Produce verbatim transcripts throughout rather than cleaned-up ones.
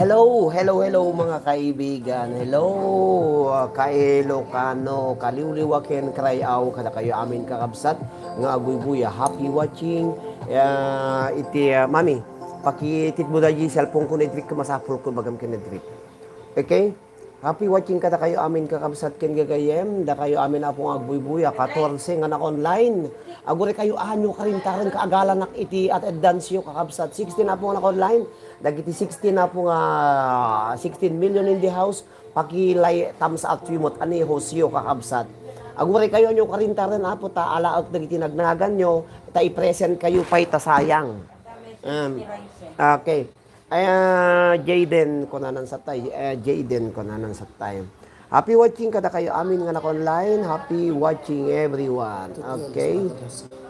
Hello, hello, hello, mga kaibigan. Hello, ah, ka-Ilocano, kaliwliwa ken karayaw, kadakayo amin kakabsat nga agbuybuya. Happy watching. Ah, iti, ah, mami, pakititmo da di cellphone ko, Nedrick, masapul ko bagam ken Nedrick. Okay? Happy watching kadakayo amin kakabsat ken gagayem, dakayo amin apo nga agbuybuya, katorse nga naka-online. Aguraykayo anyo karintaran kaagalanak iti attendance yo kakabsat. Sixteen apo nga naka-online. Dagiti sixteen apo nga sixteen million in the house, pakilay thumbs up yo met, ani host yo kakabsat. Aguraykayo anyo karintaran apo ta alaek dagiti nagnaganyo, ta i-present kayo pay ta sayang. Um, okay. Ay, ah, Jayden, kunanan sa tay. Eh, Jayden, kunanan sa tay. Happy watching kadakayo amin nga naka-online. Happy watching everyone. Okay.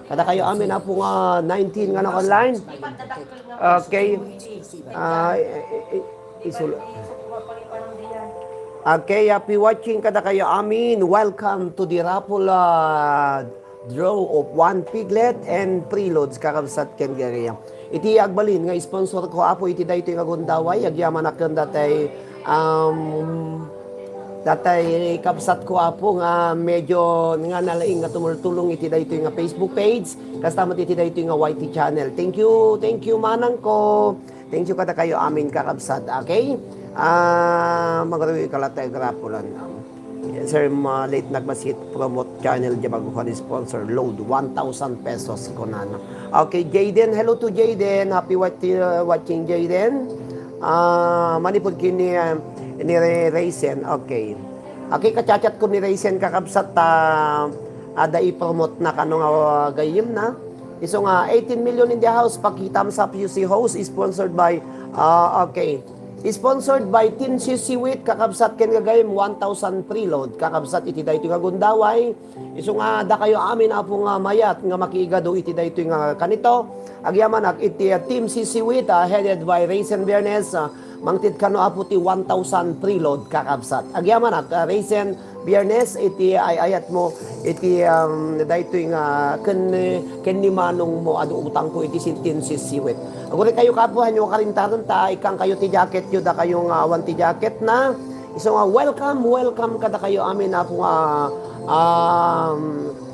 Kadakayo amin apo nga nineteen nga naka-online. Okay. Ah, i-, i-, i-, isul-, okay, happy watching kadakayo amin. Welcome to the raffle, ah, draw of one piglet and preloads, kakabsat ken gagayem. Iti agbalin nga sponsor ko, Apo, iti daytoy nga gundaway, agyamanak ken datay, um, datay kabsat ko, Apo, nga medyo nga nalaing nga tumultulong iti daytoy nga Facebook page, kasta met iti daytoy nga Y T channel. Thank you, thank you, manang ko. Thank you kadakayo amin, kakabsat. Okay? Ah, magaruy ka latta, grapulan. Sir, ma-, late nagmasit, promote channel, di bago ka sponsor, load, one thousand pesos, kunana. Okay, Jayden, hello to Jayden. Happy watch-, uh, watching, Jayden. Ah, manipud kini, uh, ni Re-, Raisin. Okay. Okay, kachat-chat ko ni Raisin, kakabsat, ta, ada i-promote na kano nga, uh, gayem na. Isu nga, eighteen million in the house, paki-thumbs up you si host, sponsored by, ah, okay. Sponsored by Team Sisiwit, kakabsat ken gagayem, one thousand preload, kakabsat iti daytoy nga gundaway. Isu nga, dakayo amin, Apo, nga mayat nga makiigado iti daytoy nga kanito. Agyamanak iti, ah, Team Sisiwit, ah, headed by Raisin Biernes, ah, mangted kano, Apo, ti one thousand preload, kakabsat. Agyamanak, ah, Raisin Biernes, iti ay-ayatmo, iti, um, daytoy nga ken, ken ni manongmo adu utangko iti sintin sisiwit. Aguraykayo, kapuhanyo, karintaran ta, ikkangkayo ti jacketyo, dakayo nga awan ti jacketna. Isu nga, welcome, welcome kadakayo amin, Apo, nga, um,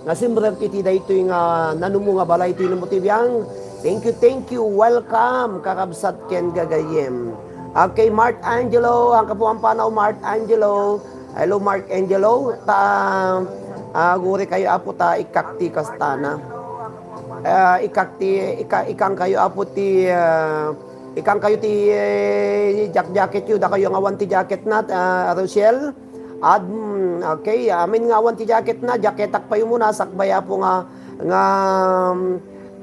nga simrek iti daytoy nga nanumo nga balay ti numo ti biang. Thank you, thank you. Welcome, kakabsat ken gagayem. Okay, Mark Angelo, ang kapuan panaw, Mark Angelo. Hello, Mark Angelo. Ta, ah, aguraykayo, Apo, ta ikkak ti kastana. Ah, ikkak ti, ikka-, ikkangkayo, Apo, ti, ah, ikkangkayo ti, eh, jak-, jacketyo, dakayo nga awan ti jacketna, ah, Rochelle. Ad-, mm, okay, amin nga awan ti jacketna, jacketak pay umuna, sakbay, Apo, nga, nga, mm,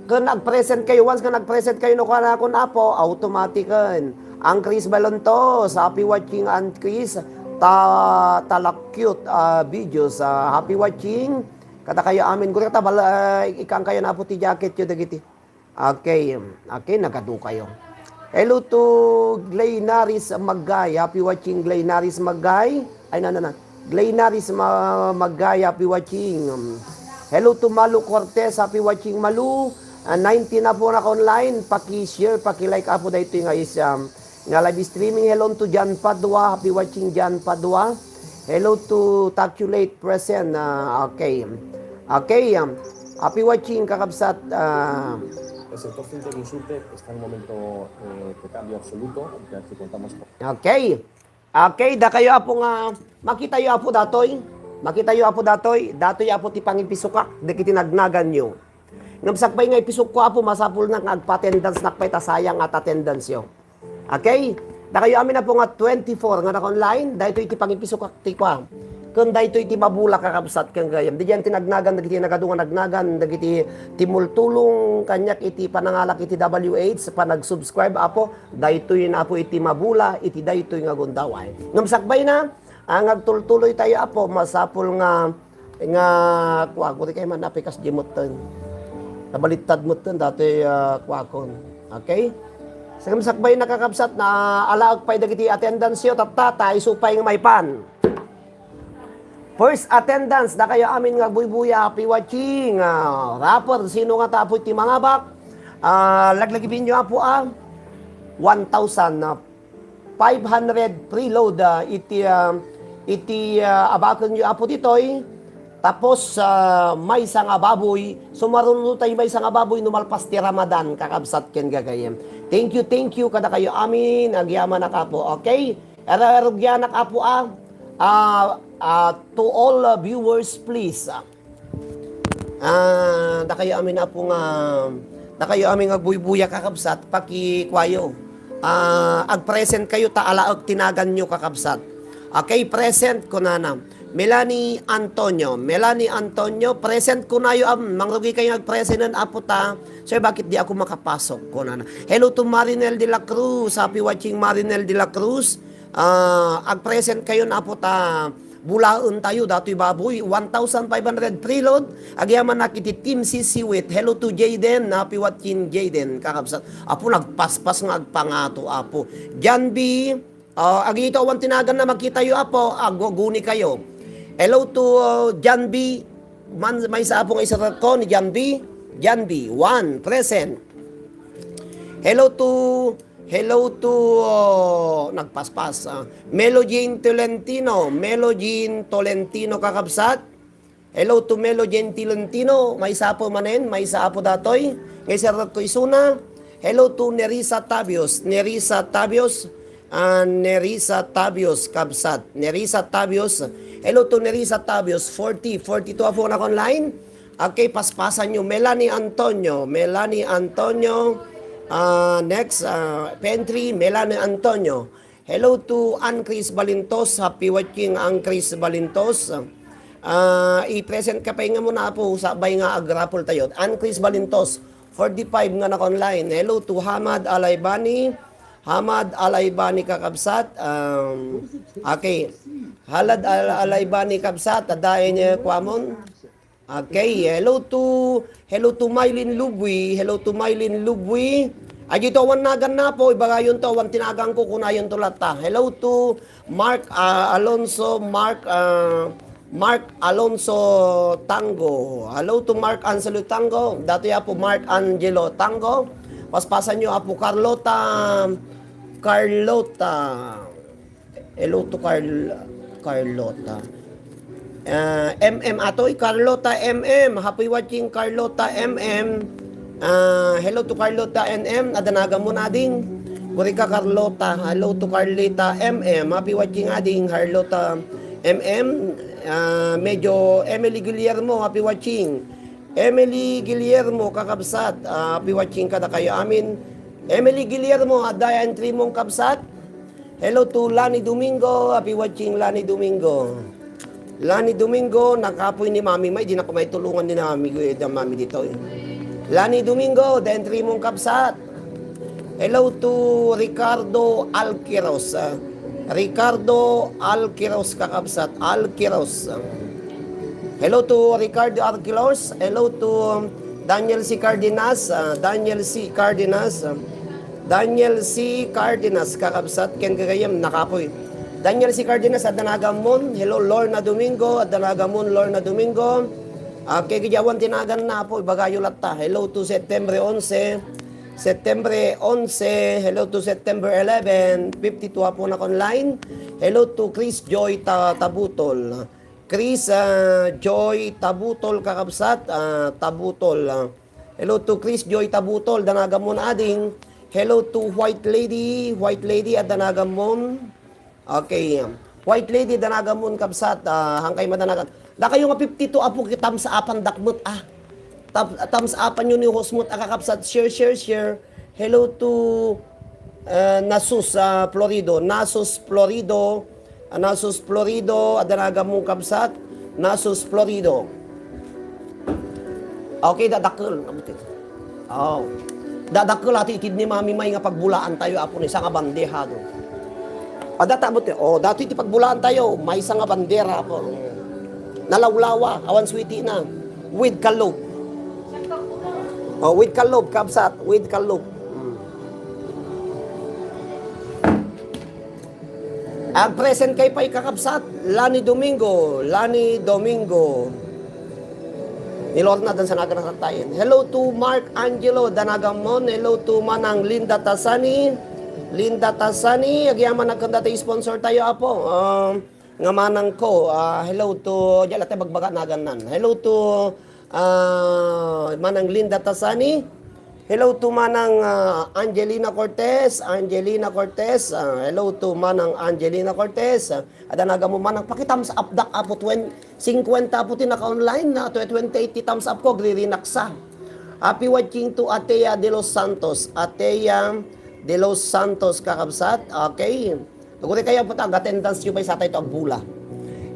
ken nag-present kayo, once nga nag-present kayo, no, kanakon, Apo, automatic-en. Ang Chris Balontos, happy watching, ang Chris, ta-, talakyot, ah, videos, ah, happy watching. Kadakayo amin, guri ta bal-, ah, ikkangkayo na, Apo, ti jacketyo dagiti. Okay, okay, nagadu kayo. Hello to Glenaris Magay. Happy watching, Glenaris Magay. Ay, na, na, na. Glenaris Ma-, Magay, happy watching. Um, hello to Malu Cortez. Happy watching, Malu. Ah, nineteen na po naka-online. Paki-share, paki-like, Apo, daytoy nga is, um, nga live streaming. Hello to John Padua. Happy watching, John Padua. Hello to Taculate present. Ah, okay. Okay, um, happy watching, kakabsat. Ah, el sector fintech insurtech está en un momento, eh, de cambio absoluto, ya que contamos con... Okay. Okay, dakayo, Apo, nga makitayo, Apo, datoy. Makitayo, Apo, datoy. Datoy, Apo, ti pangipisukak dagiti nagnaganyo. Ngem sakbay nga ipisukko, Apo, masapulnak nga agpa-attendance-nak pay ta sayang at attendance-yo. Okay? Dakayo amin, Apo, nga twenty-four nga naka-online, daytoy ti pangipisukak ti kua. Ken daytoy ti mabula, kakabsat ken gayam. Didian ti nagnagan dagiti nagadu nga nagnagan dagiti timultulong kaniak iti panangalak iti W H, panag-subscribe, Apo. Daytoy na, Apo, iti mabula iti daytoy nga gundaway. Ngem sakbay na, ah, nga agtultuloy tayo, Apo, masapul nga, nga, kua, kuri kay man, Apo, kas di metten. Nabalittad metten, dati, ah, kuakon. Okay? Ngem sakbay na, kakabsat, na alaek pay dagiti attendance-yo, tatta, ta isu pay nga maipan. First attendance, dakayo amin nga agbuybuya, happy watching. Ah, rapper, sino nga ta, Apo, iti mangabak? Ah, laglagipinyo, Apo, ah. One thousand na. five hundred preload, ah, iti, ah, iti, ah, abakenyo, Apo, ditoy. Tapos, ah, maysa nga baboy, sumaruno tayo maysa nga baboy no malpas ti Ramadan, kakabsat ken gagayyem. Thank you, thank you kadakayo amin, agyamanak, Apo. Okay? Era-, erugianak, Apo, ah. Ah, ah, to all, ah, viewers, please, ah, Ah, dakayo amin, Apo, nga, dakayo amin nga agbuybuya, kakabsat, pakikuayo. Ah, ag-present kayo ta alaek ti naganyo, kakabsat. Okay, present, kunana. Melanie Antonio. Melanie Antonio, present kunayo, am, mangrugi kayo nga ag-present, Apo, ta. Sir, bakit di ako makapasok? Kunana. Hello to Marinel de la Cruz. Happy watching, Marinel de la Cruz. Ah, ag-present kayo, Apo, ta bulaen tayo datoy baboy, one thousand five hundred preload. Agyamanak iti Team Sisiwit. Hello to Jayden, happy watching, Jayden, kakabsat. Apo, nagpaspas nga agpangato, Apo. John B, ah, agito awan tinagan na makitayo, Apo, aguguni kayo. Hello to, uh, John B. Man, maysa, Apo, nga isarko ni John B. John B, one, present. Hello to, hello to, oh, nagpaspas, ah, Melo Jean Tolentino, Melo Jean Tolentino, kakabsat. Hello to Melo Jean Tolentino, maysa, Apo, manen, maysa, Apo, datoy. Nga isarko isuna. Hello to Nerissa Tabios, Nerissa Tabios, ah, Nerissa Tabios, kabsat. Nerissa Tabios. Hello to Nerissa Tabios, forty, forty-two, Apo, nak online. Okay, paspasan nyo. Melanie Antonio. Melanie Antonio. Ah, next, ah, P N three, Melanie Antonio. Hello to Ann Chris Balintos. Happy watching, Ann Chris Balintos. Ah, i-present ka pa nga muna, Apo, sabay nga ag-raffle tayo. Ann Chris Balintos, forty-five nga naka-online. Hello to Hamad Alaybani. Hamad Alaybani, kakabsat. Um, okay. Halad Al-, Alaybani, kabsat. Adain niya, kuamon. Okay, hello to, hello to Mylene Lubwi, hello to Mylene Lubwi. Ay, dito awan nagan na po, ibagayon to, awan tinagan ko, kunayon to latta. Hello to Mark, ah, Alonso, Mark, ah, Mark Alonso Tango. Hello to Mark Angelo Tango. Dati, Apo, Mark Angelo Tango. Paspasan nyo, Apo, Carlota, Carlota. Hello to Carl-, Carlota. Ah, M M atoy, Carlota M M. Happy watching, Carlota M M. Ah, hello to Carlota M M. Adda nagan mo na, ading. Kurika, Carlota. Hello to Carlita M M. Happy watching, ading. Carlota M M. Ah, medyo Emily Guillermo. Happy watching. Emily Guillermo, kakabsat. Ah, happy watching kadakayo amin. Emily Guillermo, adda entry mong kabsat. Hello to Lani Domingo. Happy watching, Lani Domingo. Lani Domingo, nakapoy ni Mami May, di na ko maitulungan ni Mami, Kuya, da Mami dito, eh. Lani Domingo, da entry mong kabsat. Hello to Ricardo Alquiros, ah. Ricardo Alquiros, kakabsat. Alquiros. Hello to Ricardo Alquiros. Hello to, um, Daniel C. Cardenas, ah, Daniel C. Cardenas, ah, Daniel C. Cardenas, kakabsat, ken gagayem, nakapoy. Daniel C. Cardenas, adda nagan mon. Hello, Lorna Domingo, adda nagan mon, Lorna Domingo. Ah, kay gidi awan tinagan na, Apo, ibagayo latta. Hello to September onse. September onse. Hello to September eleven. Fifty-two, Apo, nak online. Hello to Chris Joy Ta-, Tabutol. Chris, ah, Joy Tabutol, kakabsat, ah, Tabutol, ah. Hello to Chris Joy Tabutol, adda nagan mon, ading. Hello to White Lady, White Lady, adda nagan mon. Okay. White Lady, adda nagan mon, kabsat, ah, hangkay madanagan. Dakayo nga fifty-two, Apo, ki thumbs upan dakmet, ah. Thumbs, thumbs upan yo ni host met, ah, kakabsat, share, share, share. Hello to, ah, Nasus, ah, Florido. Nasus Florido. Ah, Nasus Florido, adda nagan mon, kabsat. Nasus Florido. Okay, dadakkel. Oh. Dadakkel ati itid ni Mami May nga pagbulaan tayo, Apo, ni, sa nga bandeha, do. Ah, data, abot, oh, dati ti pagbulaan tayo, maysa nga bandera, Apo. Nalawlawa, awan sweetie na. With kalog. Oh, with kalog, kabsat, with kalog. Hmm. Ag-present kay pay, kakabsat, Lani Domingo, Lani Domingo. Ni Lorna, dan sa nagan na tayen. Hello to Mark Angelo, adda nagan mon. Hello to Manang Linda Tasani. Linda Tasani, agyamanak kanda ti sponsor tayo, Apo. Um, nga manang ko, ah, hello to, diyan latta bagbaga nagannan. Hello to, ah, Manang Linda Tasani. Hello to Manang, ah, Angelina Cortez. Angelina Cortez. Ah, hello to Manang Angelina Cortez. Ah, adda nagammo manang paki-thumbs up dak, Apo, twen-, singkwenta Apo ti naka-online na, twe-, twenty-eight ti thumbs up ko, agririnaksa. Happy watching to Atea de los Santos. Atea de los Santos, kakabsat. Okay. Aguri kayo, puta, attendance yu pay satay to agbula.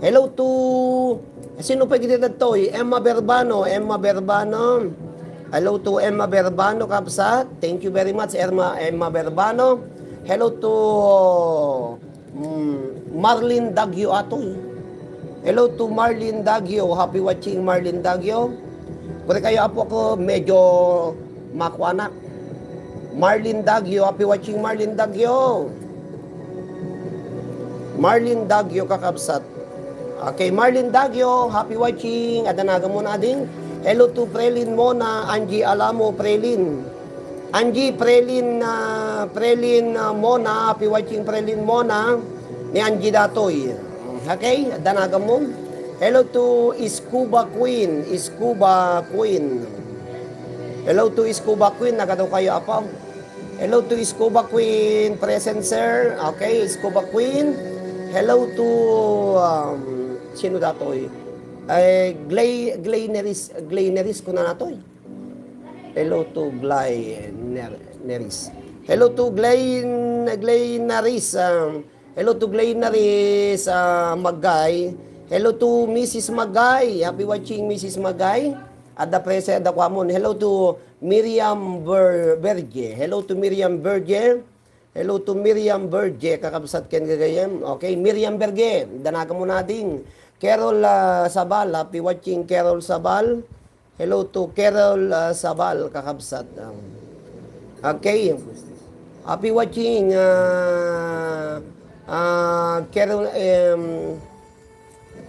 Hello to, sino pay giti dadtoy? Emma Verbano, Emma Verbano. Hello to Emma Verbano, kabsat. Thank you very much, Emma, Emma Verbano. Hello to, mm, Marlene Dagio atoy. Hello to Marlene Dagio. Happy watching, Marlene Dagio. Pwede kayo, Apo, ako medyo makuanak. Marlene Dagio, happy watching, Marlene Dagio. Marlene Dagio, kakabsat. Okay, Marlene Dagio, happy watching. Adda nagamon ading. Hello to Prelin Mona, Angie Alamo, Prelin. Angie, Prelin, ah, Prelin, ah, Mona, happy watching, Prelin Mona, ni Angie datoy. Okay, adda nagamon. Hello to Scuba Queen, Scuba Queen. Hello to Scuba Queen, nagado kayo, Apo. Hello to Scuba Queen, present, sir. Okay, Scuba Queen. Hello to, um, sino datoy? Eh, Glay-, Glayneris, Glayneris ko na natoy. Hello to Glayneris. Hello to Glayn-, Glayneris, um, hello to Glayneris, ah, Magay. Hello to Missus Magay. Happy watching, Missus Magay. Adda present, adda kuamon. Hello to Miriam Ber-, Berge. Hello to Miriam Berge. Hello to Miriam Berge, kakabsat ken gagayem. Okay, Miriam Berge, adda nagamon ading. Carol, ah, Sabal, happy watching, Carol Sabal. Hello to Carol, ah, Sabal, kakabsat. Um, okay. Happy watching, ah, ah, Carol, em,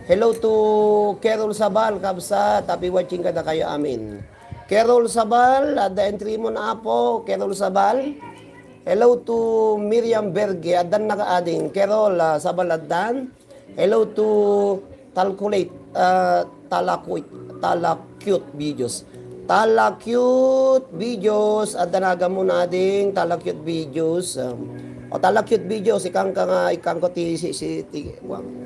Hello to Carol Sabal, kabsat. Happy watching kadakayo amin. Carol Sabal, adda entry mo na, Apo. Carol Sabal. Hello to Miriam Berge, addan nakaading. Carol, ah, Sabal, addan. Hello to Talculate, ah, Talakuit, Talacute Videos. Talacute Videos, adda nagamon ading, Talacute Videos. Um, o Talacute Videos, ikangka nga, ikangko ti, si, si, ti, kuan.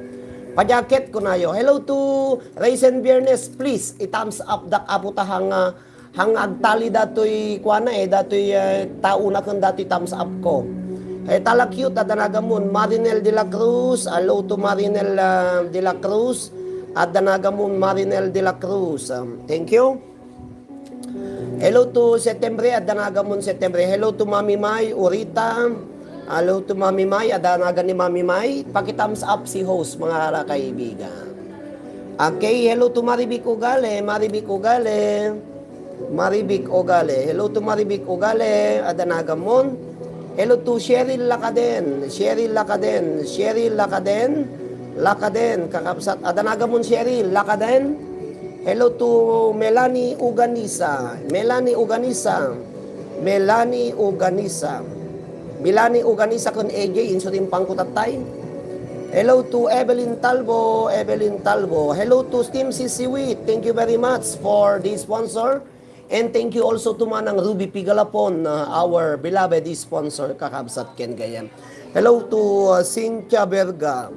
Pajaket ko nayo. Hello to Raisin Biernes, please, i-thumbs up dak, Apo, ta hang, ah, hang agtali datoy, kuana, eh, datoy, eh, taona ken datoy thumbs up ko. Eh, Talacute, adda nagamon, Marinel de la Cruz, hello to Marinel, ah, de la Cruz, adda nagamon, Marinel de la Cruz. Um, thank you. Hello to Setembre, adda nagamon Setembre. Hello to Mami Mai, Urita. Hello to Mami Mai, adda nagan ni Mami Mai. Paki-thumbs up si host, mga kaibigan. Okay, hello to Marivic Ugale, Marivic Ugale. Marivic Ugale. Hello to Marivic Ugale, adda nagamon. Hello to Cheryl Lacaden, Cheryl Lacaden, Cheryl Lacaden, Lacaden, kakabsat. Adda nagamon Cheryl Lacaden. Hello to Melanie Uganisa. Melanie Uganisa. Melanie Uganisa. Melanie Uganisa ken A J, insurimpan ko tattay. Hello to Evelyn Talbo, Evelyn Talbo. Hello to Steam Sisiwit. Thank you very much for the sponsor. And thank you also to Manang Ruby Pigalapon, uh, our beloved sponsor, kakabsat ken gayam. Hello to, uh, Cynthia Berga.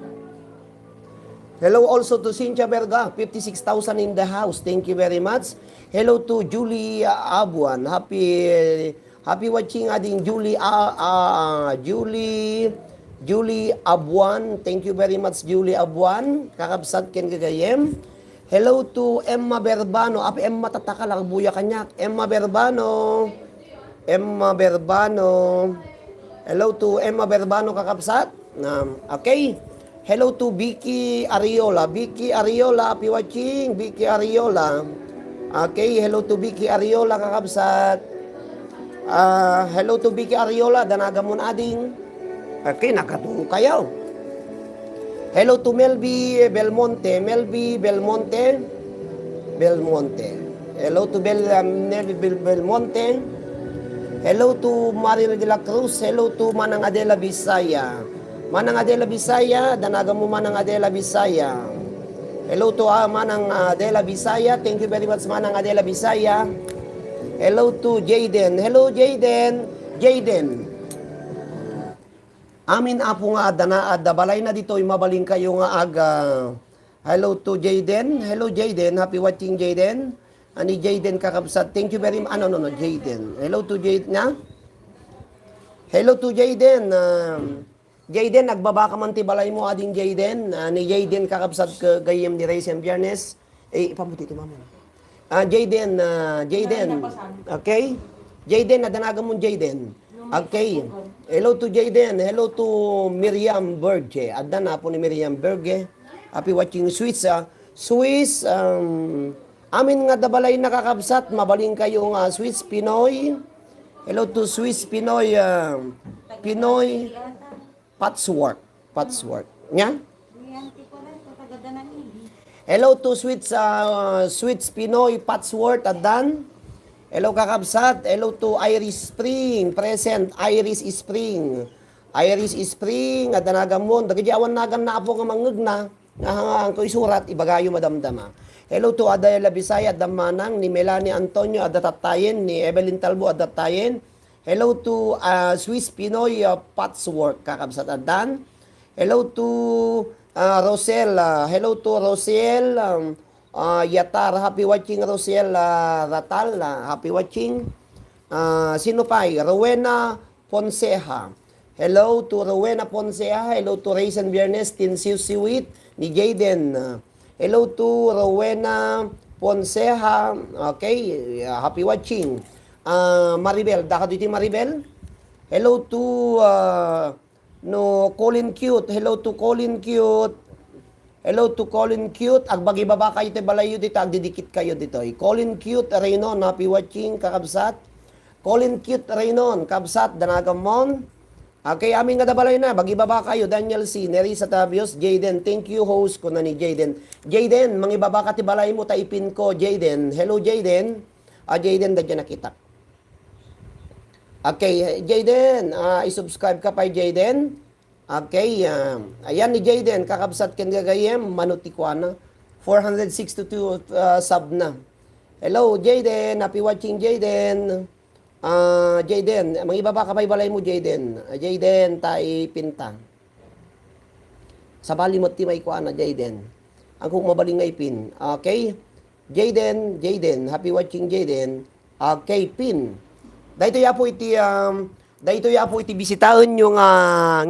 Hello also to Cynthia Berga, fifty-six thousand in the house. Thank you very much. Hello to Julie, uh, Abuan. Happy, happy watching, ading Julie, uh, uh, Julie, Julie Abuan. Thank you very much, Julie Abuan. Kakabsat ken gagayem. Hello to Emma Verbano. Apo Emma, tatakal, agbuya kaniak. Emma Verbano. Emma Verbano. Hello to Emma Verbano, kakabsat. Um, okay. Hello to Vicky Ariola. Vicky Ariola, happy watching. Vicky Ariola. Okay, hello to Vicky Ariola, kakabsat. Ah, hello to Vicky Ariola, adda nagamon ading. Okay, nagkatulog kayo. Hello to Melby Belmonte. Melby Belmonte. Belmonte. Hello to Bel-, um, Melby Bel-, Belmonte. Hello to Maril de la Cruz. Hello to Manang Adela Bisaya. Manang Adela Bisaya, danagan mo Manang Adela Bisaya. Hello to, ah, Manang Adela Bisaya. Thank you very much, Manang Adela Bisaya. Hello to Jayden. Hello, Jayden. Jayden. Amin, Apo, nga adda na, adda balayna ditoy, mabalin kayo nga aga. Hello to Jayden. Hello, Jayden. Happy watching, Jayden. Ani Jayden, kakabsat. Thank you very much. Ah, no, no, no, Jayden. Hello to Jayden, na? Hello to Jayden. Um, Jayden, agbaba ka man ti balay mo, ading Jayden. Ah, ni Jayden, kakabsat, ka, gayem ni Raisin Biernes. Eh, ipamuti ti mama. Ah, Jayden, ah, Jayden. Okay? Jayden, nadanagan mo, Jayden. Okay. Hello to Jayden. Hello to Miriam Berge. Adda na po ni Miriam Berge. Happy watching Swiss, ah. Swiss, um, amin nga adda balay, kakabsat, mabalin kayo nga Swiss Pinoy. Hello to Swiss Pinoy, ah, Pinoy. Patchwork. Patchwork. Nya? Hello to Sweets, ah, Sweets Pinoy Patchwork, addan. Hello, kakabsat. Hello to Iris Spring. Present, Iris Spring. Iris Spring, adda nagamon. Dagiti awan nagan na, Apo, nga mangngegna. Nga, nga, nga isurat, ibagayo madamdama. Hello to Adela Bisaya, adda manang, ni Melanie Antonio, adda tattayen, ni Evelyn Talbo, adda tayen. Hello to, ah, Swiss Pinoy, ah, Patchwork, kakabsat, addan. Hello to, ah, Rosel, ah, hello to Rosel, um, ah, Yatar, happy watching, Rosel, ah, Ratal, ah, happy watching. Ah, sino pay? Rowena Ponceja. Hello to Rowena Ponceja. Hello to Raisin Biernes, Tin Siwsiwit, ni Jayden. Hello to Rowena Ponceja. Okay, uh, happy watching. Ah, Maribel, dakayo ditoy, Maribel? Hello to, uh, no, Colin Cute. Hello to Colin Cute. Hello to Colin Cute. Agbagibaba kayo ti balayyo dito, agdidikit kayo dito. Colin Cute Reynon, happy watching, kakabsat. Colin Cute Reynon, kabsat, danagan mon. Okay, amin nga adda balayna, bagibaba kayo, Daniel C, Nerissa Tabios, Jayden, thank you, host, kuna ni Jayden. Jayden, mangibaba ka ti balay mo, ta ipin ko, Jayden. Hello, Jayden. Ah, Jayden, dadya nakitak. Okay, Jayden, ah, isubscribe ka pay, Jayden. Okay, ah, ayan ni Jayden, kakabsat ken gagayem, mano ti kuana. Four hundred sixty-two, ah, sub na. Hello, Jayden. Happy watching, Jayden. Ah, Jayden, mangibaba ka pay balay mo, Jayden. Ah, Jayden, ta ipinta. Sabali met ti maikuana, Jayden. Ang kung mabaling nga ipin. Okay? Jayden, Jayden, happy watching, Jayden. Okay, pin. Daytoy, Apo, iti, um, daytoy, Apo, iti bisitaenyo nga,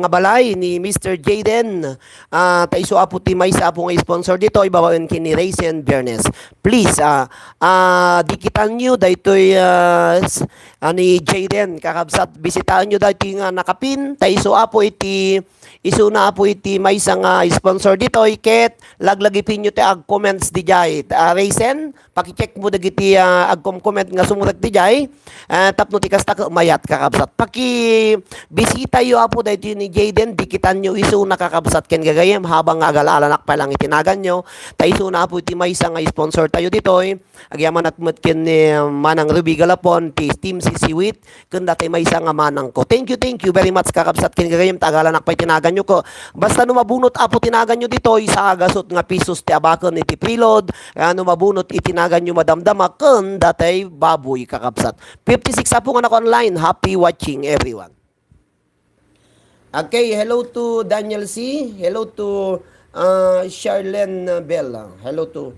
nga balay ni Mister Jayden. Ah, ta isu, Apo, ti maysa, Apo, nga sponsor ditoy, babaen ken ni Raisin Biernes. Please, ah, ah, dikitanyo daytoy, ah, s-, ah, ni Jayden, kakabsat, bisitaenyo daytoy nga nakapin, ta isu, Apo, iti Isuna, Apo, iti maysa nga sponsor ditoy, ket laglagipinyo ti ag-comments didiay. Ah, Raisin, pakicheck mo dagiti, ah, agkom-comment nga sumurek didiay. Ah, tapno ti kasta ket mayat, kakabsat. Pakibisitayo, Apo, daytoy ni Jayden, dikitanyo isuna, kakabsat, ken gagayem, habang nga agala-alanak pay lang iti naganyo. Ta isuna, Apo, iti maysa nga sponsor tayo ditoy. Agyamanak met ken ni Manang Ruby Galapon, ti Team Sisiwit, ken datoy maysa nga manangko. Thank you, thank you very much, kakabsat, ken gagayem, ta agalanak pay ti naganyo ko. Basta no mabunot, Apo, ti naganyo ditoy, sa agasut nga pisos ti abaken iti preload, ah, no mabunot iti naganyo madamdama, ken datoy baboy, kakabsat. Fifty-six, Apo, nga naka-online. Happy watching, everyone. Okay, hello to Daniel C. Hello to, uh, Charlene Bell. Hello to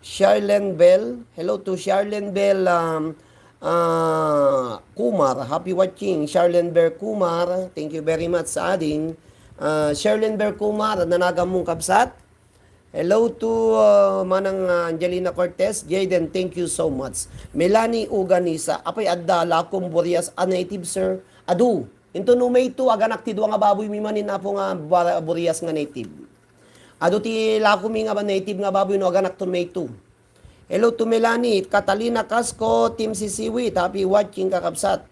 Charlene Bell. Hello to Charlene Bell, um, uh, Kumar. Happy watching, Charlene Bell Kumar. Thank you very much sa ading. Uh, Charlene Bell Kumar, nanagan mong kabsat? Hello to, uh, Manang, uh, Angelina Cortez. Jayden, thank you so much. Melanie Uganisa, apay adda lakom burias a native, sir? Adu. Into no May two, aganak ti dua nga baboy mi manin, Apo, nga bar-, burias nga native. Adu ti lakom mi nga ba-, native nga baboy no aganak to May two. Hello to Melanie, Catalina Casco, Team Sisiwit, happy watching, kakabsat.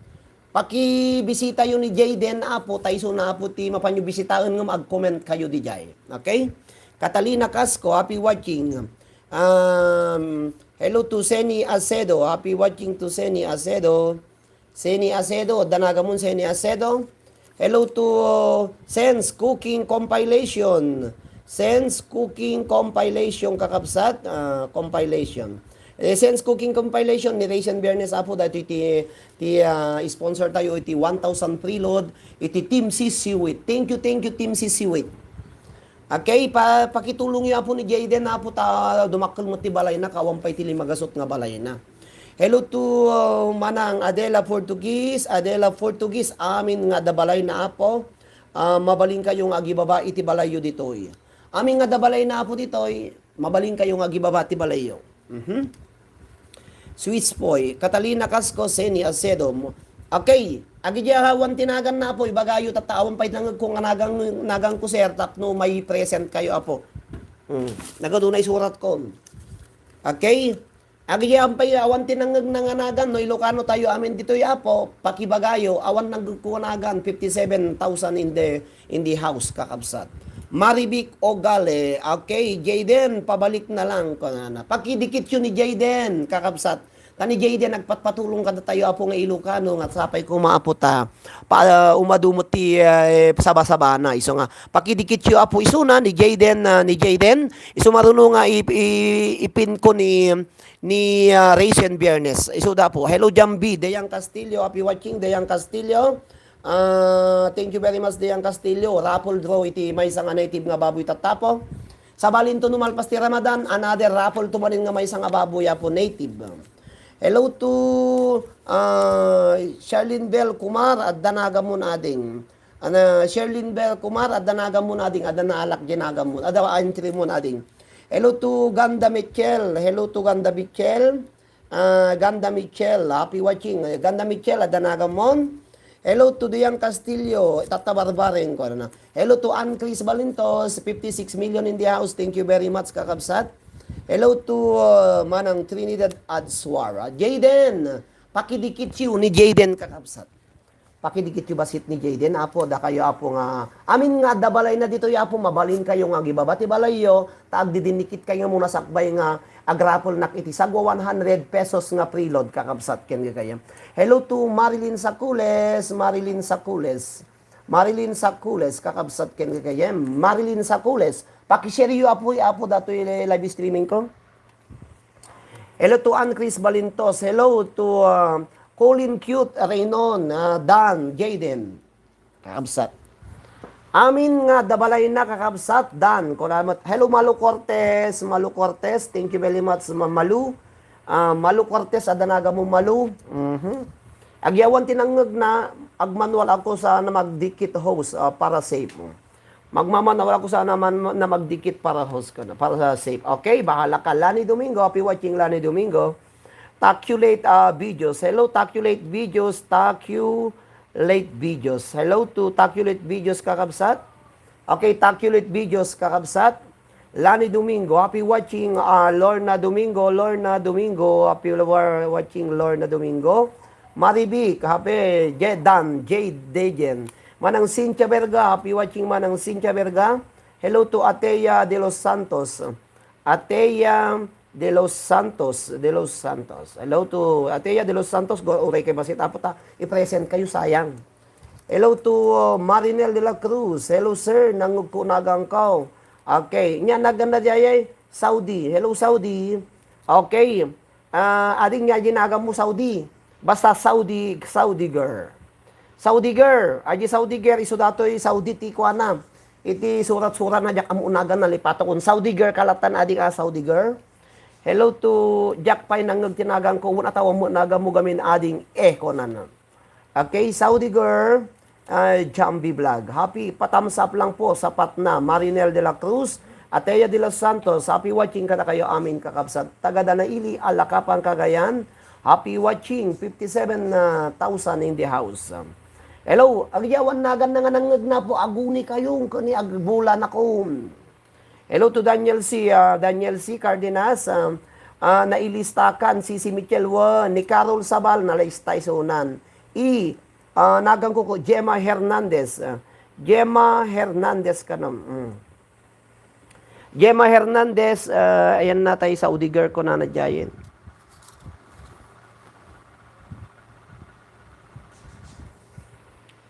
Pakibisitayo ni Jayden, Apo, ta isuna, Apo, ti mapanyo bisitaen ngem ag-comment kayo didiay. Okay? Catalina Casco, happy watching. Um, hello to Seni Acedo. Happy watching to Seni Acedo. Seni Acedo, adda nagamon Seni Acedo. Hello to Sense Cooking Compilation. Sense Cooking Compilation, kakabsat, ah, compilation. Eh, Sense Cooking Compilation ni Raisin Biernes, apo, daytoy ti, ti, ah, sponsor tayo iti one thousand preload iti Team C C Wit. Thank you, thank you, Team C C Wit. Okay, pa-, pakitulongyo, apo, ni Jayden, apo, ta dumakkel met ti balayna, kawan pay ti limagasut nga balayna. Hello to, uh, Manang Adela Portuguese, Adela Portuguese, amin nga adda balayna, apo, ah, mabalinkayo nga agibaba iti balayyo ditoy. Amin nga adda balayna, apo, ditoy, mabalinkayo nga agibaba ti balayyo. Mhm. Sweet Boy, Catalina Casco, Seni Acedo. Okay, agidiay awan ti naganna, apo, ibagayo, tatta awan pay nangngegko nga nagan, naganko, sir, tapno may present kayo, apo. Hmm. Nagadu na isurat ko. Okay? Agidiay awan pay, awan ti nangngegna nga nagan, no Ilocano tayo amin ditoy, apo, pakibagayo, awan nangngegko nga nagan, fifty-seven thousand in the in the house, kakabsat. Marivic Ogale, okay, Jayden, pabalik na lang, kunana. Pakidikityo ni Jayden, kakabsat. Ta ni Jayden, nagpatpatulong kadatayo, apo, nga Ilocano, nga sapay koma, apo, ta, pa, uh, umadu met ti, uh, saba-sabana. Isu nga, pakidikityo, apo, isuna ni Jayden, uh, ni Jayden, isu maruno nga i-, i-, ipin ko ni, ni, uh, Raisin Biernes. Isu da, apo. Hello, Jambi, Dayan Castillo, happy watching, Dayan Castillo. Ah, thank you very much, Dayan Castillo. Raffle draw iti maysa nga native nga baboy tattapo. Sabali to no malpas ti Ramadan, another raffle to manen nga maysa nga baboy, apo, native. Hello to, ah, Charlene Bell Kumar, adda nagamon ading. Ana, Charlene Bell Kumar, adda nagamon ading, adda naalak diay nagamon, adda entry mon ading. Hello to Ganda Mitchell, hello to Ganda Mitchell. Ah, Ganda Mitchell, happy watching. Eh, Ganda Mitchell, adda nagamon. Hello to Dayan Castillo, Tata Barbareng, ko na. Hello to Ann Chris Balintos, fifty-six million in the house. Thank you very much, kakabsat. Hello to, uh, Manang Trinidad Adsuara. Jayden, pakidikityo ni Jayden, kakabsat. Pakidikityo bassit ni Jayden, apo, dakayo, apo, nga amin nga adda balayna ditoy, apo, mabalinkayo nga agibaba ti balayyo, ta agdidinikit kayo nga muna sakbay nga agrapolnak iti sagwa one hundred pesos nga preload, kakabsat, ken kakayo. Hello to Marilyn Sacules, Marilyn Sacules. Marilyn Sacules, kakabsat, ken kakayo. Marilyn Sacules, pakishareyo, apo, apo, datoy live streaming ko. Hello to Ann Chris Balintos. Hello to, uh, Colin Cute Reynon, uh, Dan, Jayden. Kakabsat. Amin nga adda balayna, kakabsat, Dan. Salamat. Hello, Malu Cortez. Malu Cortez, thank you very much, Ma-, Malu. Ah, Malu Cortez, adda nagamon, Malu. Mhm. Agiawan ti nangngegna, agmanual ako sa na magdikit host, ah, para safe. Magmamanual ako sa na man-, na magdikit para host ko na, para sa safe. Okay, bahala ka. Lani Domingo, happy watching, Lani Domingo. Taculate, ah, Videos. Hello, Taculate Videos. Taculate Videos. Hello to Taculate Videos, kakabsat. Okay, Taculate Videos, kakabsat. Lani Domingo, happy watching, ah, Lorna Domingo, Lorna Domingo, happy wa-, watching, Lorna Domingo. Marivic, happy, Jedan, Jade, Dejen. Manang Cynthia Berga, happy watching, Manang Cynthia Berga. Hello to Atea de los Santos. Atea de los Santos, de los Santos. Hello to Atea de los Santos, go, uray kay bassit, apo, ta, i-present kayo, sayang. Hello to, uh, Marinel de la Cruz. Hello, sir. Nangugko nagankaw. Okay. Nya, naganna diay Saudi. Hello, Saudi. Okay. Ah, ading nya ginagammo, Saudi. Basta Saudi, Saudi girl. Saudi girl. Adi Saudi girl, isu datoy Saudi ti kuana. Iti surat-surat na diak ammo nagan, nalipatakon. Saudi girl, kalatan ading a Saudi girl. Hello to, diak pay nangngeg ti naganko, wen atawammo naganmo gamin ading, eh, kunana. Okay, Saudi girl, ah, Jambi Vlog. Happy, pa-thumbs up lang po, sapat na. Marinel de la Cruz, Atea de los Santos, happy watching kadakayo amin, kakabsat. Taga Danaili, Alacapan, Cagayan. Happy watching, fifty-seven thousand in the house. Hello, agiawan nagan na nga nangngegna po, aguni kayo, kani agbulan ako. Hello to Daniel C, ah, Daniel C Cardenas, ah, ah, nailistakan, si, si Michelle Wan, ni Carol Sabal, nalaista isunan. I, ah, naganko ko, Gemma Hernandez, ah, Gemma Hernandez kanam, mm. Gemma Hernandez, ah, ayan na tayo, Saudi girl ko na nadyayen.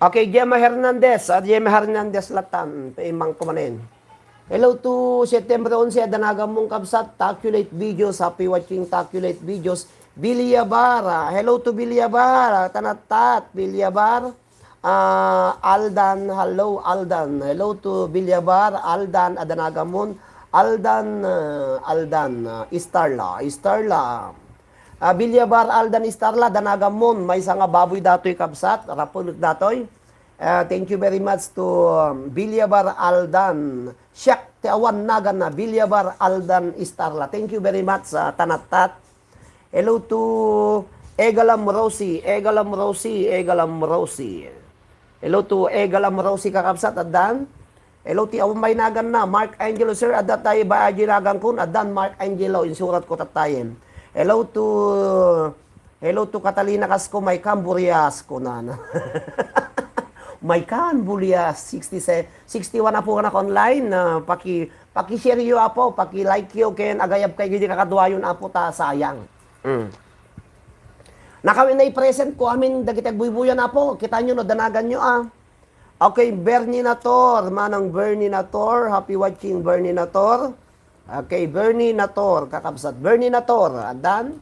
Okay, Gemma Hernandez. Ah, Gemma Hernandez latan. Paimang ko manen. Hello to September onse, adda nagamon kabsat. Taculate Videos. Happy watching Taculate Videos. Bilyabara. Hello to Bilyabara. Tanatat. Bilyabara. Ah, Aldan, hello, Aldan. Hello to Bilyabara, Aldan, adda nagamon. Aldan, ah, Aldan, ah, Istarla, Istarla. Ah, Bilyabara, Aldan, Istarla, adda nagamon. Maysa nga baboy datoy, kabsat. Rapulek datoy. Ah, thank you very much to, um, Bilyabara, Aldan. Siak ti awan naganna, Bilyabara, Aldan, Istarla. Thank you very much, ah, Tanatat. Hello to Egalam Rosie, Egalam Rosie, Egalam Rosie. Hello to Egalam Rosie, kakabsat, addan. Hello ti awan naganna, Mark Angelo, sir, adda tayo ba ajinagan kun, addan Mark Angelo, insurat ko tattayen. Hello to, hello to Catalina Casco, may kamburias ko na. May kamburias, sixty-seven, sixty-one na po na online, ah, paki, paki-share yo, apo, paki-like yo, ken agayab kay gidi kakaduayon, apo, ta sayang. Mm. Nakawin na i-present ko amin dagiti agbuybuyan, apo. Kita nyo no, danagan nyo, ah. Okay, Bernie Nator, Manang Bernie Nator. Happy watching, Bernie Nator. Okay, Bernie Nator, kakabsat. Bernie Nator, addan.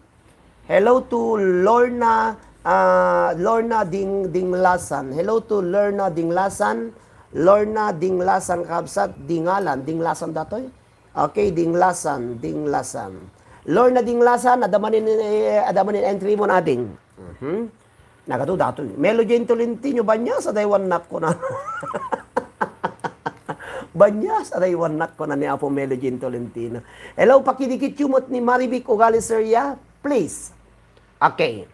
Hello to Lorna, ah, Lorna Ding, Dinglasan. Hello to Lorna Dinglasan. Lorna Dinglasan, kakabsat. Dingalan, Dinglasan datoy. Okay, Dinglasan, Dinglasan. Lorna Dinglasan, adda manen, eh, adda manen entry mo na, ding. Mhm. Nagadu datoy. Melo Jane Tolentino, banyas, adaywannak ko na. Banyas, adaywannak ko na ni Apo Melo Jane Tolentino. Hello, pakidikit yu met ni Marivic Ugali, sir, ya, please. Okay.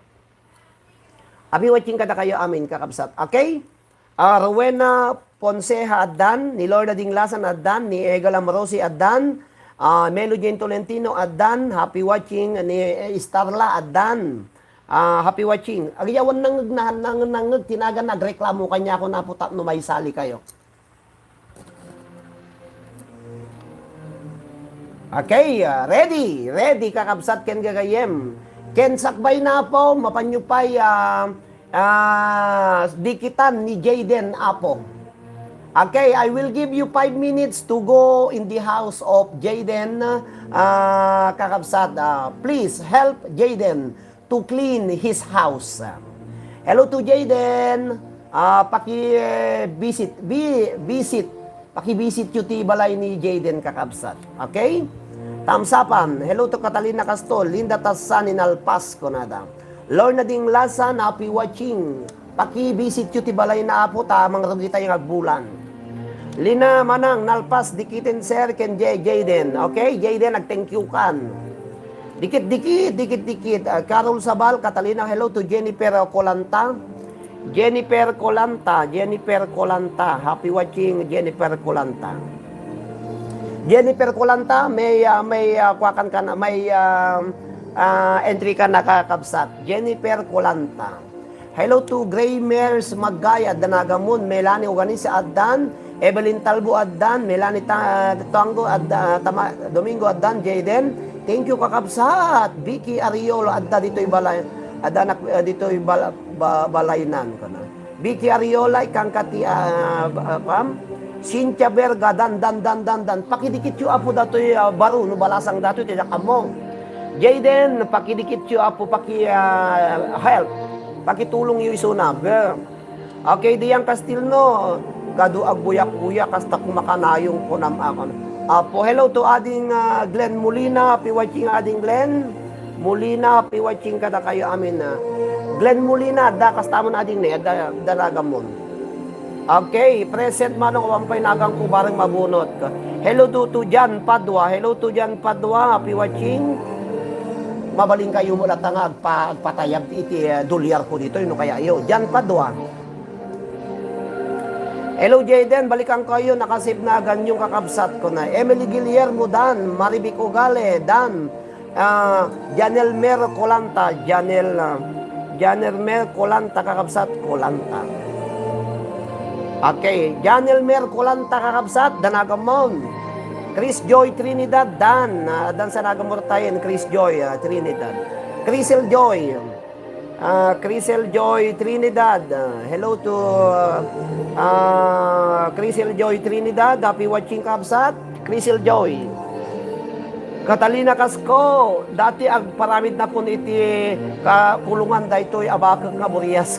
Happy watching kadakayo amin, kakabsat. Okay? Ah, Rowena Ponceja addan, ni Lorna Dinglasan addan, ni Egalam Rosie addan, ah, Melo Jane Tolentino addan, happy watching, ni, eh, Starla addan. Ah, happy watching. Agyawan nangeg na, nang-, nangeg, tinagan, nagreklamo kanya ako na po tapno maisali kayo. Okay, ah, ready, ready, kakabsat ken gagayem. Ken sakbay na po, mapanyo pay, ah, ah, dikitan ni Jayden, apo. Okay, I will give you five minutes to go in the house of Jayden, ah, kakabsat. Ah, please help Jayden to clean his house. Hello to Jayden. Ah, paki, eh, visit, bi-, visit. Paki-visit yu ti balay ni Jayden, kakabsat. Okay? Tamsapan. Hello to Catalina Castol, Linda Tassanin Alpas, kunada. Lorna Dinglasan, happy watching. Paki-visit yu ti balay na, apo, ta mangrugi tayo nga agbulan. Lina Manang, nalpas, dikiten, sir, ken Jay-, Jayden. Okay, Jayden, ag-thank you kan. Dikit, dikit, dikit, dikit. Ah, Carol Sabal, Catalina, hello to Jennifer, ah, Colanta. Jennifer Colanta, Jennifer Colanta. Happy watching, Jennifer Colanta. Jennifer Colanta, may, ah, may, ah, kuwakan ka na, may, ah, ah, entry ka na, kakabsat. Jennifer Colanta. Hello to Graymers Maggaya, adda nagamon, Melanie Uganisa addan, Evelyn Talbo addan, Melanie Ta-, Tuango adda, Tama-, Domingo addan, Jayden. Thank you, kakabsat. Vicky Ariola adda ditoy balay, adda nak-, ah, ditoy bal-, ba-, balaynan, kana. Vicky Ariola, ikangka ti, ah, ba-, ah, pam? Cynthia Berga, dan, dan, dan, dan, dan. Pakidikit yu, apo, datoy, ah, baro, no balasang datoy, ti dakam mo. Jayden, pakidikit yu, apo, paki, ah, help. Pakitulong yu isuna. Be. Okay, Dian Castilno, kadu agbuyak-buyak, kasta kumakanayong kunam akon. Apo, hello to Ading, ah, Glenn Molina, happy watching, Ading Glenn. Molina, happy watching kadakayo amin, ah. Glenn Molina, adda kastamon ading ne, adda, adda nagamon. Okay, present manong awan pay nagan ko bareng mabunot. Hello to, to Jan Padua. Hello to Jan Padua, happy watching. Mabalin kayo mo latta nga agpa-, agpatayab iti, eh, dolyar ko dito, no kaya yo. Jan Padua. Hello, Jayden. Balikan kayo. Nakasave na agan yung kakabsat ko na. Emily Guillermo, dan. Marivic Ugale, dan. Ah, Janel Mer Colanta, Janel, ah, Janel Mer Colanta, kakabsat, Colanta. Okay, Janel Mer Colanta, kakabsat, danagamon. Chris Joy Trinidad, dan, ah, dan sa nagamurtayan, Chris Joy, ah, Trinidad. Crisel Joy. Ah, Crisel Joy Trinidad. Ah, hello to, ah, Crisel Joy Trinidad. Happy watching, kabsat. Crisel Joy. Catalina Casco, dati agparamid na kun iti kakulungan daytoy abakek nga burias.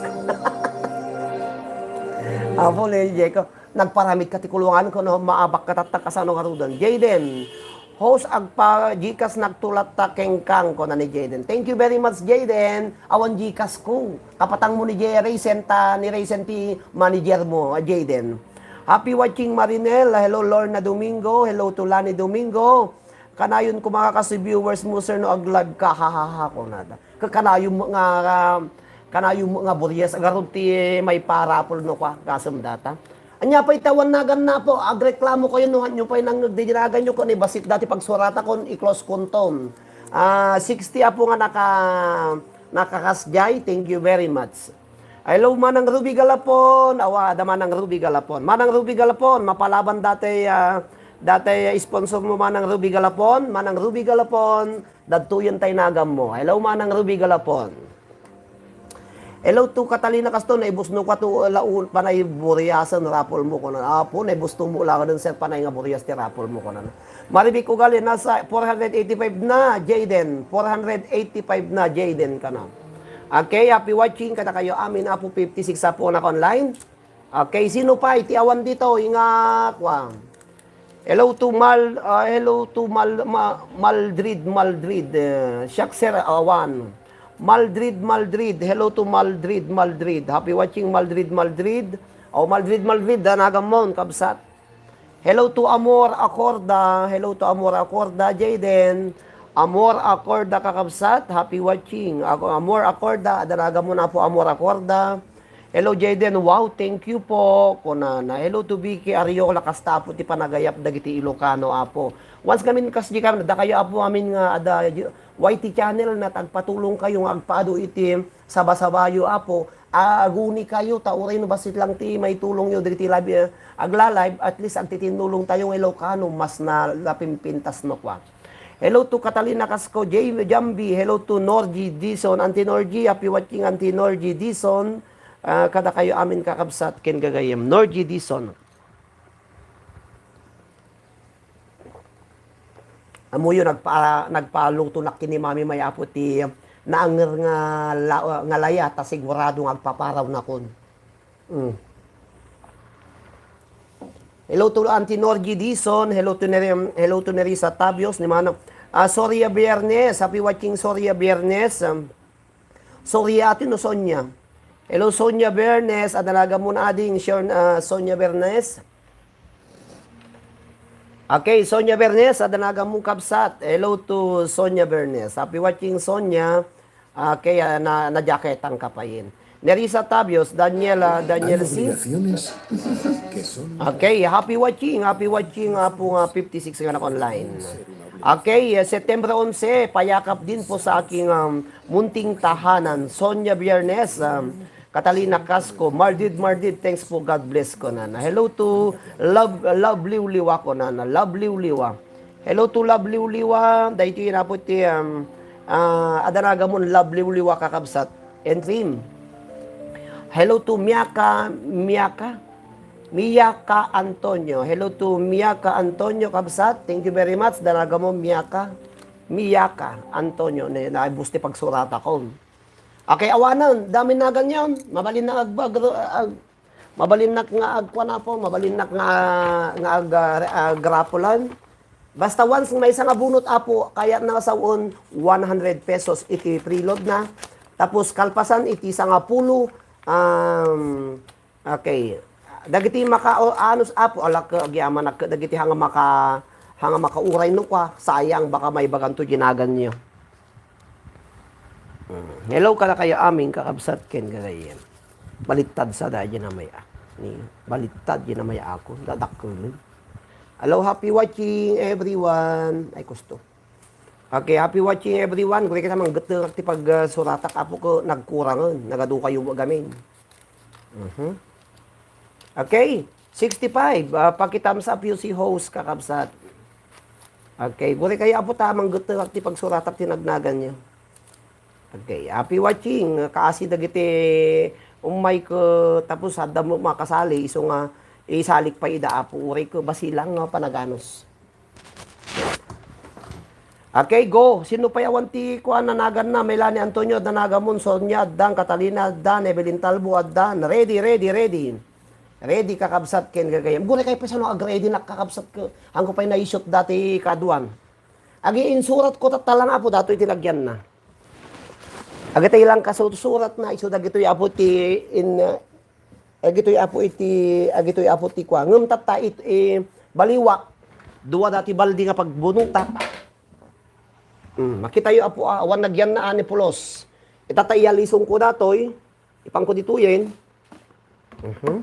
Apo ni Jeko, nagparamid ka ti kulungan, kuno maabak ka tatta kasano ngaruden. Jayden, host, agpa-Gcash nagtulat ta kengkang, kuna ni Jayden. Thank you very much, Jayden. Awan Gcash ko. Kapatang mo ni Jay Raysen ta ni Raysen ti manager mo, a Jayden. Happy watching, Marinel. Hello, Lorna Domingo. Hello to Lani Domingo. Kanayon ko makakasi viewers mo, sir, no ag-live ka, hahaha, kunada. Kakanayon mo nga, ah, kanayon mo nga burias, agarod ti may parapol no kwa, kasem data. Anya pay tawannagan na po, agreklamo kayo no hanyo pay nangngeg di dinagan nyo kun ibasit dati pagsurata kun i-close kunton. Ah, sixty apo nga naka, nakakasjay, thank you very much. Hello, Manang Ruby Galapon. Awa, da Manang Ruby Galapon. Manang Ruby Galapon, mapalaban dati, ah, dati sponsor mo, Manang Ruby Galapon. Manang Ruby Galapon, dadtuyen tay nagam mo. Hello, Manang Ruby Galapon. Hello to Catalina Caston, naibusno ka to, laun, panay buriasan raffle mo, kunan. Apo, naibusno mo lang din, sir, panay nga burias ti raffle mo, kunan. Maribik Ugali, nasa four hundred eighty-five na, Jayden. Four hundred eighty-five na, Jayden, kana. Okay, happy watching, kada kayo amin, apo, fifty-six apo na online. Okay, sino pa iti awan dito? Inga, kwa. Hello to Mal, ah, hello to Mal, Ma-, Maldrid, Maldrid. Eh, siak, sir, awan. Maldrid, Maldrid. Hello to Maldrid, Maldrid. Happy watching, Maldrid, Maldrid. Oh, Maldrid, Maldrid, danagan mo, kabsat. Hello to Amor Acorda. Hello to Amor Acorda, Jayden. Amor Acorda, kakabsat. Happy watching. Ako, Amor Acorda, danagan mo na po, Amor Acorda. Hello, Jayden. Wow, thank you po, kunana. Hello to Vicky Ariola, kasta apo ti panagayap dagiti Ilocano, apo. Once ngamin kasdi kami, dakayo, apo, amin nga ada Y T channel na tagpatulong kayo nga agpaado iti saba-sabayo, apo. Aguni kayo, ta uray no bassit lang ti maitulong yo dagiti live, eh, agla-live, at least agtitinnulong tayo nga Ilocano, mas na, napimpintas no kwa. Hello to Catalina Casco, J-, Jambi. Hello to Norgie Dison, Auntie Norgie, happy watching, Auntie Norgie Dison. Ah, kada kayo amin kakabsat ken gagayem. Norgie Dison. Amoyo nagpa-, nagpaluto nak ken ni Mami May apo ti naanger nga la-, nga laya ta sigurado nga agpaparaw nakon. Mm. Hello to Auntie Norgie Dison. Hello to Neri-, hello to Nerissa Tabios ni Manang. Ah, Soria Biernes. Happy watching, Soria Biernes. Um, Soria ati no Sonia. Hello, Sonia Bernes. Adanagan mo na ading, sure, ah, Sonia Bernes. Okay, Sonia Bernes, adanagan mo kabsat. Hello to Sonia Bernes. Happy watching, Sonia. Okay, ah, na, na-jacket ang kapayin. Nerissa Tabios, Daniela, Daniel C. Okay, happy watching, happy watching, apo nga fifty-six nga online. Okay, eh, September onse, payakap din po sa aking, um, munting tahanan, Sonia Biernes, um, Catalina Casco, Mardid, Mardid, thanks po, God bless, kunana. Hello to Love, Love Liwliwa, kunana. Love Liwliwa. Hello to Love Liwliwa. Daytoy na po ti, um, ah, adanagan mo, Love Liwliwa, kakabsat. And team. Hello to Miaka, Miaka. Miyaka Antonio. Hello to Miyaka Antonio, kabsat. Thank you very much. Danagan mo, Miyaka. Miyaka Antonio. Ne, naibus ti pagsurata ko. Okay, awanen. Dami na ganyan. Mabalin na ag-, ag-, ag-, mabalin na nga agkuan, apo. Mabalin na nga, nga ag-, ah, agrapulan. Basta once maysa nga bunot, apo, kayatna nga sawen one hundred pesos iti preload na. Tapos kalpasan iti sangapulo, um, Okay. Dagiti maka-, o, anus, apo, alak, agyamanak, dagiti hanga maka-, hanga makauray no kwa, sayang, baka maibaganto dinagan niyo. Mm. Hello, kada kayo amin, kakabsat, ken gagayen. Balittad sa da, di na may, ni, balittad, di na may ako, dadakkel. Hello, happy watching, everyone. Ay, kusto. Okay, happy watching, everyone. Guri kita manggetter ti pag, ah, suratak, apo, ko nagkurangen. Nagadu kayo gamin. Mhm. Okay, sixty-five. Ah, paki-thumbs up you si host, kakabsat. Okay, guri kayo, apo, ta manggetter ti pagsuratak ti nagnagan niyo. Okay, happy watching. Kaasi dagiti ummay ket tapos adda mo makasali, isu nga isalik pay ida, Apo, uray ket basilang nga panaganos. Okay, go. Sino pay awan ti kuan, nanaganna? Melanie Antonio, adda nagamon. Sonia, addan. Catalina, addan. Evelyn Talbo, addan. Ready, ready, ready. Ready, kakabsat, ken gagayam. Guri kay pay sano ag-ready, nak-, kakabsat, ke. Angko pay naisut dati kaduan. Agi insurat ko tattalang, Apo, dato iti lagyanna. Agitay lang kasusurat na, isu dagitoy, Apo, ti in, agitoy, Apo, iti, agitoy, Apo, ti kua. Ngem tatta it, i, baliwak, dua dati baldi nga pagbunutak. Hmm, makitayo, Apo, ah, awan nagyan na ani pulos. Itata iyalisong ko datoy, ipangko ditoyen. Mhm.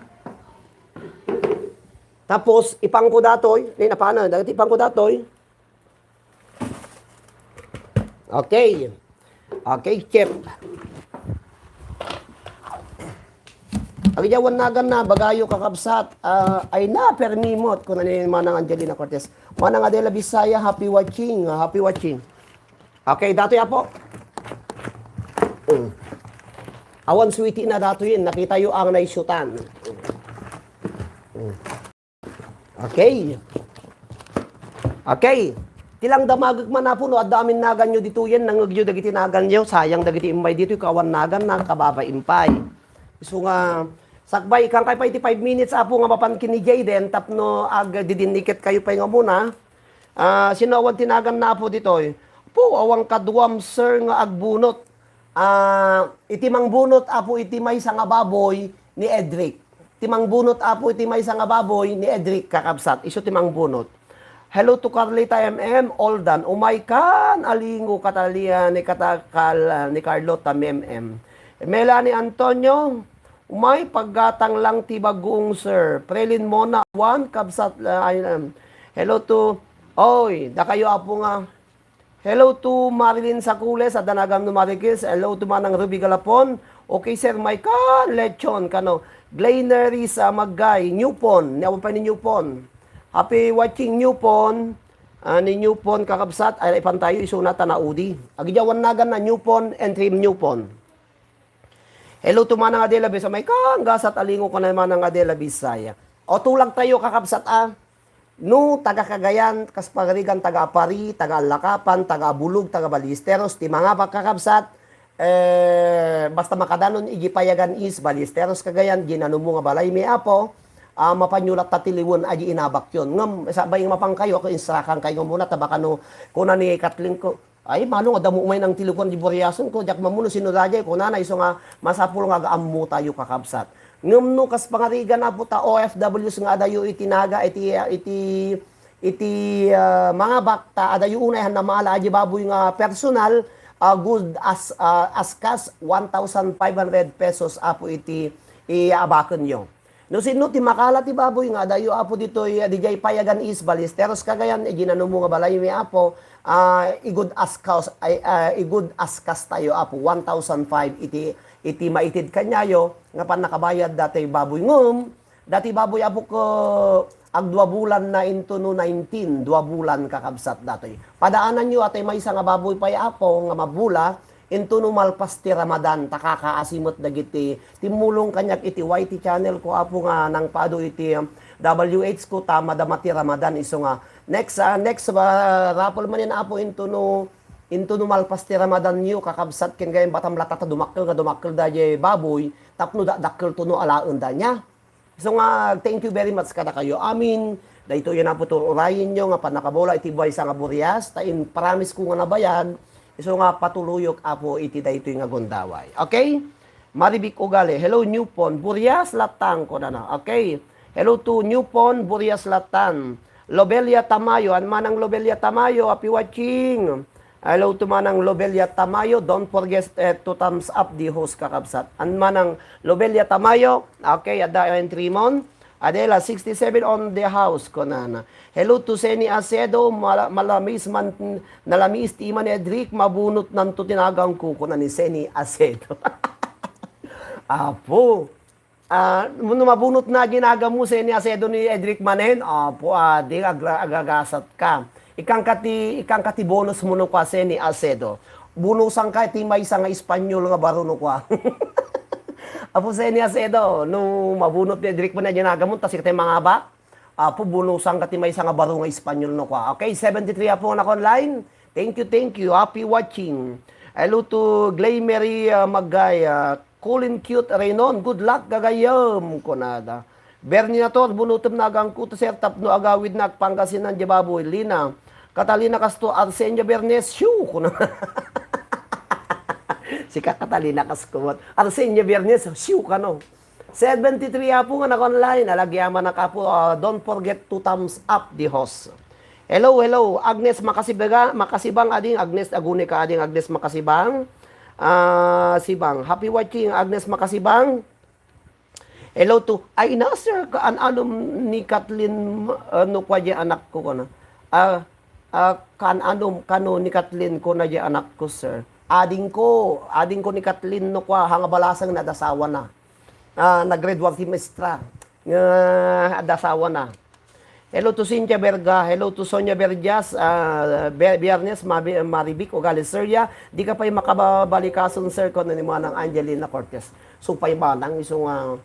Tapos, ipangko datoy, ni napana, dagiti ipangko datoy. Okay. Okay, Chef. Agidiawan nagan na, bagayo kakabsat. Ah, ay na, permimot, kuna ni Manang Angelina Cortez. Manang Adela Bisaya, happy watching, ah, happy watching. Okay, datoy, Apo. Mm. Awan suwiti na datoyen, nakitayo ang naisutan. Mm. Okay. Okay. Ti lang damagek man, Apo, no adda amin naganyo ditoyen, nangegyo dagiti naganyo, sayang dagiti immay ditoy, kawan nagan na, kababa impay. Isu nga, sakbay, ikkan kay pay ti five minutes, Apo, nga mapan ken ni Jayden, tapno agdidinniket kayo pay nga muna. Ah, sino awan ti nagan na, Apo, ditoy? Apo, awan kaduam, sir, nga agbunot. Ah, iti mangbunot, Apo, iti maysa nga baboy ni Edric. Ti mangbunot, Apo, iti maysa nga baboy ni Edric, kakabsat. Isu ti mangbunot. Hello to Carlita M M, Oldan. Umay kan, alingo, Catalina, ni Katakal, ni Carlota M M. Melanie Antonio, umay, paggatang lang ti bagong, sir. Prelin Mona, one, kabsat, ah, ay, um, hello to, oy, dakayo, Apo, nga, hello to Marilyn Sacules, adda nagan no Marikis. Hello to Manang Ruby Galapon. Okay, sir, may kan lechon, kano. Glainer Risa Maggay, Newpon. Ni awan pa ni Newpon. Happy watching, Newpon. Ah, ni Newpon, kakabsat, ay, ipan tayo, isuna ta naudi. Agidiawan nagan na Newpon and Team Newpon. Hello to Manang Adela Bisaya. May kanggasat alingo ko na Manang Adela Bisaya. O, tulag tayo, kakabsat, ah. No, taga Cagayan, kas pagarigan, taga Apari, taga Alakapan, taga Bulog, taga Ballesteros, ti mangabak, kakabsat, eh, basta makadanon iji Payagan East, Ballesteros, Cagayan, ginanumo nga balay mi, Apo, ah, mapanyo latta ti liwen, aji inabakyon. Ngem, sabay nga mapan kayo, ako instrakan kayo muna, ta baka no, kuna ni Kathleen ko, ay, mano nga damo umay nang tilukan di buriasen ko, diak mammuno sino daydiay, kunana, isu nga masapul nga agaammo tayo, kakabsat. Ngem no kas pangarigan, Apo, ta O F Ws nga adayo iti naga, iti, iti, iti, ah, mangabak, ta adayo unay han namaala, aji baboy nga personal, ah, good as, ah, as cash, one thousand five hundred pesos, Apo, iti iaabakenyo. No sino ti makala ti baboy nga adayo, Apo, ditoy, ah, dijay Payagan East, Ballesteros, Cagayan, iji nanumo nga balay mi, Apo, ah, igud as kas-, ay, ah, igud as kas tayo, Apo, one thousand five iti, iti maitid kanyayo, nga pannakabayad dati baboy. Ngem, dati baboy, Apo, ko, agdua bulan na into no nineteen, dua bulan kakabsat datoy. Padaananyo, atay maysa nga baboy pay, Apo, nga mabula, into no malpas ti Ramadan, ta kakaasi met dagiti timmulong kaniak iti Y T channel ko, Apo, nga nangpado iti W H ko, ta madama ti Ramadan, isu nga next, ah, next, ah, raffle manen, Apo, into no, into no malpas ti Ramadan yo, kakabsat, ken gayam batam latta ta dumakkel nga dumakkel daydiay baboy, tapno dakdakkel to no alaen da nia. So nga, thank you very much kadakayo amin. Daytoy nga naputurayenyo nga pannakabula iti maysa nga burias, ta in-promise ko nga nabayag, isu nga patuluyok, Apo, iti daytoy nga gundaway. Okay? Maribik Ugali, hello, Newpon. Burias lattan, kunana. Okay. Hello to Newpon, Burias lattan. Lobelia Tamayo, an manang Lobelia Tamayo, happy watching. Hello to manang Lobelia Tamayo. Don't forget, eh, to thumbs up the host, kakabsat. An manang Lobelia Tamayo, okay, adda entry mon. Adela, sixty-seven on the house, kunana. Hello to Seni Acedo, mala-, malamis man, nalamis ti ima ni Edric, mabunot nanto ti nagan ko, kuna ni Seni Acedo. Apo, ah, no mabunot na ginaga mo, Seni Acedo ni Edric manen, apo, ah, di agra-, agagasat ka. Ikangka ti, ikangka ti bonus mo no kwa, Seni Acedo. Bunusanka ti maysa nga Espanyol nga baro no kua. Apo Senias Edo, no mabunot ni Edric mo na dyan agamon, ta sika tayo mangabak. Apo, bunusanka ti maysa nga baro nga Espanyol no kua. Okay, seventy-three apo nga naka-online. Thank you, thank you. Happy watching. Hello to Glay Mary, uh, Magay, uh, Colin Cute Raynon. Good luck, gagayem, kunada. Bernie Nator, bunutem na agangko to, sir, tapno agawid na Pangasinan, di baboy. Lina, Catalina Castro, Arsenio Bernes, shoo, kuna. Si Ka-, Catalina Castro, Arsenio Bernes, shoo, kano. Seventy-three apo nga naka-online. Alagiaman na kapo, ah, don't forget to thumbs up the host. Hello, hello. Agnes Makasibaga, Makasibang, ading Agnes, aguni ka, ading Agnes Makasibang. Ah, Sibang. Happy watching, Agnes Makasibang. Hello to, ay na, sir, kaan-anom ni Kathleen, ah, no kua di anak ko, kana. Ah, ah, kaan-anom, kano ni Kathleen ko na di anak ko, sir. Ading ko, ading ko ni Kathleen no kua, hanga balasang na adasawa na. Ah, nag-grade one semester. Nga adasawa na. Hello to Cynthia Berga, hello to Sonia Berjas, ah, Be-, Biernes, Mabi-, Marivic, Ogales, Seria, di ka pay makababalikason, sir, kuno ni Manang Angelina Cortez. So, pay manang isu nga,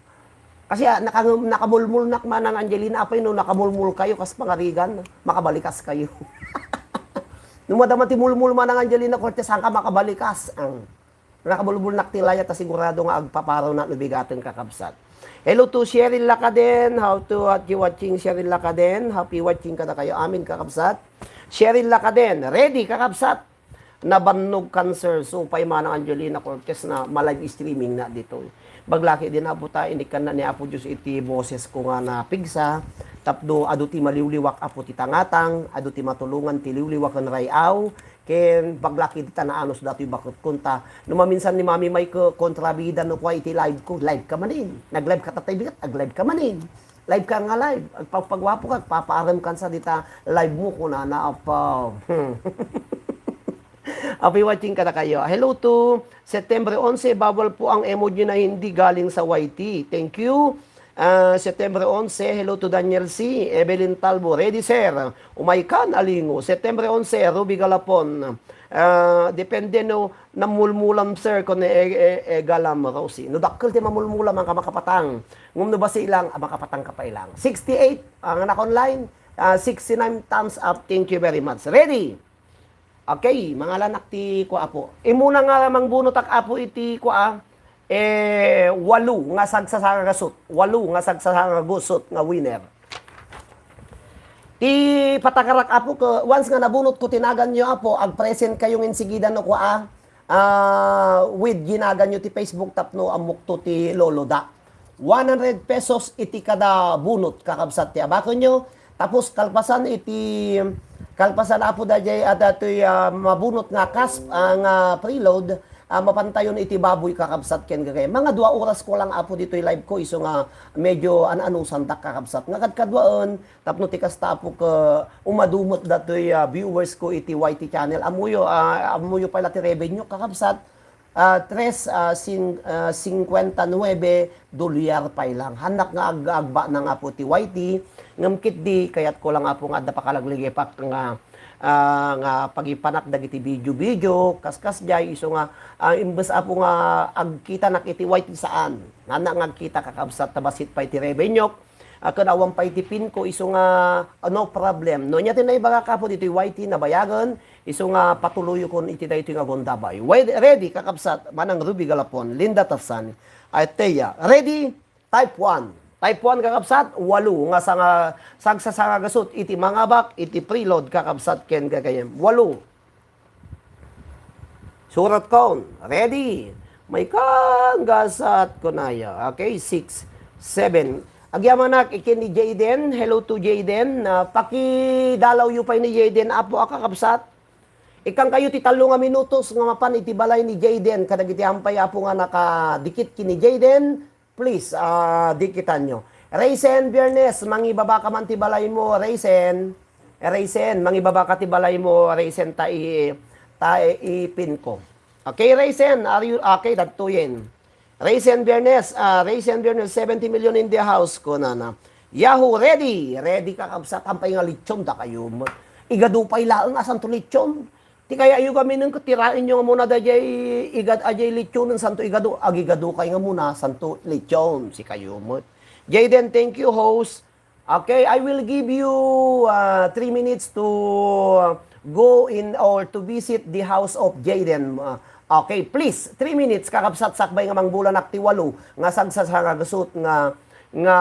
kasi, ah, naka-, nakamulmulnak, Manang Angelina, apay no nakamulmul kayo, kas pangarigan, makabalikas kayo. No madama ti mulmul, Manang Angelina Cortez, saan ka makabalikas? Ang Nakabulbulnak ti layat a sigurado nga agpaparo na no bigaten, kakabsat. Hello to Cheryl Lacaden. How to, what you watching, Cheryl Lacaden? Happy watching kada kayo amin, kakabsat. Cheryl Lacaden, ready, kakabsat. Nabannog cancer. So, pay Manang Angelina Cortez na ma-live streaming na dito. Baglaki din, Apo, ta inikkan na ni Apo Diyos iti boses ko nga napigsa. Tapno, adu ti maliwliwak, Apo, ti tangatang, adu ti matulongan ti liwliwak ken ray-aw. Ken baglaki dita naanus datoy baket kunta. No maminsan ni Mami May ko kontrabida no kua iti live ko, live ka manin. Nag-live ka tatay bigat, ag-live ka manin. Live ka nga live. Agpagpagwapo ka, agpapaarem kansa dita live mo, kunana, apaw. Happy watching kada kayo. Hello to September onse, bawal po ang emoji na hindi galing sa Y T. Thank you. Ah, September onse, hello to Daniel C. Evelyn Talbo, ready, sir. Umay kan, alingo. September onse, Ruby Galapon. Ah, depende no, namulmulam, sir, kun e, e, e, galam, Rosie. No dakkel ti mamulmulam, ang kamakapatang. Ngum no basi lang, ah, makapatang ka pa ilang. Sixty-eight, ang anak online. Ah, sixty-nine thumbs up. Thank you very much. Ready? Okay, mangalanak ti kua, Apo. Imuna nga mangbunotak, Apo, iti kua, eh, walo nga sagsasangagusot. Walo nga sagsasangagusot nga winner. Ti patakarak, Apo, ke, once nga nabunot ko ti naganyo, Apo, ag-present kayo nga insigida no kua, ah, with ginaganyo ti Facebook tapno ammokto ti lolo da. One hundred pesos iti kada bunot, kakabsat, ti abakenyo. Tapos kalpasan iti, kalpasan, Apo, daydiay, ah, datoy, ah, mabunot nga kas-, ah, nga preload, ah, mapantayon iti baboy, kakabsat, ken gagay. Mga dua oras ko lang, Apo, ditoy live ko, isu nga medyo an-anusandak, kakabsat. Nga kadkaduaen, tapno ti kasta, Apo, ke umadu met datoy, ah, viewers ko iti Y T channel. Ammoyo, ah, ammoyo pay la ti revenue, kakabsat. Ah, tres, ah, sing-, ah, singkuenta nuebe dolyar pay lang. Hannak nga ag-, agbanang, Apo, ti Y T, ngem ketdi, kayatko lang, Apo, nga adda pakalaglagipak nga, ah, nga pagipanak dagiti video-video, kaskasdiay, isu nga, ah, imbes, Apo, nga agkitanak iti Y T, saan. Hannak nga agkita, kakabsat, ta bassit pay ti revenue, ah, ken awan pay ti pin ko, isu nga, ah, no problem. No, ania ti naibagak, Apo, ditoy Y T, nabayagen, isu nga patuloyokon iti daytoy nga gundabay. Wed-, ready, kakabsat, Manang Ruby Galapon, Linda Tarsani, Ateya. Ready? Type one. Type one, kakabsat, walo nga sanga-, sagsasangagasut iti mangabak iti preload, kakabsat, ken gagayem. Walo. Surat kon. Ready? May kan gasat kunaya. Okay, six, seven. Agyamanak iken ni Jayden. Hello to Jayden. Ah, pakidalawyo pay ni Jayden, Apo a kakabsat. Ikkan kayo ti tallo nga minutos nga mapan iti balay ni Jayden. Kadagiti ampay, Apo, nga nakadikit ken ni Jayden, please, ah, dikitanyo. Raysen Biernes, mangibaba ka man ti balay mo, Raysen. Raysen, mangibaba ka ti balay mo, Raysen, ta i-, ta i-, ipin ko. Okay, Raysen, are you, okay, dadtoyen. Raysen Biernes, ah, Raysen Biernes, seventy million in the house, kunana. Yahoo, ready! Ready, kakabsat, ampay nga lechon, dakayo. Igadu pay laeng, asanto lechon? Ti kayatyo gamin ket tiraenyo nga muna daydiay igad-, a diay lechon, santo igado, agigado kay nga muna, santo lechon, sikayo met. Jayden, thank you, host. Okay, I will give you, uh, three minutes to, uh, go in or to visit the house of Jayden. Uh, okay, please, three minutes, kakabsat, sakbay nga mangbulanak ti walo nga sagsasangagusot nga, nga,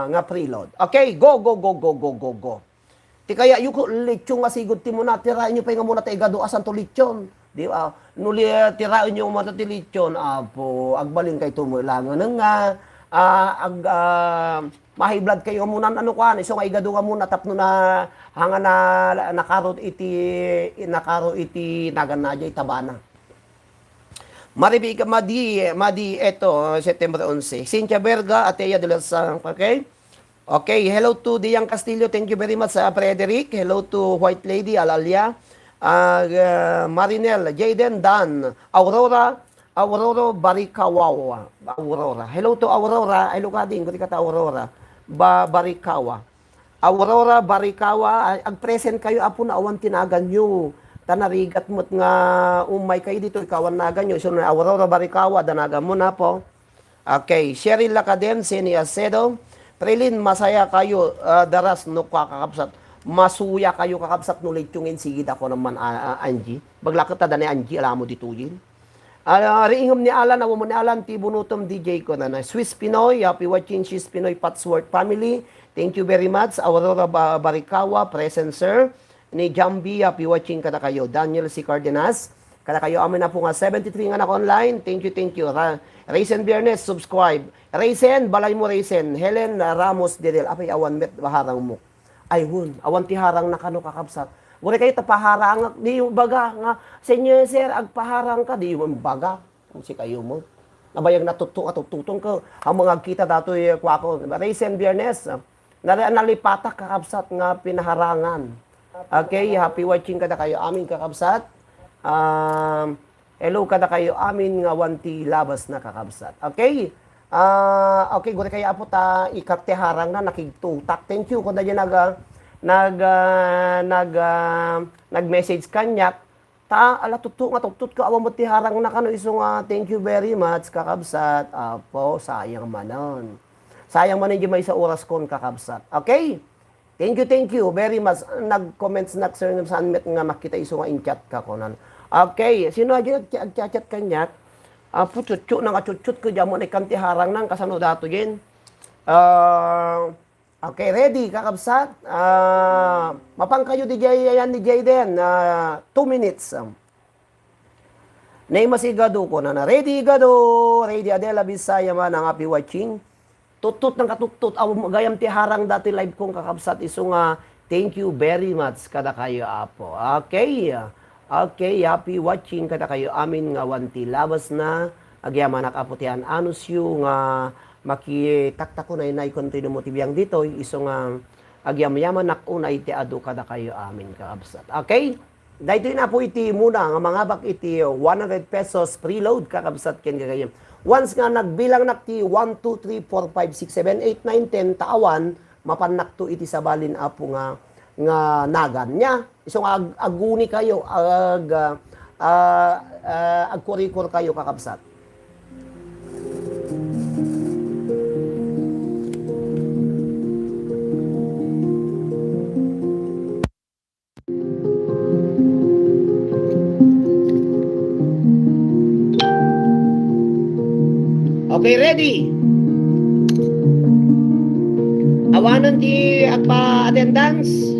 nga preload. Okay, go, go, go, go, go, go, go. Ti kayatyo ko, lechon nga sigud ti muna, tiraenyo pay nga muna ta igado a santo lechon. Di ba? No li-, tiraenyo muna ti lechon, apo, agbalin kay tumo langen nga, ah, ag-, ah, ma-high blood kayo nga muna, ano kuan, isu nga igado nga muna, tapno na, hanga na, nakaro iti, nakaro iti nagan na diay tabana. Maribig, Madi, Madi, eto, September onse. Cynthia Berga, Atea de los, ah, okay? Okay, hello to Diang Castillo. Thank you very much, ah, Frederick. Hello to White Lady, Alalia. Ah, ah, Marinel, Jayden, Dan, Aurora, Aurora Barikawaw. Aurora. Hello to Aurora. Ay, lukading, kati kata Aurora. Ba-, Barikawa. Aurora Barikawa, ay, ag-present kayo, apo, na awan ti naganyo. Ta narigat met nga umay kayo dito, ikawan naganyo. So, Aurora Barikawa, danagan mo na po. Okay, Cheryl Lacadem, Seni Acedo, Prilin, masaya kayo, ah, daras no, kakabsat. Masuya kayo, kakabsat, no lechon sigid ako naman, ah, ah, Angie. Baglaket ta da ni Angie, alam mo dituyin. Ah, riingem ni Alan, awan mo ni Alan, ti bunutom, D J ko na na. Swiss Pinoy, happy watching, Swiss Pinoy Patchwork family. Thank you very much. Aurora Ba-, Barikawa, present, sir. Ni Jambi, happy watching kadakayo. Daniel C. Cardenas, kadakayo amin, apo, nga seventy-three nga naka-online. Thank you, thank you. Ra-, Raisin Biernes, subscribe. Raisin, balay mo, Raisin. Helen Ramos Dedel, apay awan met harang mo. Ay, hun, awan ti harang na kano, kakabsat. Guri kayo ta paharangak, di yung baga nga, "Senyor, sir, agpaharang ka," di yung baga. Sikayo mo. Nabayag na tutto, tututong ko. Ang mga agkita datoy, eh, kuwako. Raisin Biernes, ah. Nari-, nalipatak, kakabsat, nga pinaharangan. Okay, happy watching kadakayo amin, kakabsat. Um, hello kadakayo amin nga awan ti labas na, kakabsat. Okay? Ah, okay, guri kayo, apo, ta ikat ti harang na, nakigtutak. Thank you, kung da nag, ah, nag, ah, nag, ah, nag-message kaniak. Ta, ala, tutto nga tuttot ka, awan met ti harang na kano, isu nga, thank you very much, kakabsat. Apo, sayang manen. Sayang manen di maysa oras kon, kakabsat. Okay? Thank you, thank you very much. Nag-comments nak, sir, saan met nga makita isu nga in-chat ka, kunan. Okay, sino agi nag-, nag-chat kaniak? Apo, tutto na nga tuttot ko, di amo na ikan ti harang nang kasano dato, Jen. Ah, Okay, ready, kakabsat? Ah, mapan kayo di Jay-, yan ni Jayden. Ah, two minutes. Um, name as igado ko na na. Ready, igado. Ready, Adela, Bisaya man ang happy watching. Tutut ng katutut. Aw, gayam ti harang dati live kong kakabsat. Isu nga, thank you very much. Kada kayo, apo. Okay. Okay, happy watching kadakayo amin nga awan ti labas na. Agyamanak, apo, ti an-anusyo nga makitaktakon ay nay kontinumo ti biang ditoy, isu nga agyamyamanak unay ti adu kadakayo amin, kakabsat. Okay? Daytoy na po iti muna nga mangabak iti one hundred pesos preload, kakabsat, ken gagayyem. Once nga nagbilangnak ti one, two, three, four, five, six, seven, eight, nine, ten, ta awan, mapannakto iti sabalin, apo, nga, nga nagan. Nia, isu nga ag-, aguni kayo, ag-, ah, ah, ah, agkurikor kayo, kakabsat. Okay, ready? Awanen ti agpa-attendance?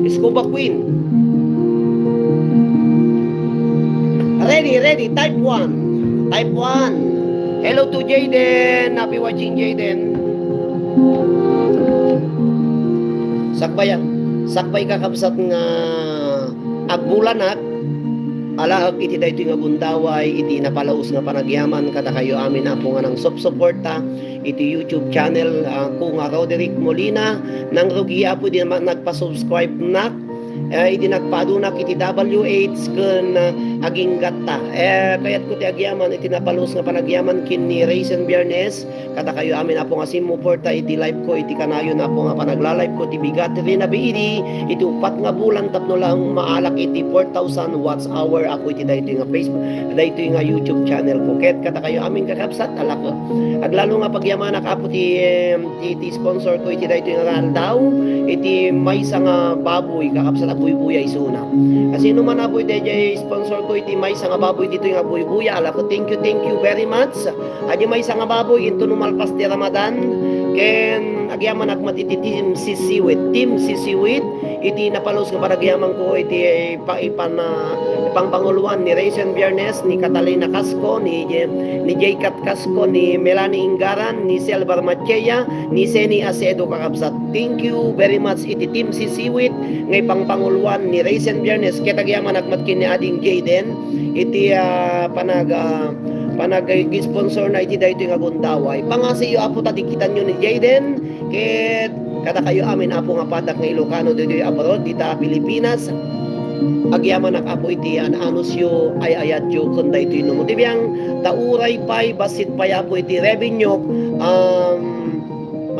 Scuba Queen. Ready, ready. Type one. Type one. Hello to Jayden. Happy watching, Jayden. Sakbay, ah. Sakbay, kakabsat, nga agbulanak. alaek iti daytoy nga gundaway iti napalaus nga panagyaman kadakayo amin, Apo, nga nangsupsuporta iti YouTube channel, ah, ko nga Roderick Molina. Nangrugi, Apo, idi ma-, nagpa-subscribe nak, eh, idi nagpaadunak iti W H ken, ah, aginggatta. Eh, kayatko ti agyaman iti napalaus nga panagyaman ken ni Raisin Biernes. Kadakayo amin, Apo, nga simmuporta iti live ko, iti kanayon, Apo, nga panagla-live ko, ti bigat ti rinabiidi, iti uppat nga bulan tapno lang maalak iti four thousand watch hour, Apo, iti daytoy nga Facebook, daytoy nga YouTube channel ko. Ket kadakayo amin, kakabsat, alak, aglalo nga pagyamanak, Apo, ti, em, ti, ti sponsor ko iti daytoy nga aldaw, iti maysa nga baboy, kakabsat, a buybuya isuna. Kasino man, Apo, iti, iti sponsor ko iti maysa nga baboy ditoy nga buybuya, alak, thank you, thank you very much. Adi maysa nga baboy inton umalpas ti Ramadan, ken agyamanak met iti Team Sisiwit. Team Sisiwit, iti napalus nga panagyaman ko iti pa-, ipan-, ah, pangpanguloan ni Raisin Biernes, ni Catalina Casco, ni, ni Jay Cat Casco, ni Melanie Ingaran, ni Selvar Machea, ni Seni Acedo, kakabsat. Thank you very much iti Team Sisiwit nga ipangpanguloan ni Raisin Biernes, ket agyamanak met ken ni Ading Jayden iti, ah, panag-, ah, panag-sponsor na iti daytoy nga gundaway. Pangasiyo, Apo, ta dikitanyo ni Jayden, ket kadakayo amin, Apo, nga paddak nga Ilocano ditoy abroad, dita Pilipinas. Agyamanak, Apo, iti an-anusyo, ay-ayatyo, ken daytoy no mo ti biang, ta uray pay, bassit pay, Apo, iti revenue, um,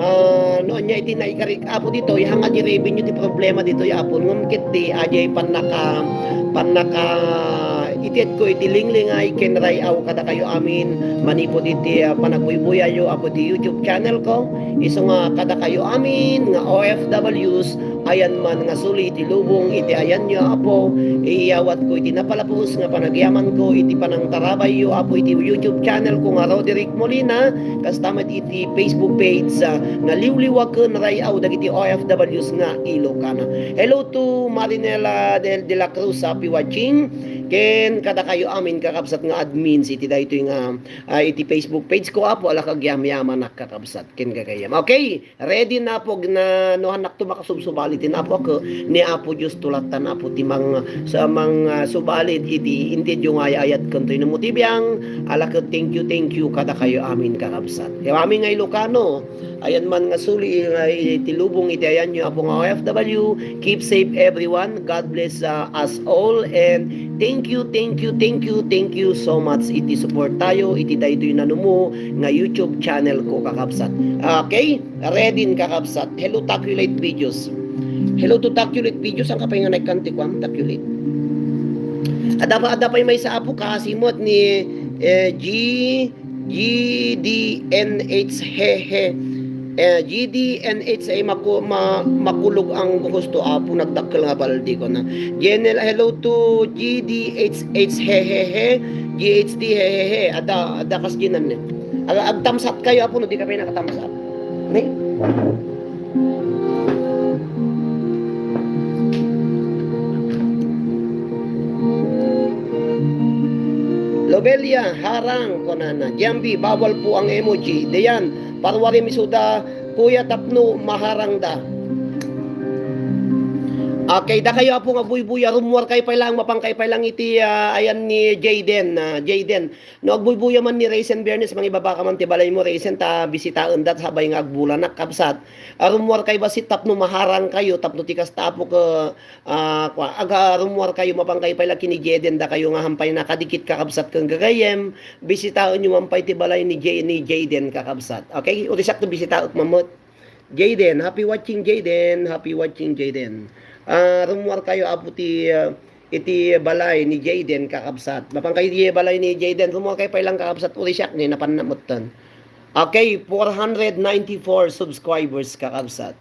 ah, no ania iti naikarik, Apo, ditoy, hanga di revenue ti problema ditoy, Apo, ngem ket ti, adiay pannaka-, pannaka-, itedko iti linglingay ken ray-aw kadakayo amin, manipud iti, ah, panagbuybuyayo, Apo, iti YouTube channel ko, isu nga kadakayo amin nga O F Ws, ayan man nga suli iti lubong iti ayanyo, Apo, iyawatko iti napalabos nga panagyamanko iti panangtarabayyo, Apo, iti YouTube channel ko nga Roderick Molina, kasta met iti Facebook page, ah, nga Liwliwa ken Ray-aw dagiti O F Ws nga Ilocana. Hello to Marinela de, de la Cruz, happy watching. Ken kadakayo amin, kakabsat, nga admins iti daytoy nga, ah, iti Facebook page ko, Apo, alak agyamyamanak, kakabsat, ken gagayyem. Okay. Ready na, Apo, na no hannak to makasubsubalit ti Apo, ket ni Apo Dios to lattan, Apo, ti mang-, sa mang-, ah, subalit iti intedyo nga ay-ayat ken toy no mo ti biang, alak, thank you, thank you kadakayo amin, kakabsat. Ket amin nga Ilocano, ayan man nga suli nga iti lubong iti ayanyo, Apo, nga O F W, keep safe everyone. God bless, ah, us all, and thank you, thank you, thank you, thank you so much iti support tayo iti daytoy nanumo nga YouTube channel ko, kakabsat. Okay? Ready, kakabsat. Hello, Taculate Videos. Hello to Taculate Videos. Saan ka pa nga nagkanti ko, am, Taculate? Ada pa, ada pa yung may sa apo ka, simot ni, eh, G, G D N H, he, he. Eh, G D N H ay maku-, ma-, makulog ang gusto, Apo, nagdakkel nga baldi ko na. General, hello to G D H H, he, he, he. G H D, he, he, he. Ada, ada kas ginan ni. Ag-, ag-thumbs up kayo, Apo, no? Di ka pa yung naka-thumbs up. Ni? Lobelia, harang, kunana. Jambi, bawal po ang emoji. Dayan, parwari misuda, kuya, tapno maharang da. Okay, dakayo, Apo, nga buybuya, rummuar kayo pay lang, mapangkay pay lang iti, ah, ayan ni Jayden, ah, Jayden. No agbuybuya man ni Raisin Biernes, mangibaba ka man ti balay mo, Raisin, ta bisitaen dat, sabay nga agbulanak, kabsat. Arummuar kayo bassit tapno maharang kayo, tapno ti kasta, Apo, ke, ah, kwa, aga rummuar kayo, mapangkay pay lang ken ni Jayden, dakayo nga hampay nakadikit, kakabsat, ken gagayyem, bisitaen yo man pay ti balay ni Jay-, ni Jayden, kakabsat. Okay? Uri siak to bisitaek mammet. Jayden, happy watching, Jayden. Happy watching, Jayden. Ah, rummuar kayo, Apo, ti, ah, iti balay ni Jayden, kakabsat. Mapangkay iti balay ni Jayden, rummuar kayo pay lang, kakabsat, uri siak ni napanna metten. Okay, four hundred ninety-four subscribers, kakabsat.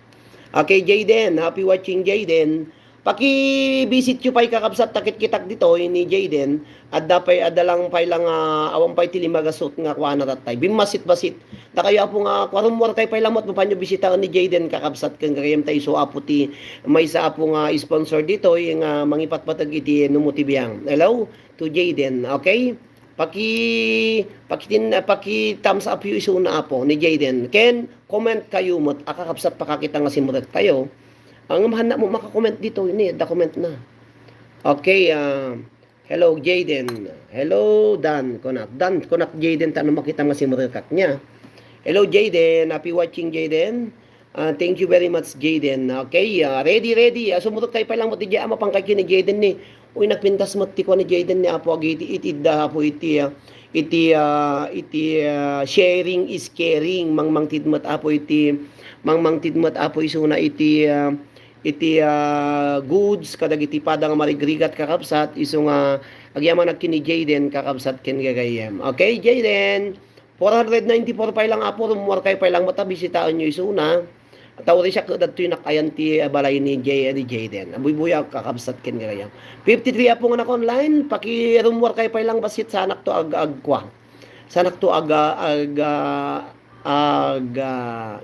Okay, Jayden, happy watching, Jayden. Paki-visit yo pay, kakabsat, ta kitkitak ditoy ni Jayden. Adda pay, adda lang pay lang, ah, awan pay ti lima gasut nga kuana tattay. Bimmasit-basit. Dakayo, Apo, nga, kua, rummuar kayo pay lang met, mapanyo bisitaen ni Jayden, kakabsat, ken gagayyem ta isu, Apo, ti maysa, Apo, nga sponsor ditoy nga mangipatpateg iti numo ti biang. Hello to Jayden, okay? Paki-, pakitin-, paki-thumbs up yo isuna, Apo, ni Jayden. Ken comment kayo met, a kakabsat, pakakita nga simrek tayo. Ang mahanna mo maka-comment ditoy, ni, da comment na. Okay, ah, Hello, Jayden. Hello, Dan. Kunak, Dan, kunak, Jayden, ta no makita nga simrekak niya. Hello, Jayden. Happy watching, Jayden. Ah, thank you very much, Jayden. Okay, ah, ready, ready. Ah, sumurot kay pa lang mo ti Jay-, ah, mapangkay kini Jayden ni. Uy, nagpintas mo ti kuan ni Jayden ni Apo Agi iti, iti da Apo iti, ah, iti, ah, iti, ah, sharing is caring. Mangmangtid met Apo iti, mangmangtid met Apo isuna iti, ah, iti, ah, goods kadagiti pada nga marigrigat, kakabsat, isu nga agyamanak ken ni Jayden, kakabsat, ken gagayyem. Okay, Jayden. Four hundred ninety-four pay lang, Apo, rummuar kay pay lang, mata bisitaenyo isuna. Tauri siya ket dadtoy nak-ayan ti, ah, balay ni Jay, ni Jayden. Buybuya, kakabsat, ken gagayyem. Fifty-three, Apo, nga naka-online, pakirummuar kay pay lang, bassit sanak to ag-, agkua. Sanak to aga, aga, aga,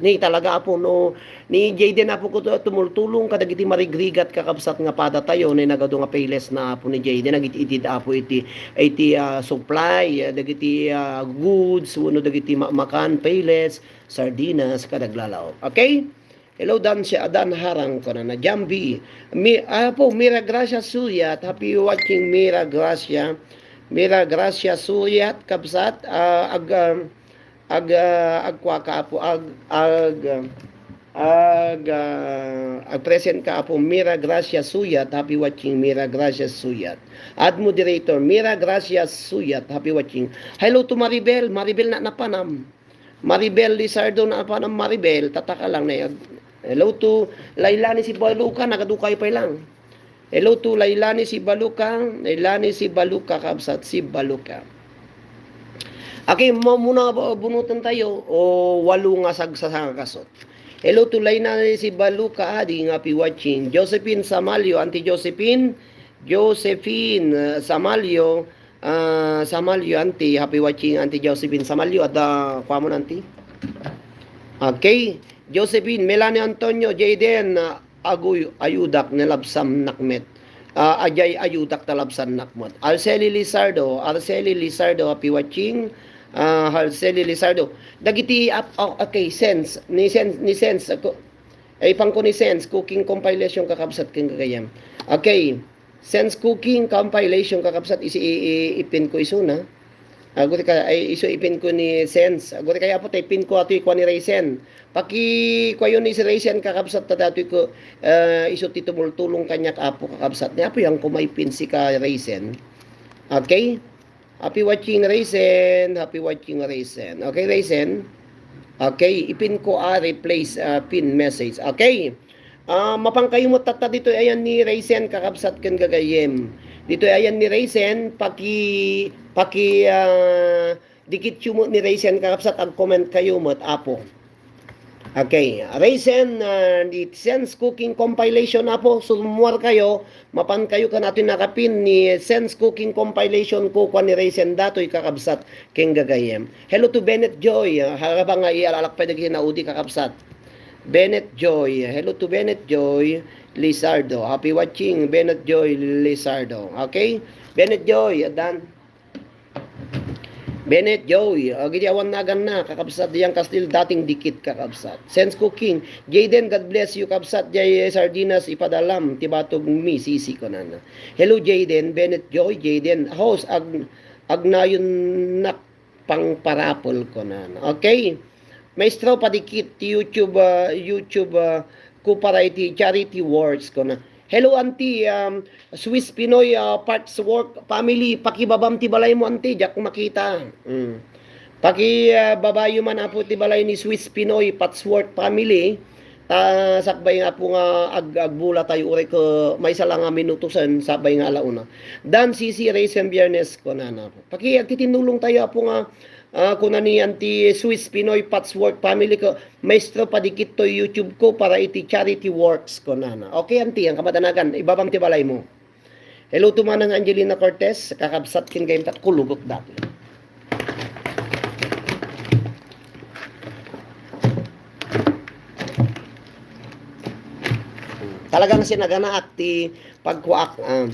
ni talaga, Apo, no, ni Jayden, Apo, ko to-, tumultulong kadagiti marigrigat, kakabsat, nga pada tayo, ni nagadu nga payless na, Apo, ni Jayden, nagititid, Apo, iti, iti, ah, supply, ah, dagiti, ah, goods, wenno dagiti ma-, makan, payless, sardinas, kadaglalaw. Okay? Hello, Dan, si Adan Harang, kunana, Jambi. Mi-, Apo, Mira Gracia Suyat, happy watching, Mira Gracia. Mira Gracia Suyat, kabsat, ah, ag-, ah, ag-, ah, agkua ka, Apo, ag-, ag-, ag-, ah, ag-present ka, Apo, Mira Gracia Suyat, happy watching, Mira Gracia Suyat. Ad moderator, Mira Gracia Suyat, happy watching. Hello to Maribel, Maribel na napanam. Maribel Lizardo, napanam Maribel, tataka lang na yag-, hello to Lailani si Baluka, nagadukay pay lang. Hello to Lailani si Baluka, Lailani si Baluka, kabsat si Baluka. Okay, mo-, muna bu-, bunutan tayo, o walo nga sagsasangasot. Hello to Lailani si Baluka, adi nga pi watching. Josephine Samalio, Auntie Josephine, Josephine, uh, Samalio, Ah, Samalio, Auntie. Happy watching, Auntie Josephine Samalio. Adda kuamon, Auntie. Okay. Josephine, Melanie Antonio, Jayden, ah, aguy, ayudak, nalabsam nakmet. Ah, ajay ayudak, talabsan nakmet. Arceli Lizardo, Arceli Lizardo, happy watching. Ah, Arceli Lizardo. Dagiti ap-, oh, okay, Sense. Ni Sense, ni Sense. Ako, ay, pangko ni Sense, cooking compilation, kakabsat, ken gagayyem. Okay. Sense Cooking Compilation, kakabsat, isi i-, i-, ipin ko isuna. Aguti ka, ay, isu ipin ko ni Sense. Aguti kay Apo, tay pin ko ato ikua ni Raisin. Pakikuayo ni si Raisin, kakabsat, ta datoy ko, eh, isu ti tumultulong kaniak, Apo, kakabsat. Ni Apo, yan ko may pin si ka Raisin. Okay? Happy watching, Raisin. Happy watching, Raisin. Okay, Raisin? Okay, ipin ko a replace, ah, pin message. Okay. Ah, mapangkayo met tatta ditoy ayan ni Raisin, kakabsat, ken gagayyem. Ditoy ayan ni Raisin, paki-, paki-, ah, dikityo met ni Raisin, kakabsat, ag-comment kayo met, Apo. Okay, Raisin, ah, ni Sense Cooking Compilation, Apo, summuar kayo, mapan kayo kan atoy nakapin ni Sense Cooking Compilation, kukua ni Raisin datoy, kakabsat, ken gagayyem. Hello to Bennett Joy, ah, haraba nga iyalalak pay dagiti naudi, kakabsat. Bennett Joy, hello to Bennett Joy Lizardo. Happy watching, Bennett Joy Lizardo. Okay? Bennett Joy, adan. Bennett Joy, agiti awan naganna, kakabsat, Diang Castillo, dating dikit, kakabsat. Sense Cooking, Jayden, God bless you, kabsat, jay sardinas, ipadalam, ti batog mi, sisi, kunana. Hello, Jayden, Bennett Joy, Jayden, host, ag-, agnayon nak pangparapol, kunana. Okay? Maestro, padikit ti YouTube, ah, YouTube, ah, ko para iti charity works, kuna. Hello, Auntie, um, Swiss Pinoy, ah, Patchwork Family, pakibabam ti balay mo, Auntie, diak makita. Mm. Paki, ah, babayo man, Apo, ti balay ni Swiss Pinoy Patchwork Family. Ta sakbay nga, Apo, nga ag-, agbula tayo, uray ko, maysa lang nga minuto sen, sakbay nga alauna. Dan Sisi Reyes Biernes, kunana, Apo. Paki agtitinulong tayo, Apo, nga, ah, kuna ni Auntie Swiss Pinoy Patchwork Family ko, "Maestro, padikit toy YouTube ko para iti charity works," kunana. Okay, Auntie, ang kamadanagan, ibabam ti balay mo. Hello to Manang Angelina Cortez, kakabsat ken gayam tat kulugok dati. Talagang sinaganaak ti pagkuak, ah,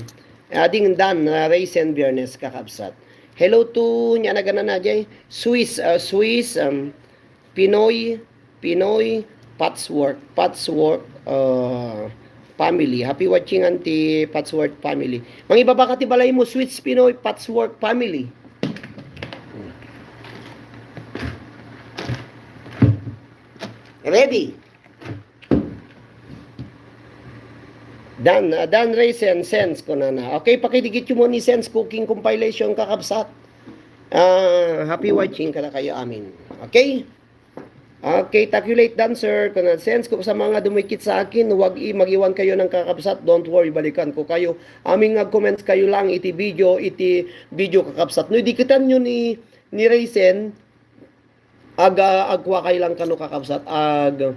ading Dan, ah, Reyes Biernes, kakabsat. Hello to, nia, nagana na jay, Swiss, ah, Swiss, um, Pinoy, Pinoy patchwork, patchwork, ah, family. Happy watching, Auntie Patchwork family. Mangibaba ka ti balay mo, Sweets Pinoy Patchwork family. Ready? Dan, ah, Dan Raisin, Sense, kunana. Okay, pakidigit mo ni Sense Cooking Compilation, kakabsat. Ah, happy watching kadakayo amin. Okay? Okay, takulate dancer, kuna Sense, kung sa mga dumikit sa akin, huwag i-, mag-iwan kayo ng kakabsat, don't worry, balikan ko kayo. Aming nag-comment kayo lang, iti video, iti video kakabsat. No, dikitan nyo ni, ni Raisin, ag-, ah, agkua kayo lang kano kakabsat, ag-,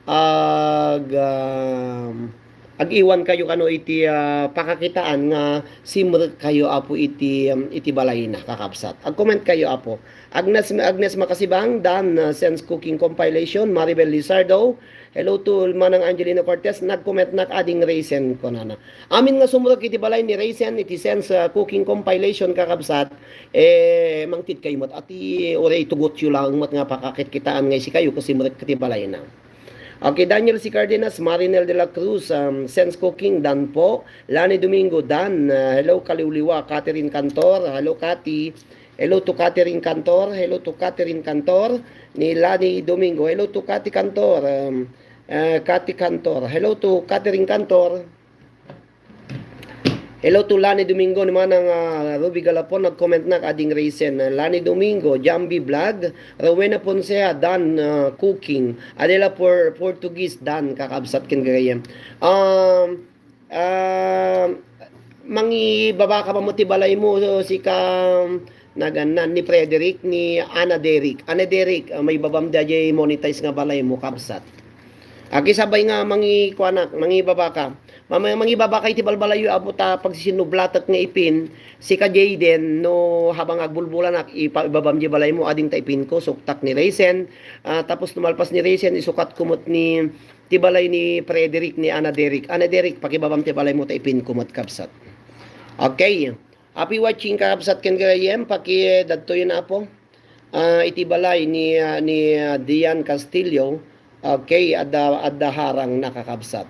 ag-, um, ag-iwan kayo kano iti, ah, pakakitaan nga simrek kayo, Apo, iti, um, iti balayna, kakabsat. Ag-comment kayo, Apo. Agnes, Agnes Makasibang, Dan, uh, Sense Cooking Compilation, Maribel Lizardo. Hello to Manang Angelino Cortez. Nag-comment nak ading Raisin, kunana. Amin nga sumrek iti balay ni Raisin, iti Sense, uh, Cooking Compilation, kakabsat. Eh, mangted kayo met, ati, uray tugot yo lang met nga pakakitkitaan nga isikayo, kasimrek iti balayna. Okay, Daniel C. Cardenas, Marinel de la Cruz, um, Sense Cooking, Dan po. Lani Domingo, Dan, uh, hello, Kaliwliwa, Catherine Cantor, hello, Cathy. Hello to Catherine Cantor. Hello to Catherine Cantor. Ni Lani Domingo. Hello to Cathy Cantor. Um, uh, Cathy Cantor. Hello to Catherine Cantor. Hello to Lani Domingo ni Manang, ah, Ruby Galapon. Nag-comment nak ading Raisin. Ah, Lani Domingo, Jambi Vlog, Rowena Ponsea, Dan, ah, Cooking, Adela Por-, Portuguese, Dan, kakabsat ken gagayyem. Um, Ah, mangibaba ka pa mo ti balay mo, so, sika, naganna, ni Frederick, ni Ana Derrick. Ana Derrick, ah, maibabam da jay monetize nga balay mo, kabsat. Aki sabay nga mangikuanak, mangibaba ka. Mama-, mangibaba ka iti balbalayo, Apo, ta pagsisinublatek nga ipin, sika Jayden, no habang agbulbulanak, ipa-, ibabam di balay mo, ading ta ipin ko, suktak ni Raisin. Ah, tapos no malpas ni Raisin, isukat ko met ni ti balay ni Frederick, ni Ana Derrick. Ana Derrick, pakibabam ti balay mo ta ipin ko met, kabsat. Okay. Happy watching, kakabsat, ken gagayyem, paki-, dadtoyen, Apo. Ah, iti balay ni, ah, ni, ah, Dian Castillo. Okay, adda, adda harang na, kakabsat.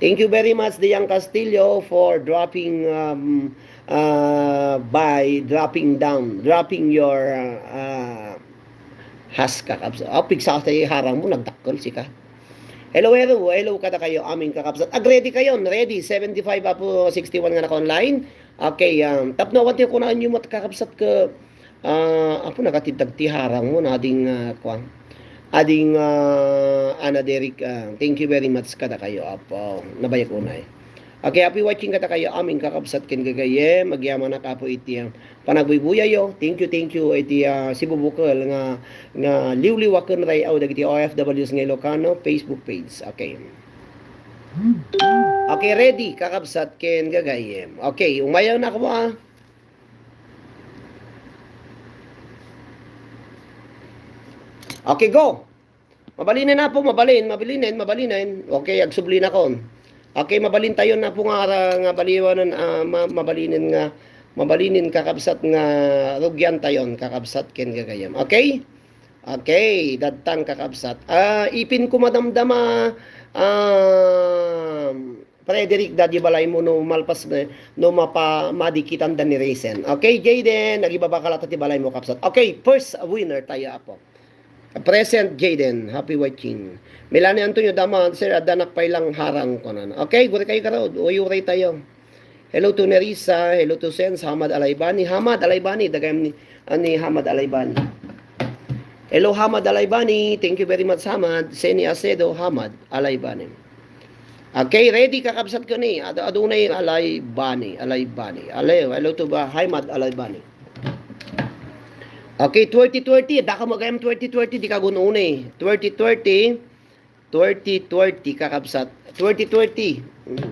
Thank you very much, Dian Castillo, for dropping, um, uh, by dropping down, dropping your, uh, Has, kakabsat. Ah, pigsa tayo harang mo, nagdakkel sika. Hello, hello, hello, kada kayo, amin kakabsat. Ag-ready kayo, ready. Seventy-five, Apo, sixty-one nga naka-online. Okay, um, tapno awan tayo kunaan nyo mat kakabsat ka, ah, Apo, nakatitag ti harang mo, na ading, ah, kwan. Ading, ah, Ana Derrick, ah, thank you very much kada kayo, Apo. Nabayag unay. Okay, happy watching kada kayo, amin kakabsat ken gagayyem. Agyamanak, Apo, iti, ah, panagbuybuyayyo. Thank you, thank you iti, ah, sibubukel nga, nga liwliwa ken ray-aw dagiti O F Ws nga Ilocano Facebook page. Okay. Okay, ready, kakabsat ken gagayyem. Okay, umayaw na ako, ah. Okay, go. Mabalinen, Apo, mabalin, mabalinen, mabalinen. Okay, agsubli na kon. Okay, mabalin tayo na po nga, nga baliwanan, ah, ma-, mabalinen nga, mabalinen, kakabsat, nga rugyan tayon, kakabsat ken gagayyem. Okay? Okay, daddang, kakabsat. Ah, ipin ko madamdama, ah, Frederick, dadi balay mo no malpas, no mapa-, madikitan da ni Raisin. Okay, Jayden, nagibaba ka latta ti balay mo, kabsat. Okay, first winner tayo, Apo. Present, Jayden. Happy watching. Melanie Antonio Daman, sir, adda nakpailang harang kunan. Okay, guri kayo karod. Uyuray tayo. Hello to Nerissa. Hello to Sens. Hamad Alaibani. Hamad Alaibani. Dagayam ni, ani Hamad Alaibani. Hello, Hamad Alaibani. Thank you very much, Hamad. Seni Acedo, Hamad Alaibani. Okay, ready, kakabsat ko ni. Ad-, adunay Alaibani, Alaibani. Hello, hello to ba? Hamad Alaibani. Okay, twenty twenty, daka mo gayam twenty twenty, di ka gun-uni. Twenty twenty, twenty twenty, kakabsat. Twenty twenty. Mm.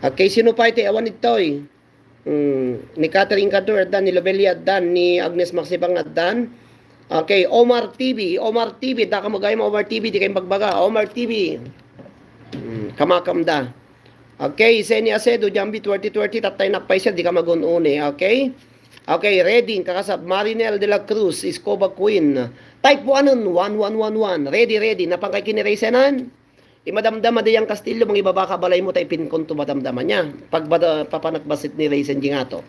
Okay, sino pa iti awan itoy? Mm, ni Catherine Cantor, addan, ni Lobelia, addan, ni Agnes Maxibang, addan. Okay, Omar T V, Omar T V, daka mo gayam Omar T V, di kayo magbaga. Omar T V. Mm, kamakam da. Okay, Seni Acedo, Jambi twenty twenty, tattay nakpaysa, di ka magun-uni, okay? Okay, ready, kakasat, Marinel de la Cruz, Escoba Queen. Type one, one one one one. Ready, ready. Napangkay kini Raisenan? Imadamdama diyan Castillo, mangibaba ka balay mo, ta ipinkonto madamdama niya. Pagbada-, papanakbasit ni Raisin Gingato.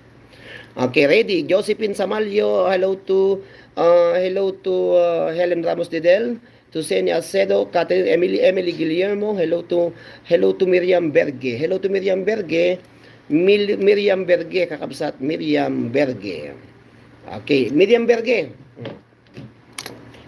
Okay, ready. Josephine Samalio, hello to, uh, hello to, uh, Helen Ramos Didel, to Seni Acedo, Catherine Emily, Emily Guillermo, hello to, hello to Miriam Berge. Hello to Miriam Berge. Mil-, Miriam Berge, kakabsat, Miriam Berge. Okay, Miriam Berge.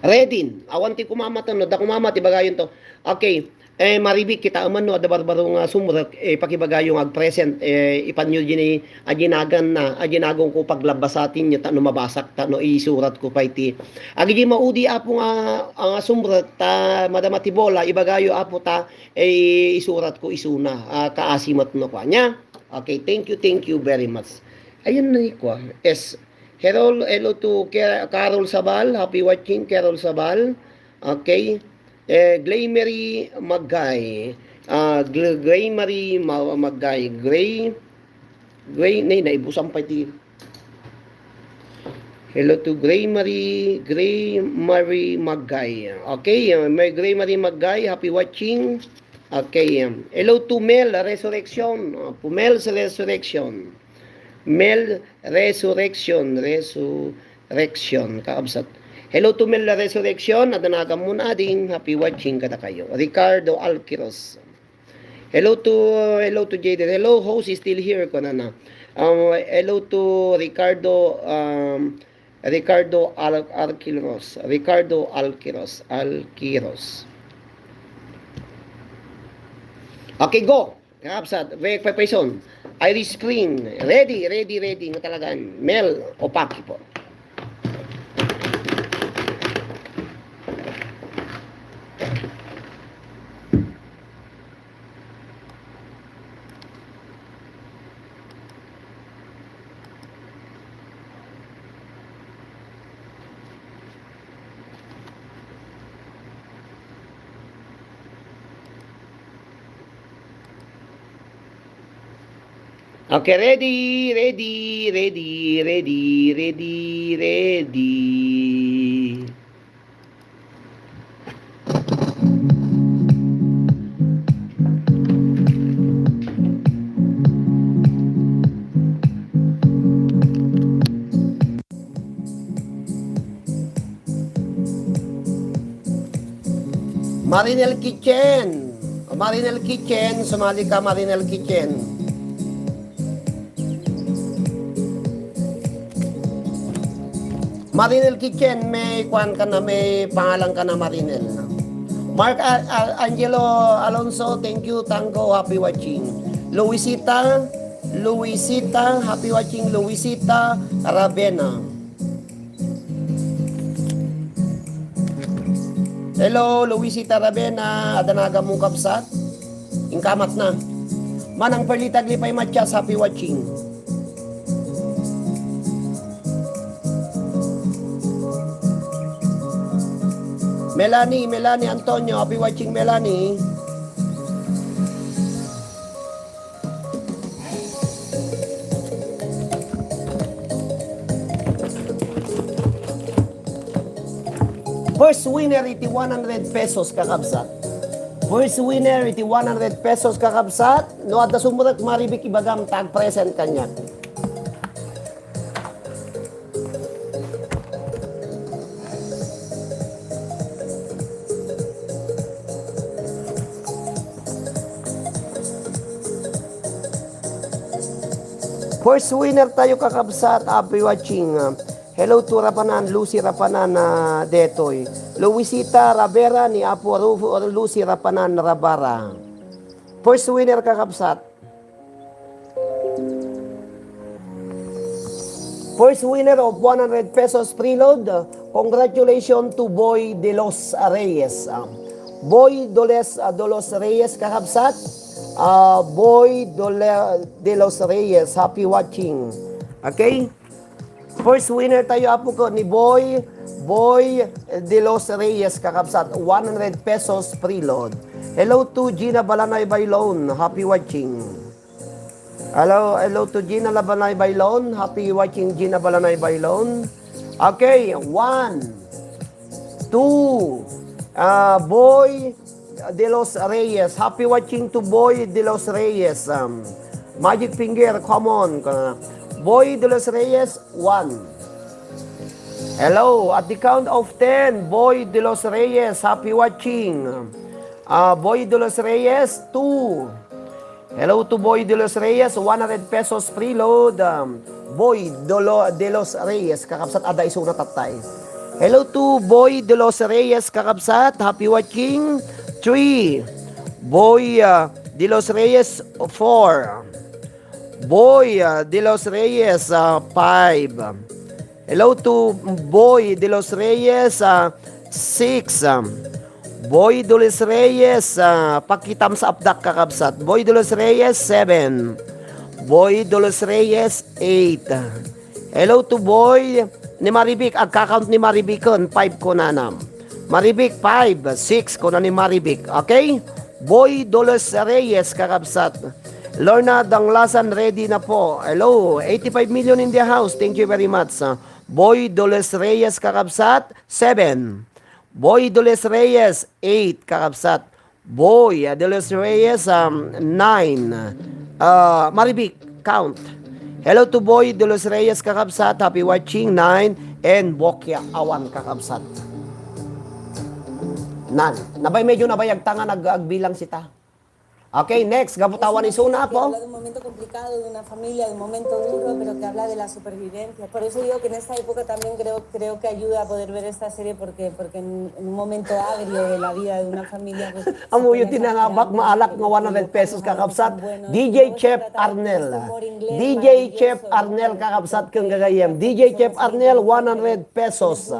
Ready. Awan ti kumamat, no? Da kumamat, ibagayon to. Okay. Eh, Marivic, kitaem man no adda barbaro nga sumrek, eh, pakibagayo nga agpresent, eh, ipanyo dini ajinagan na, ajinagon ko paglabasatin nyo, ta no mabasak, ta no isurat ko pa iti. Agidi maudi, Apo, nga, nga sumrek, ta madama ti bola, ibagayo, Apo, ta, eh, isurat ko isuna, ah, kaasi met no kua niya. Okay, thank you, thank you very much. Ayun na ni kua. Yes. Hello, hello to Ke-, Carol Sabal. Happy watching, Carol Sabal. Okay. Eh, Glay Mary Magay. Ah, Gl-, Gray Mary Ma-, Magay. Gray, Gray, nay, naibusan pa iti. Hello to Gray Mary, Gray Mary Magay. Okay, uh, may Gray Mary Magay, happy watching. Okay, um, hello to Mel Resurrection. Uh, to Mel's Resurrection. Mel Resurrection, Resurrection, kakabsat. Hello to Mel Resurrection, adda nagammon ading, happy watching kadakayo. Ricardo Alquiros. Hello to, hello to Jaden. Hello, host is still here, kunana. Um, hello to Ricardo, um, Ricardo Al-, Alquiros. Ricardo Alquiros. Alquiros. Okay, go. Kakabsat, Rick Papaison. Irish Spring. Ready, ready, ready. Nga talagan. Mel Opaki po. Okay, ready, ready, ready, ready, ready, ready. Marinel Kitchen. Marinel Kitchen, sumali ka, Marinel Kitchen. Marinel Kitchen, may kuan ka na, may pangalan ka na, Marinel. Mark A-, A-, Angelo Alonso, thank you, Tango, happy watching. Luisita, Luisita, happy watching, Luisita Ravena. Hello, Luisita Ravena, adda nagammon, kabsat? Inkamat na. Manang Perlita Aglipay Matias, happy watching. Melanie, Melanie Antonio, happy watching, Melanie. First winner iti one hundred pesos, kakabsat. First winner iti one hundred pesos, kakabsat. No adda sumrek, Marivic, ibagam ta ag-present kaniak. First winner tayo, kakabsat, happy watching. Hello to Rapanan, Lucy Rapanan, ah, detoy. Luisita Rabera ni Apo Rufo, Lucy Rapanan Rabara. First winner, kakabsat. First winner of one hundred pesos preload. Congratulations to Boy De Los Reyes. Ah, Boy Doles, ah, De Los Reyes, kakabsat. Ah, Boy Dole-, De Los Reyes, happy watching. Okay? First winner tayo, apo ko, ni Boy, Boy De Los Reyes, kakabsat, one hundred pesos preload. Hello to Gina Balanay Bailon, happy watching. Hello, hello to Gina Balanay Bailon, happy watching, Gina Balanay Bailon. Okay, one, two, ah, Boy De Los Reyes. Happy watching to Boy De Los Reyes. Um, Magic Finger, come on. Boy De Los Reyes, one. Hello, at the count of ten, Boy De Los Reyes, happy watching. Uh, Boy De Los Reyes, two. Hello to Boy De Los Reyes, one hundred pesos preload. Um, Boy Dolo-, De Los Reyes, kakabsat, adda isuna tattay. Hello to Boy De Los Reyes, kakabsat, happy watching. Three. Boy, uh, De Los Reyes, four. Boy, uh, De Los Reyes, uh, five. Hello to Boy De Los Reyes, uh, six. Um, Boy De Los Reyes, uh, pakitam sa apdak, kakabsat. Boy De Los Reyes, seven. Boy De Los Reyes, eight. Hello to Boy ni Marivic. Agka-count ni Marivic, kun five kunana. Marivic, five, six, kuna ni Marivic. Okay? Boy De Los Reyes, kakabsat. Lorna Danglasan, ready na po. Hello, eighty-five million in the house. Thank you very much. Uh, Boy De Los Reyes, kakabsat, seven. Boy De Los Reyes, eight, kakabsat. Boy, uh, De Los Reyes, um, nine. Uh, Marivic, count. Hello to Boy De Los Reyes, kakabsat. Happy watching, nine. And Bokia, awan, kakabsat. Nan. Nabay, medyo nabayag ta nga nag-, agbilang sita. Okay, next. Gapu ta awan isuna, apo. Habla de un momento complicado, de una familia, de un momento duro, pero que habla de la supervivencia. Por eso digo que en esta época también creo, creo que ayuda a poder ver esta serie porque, porque en, en un momento agrio de la vida de una familia, pues, ammoyo ti nangabak, maalak nga one hundred pesos, kakabsat. D J Chef Arnel. D J Chef Arnel, kakabsat, ken gagayyem. D J Chef Arnel, one hundred pesos.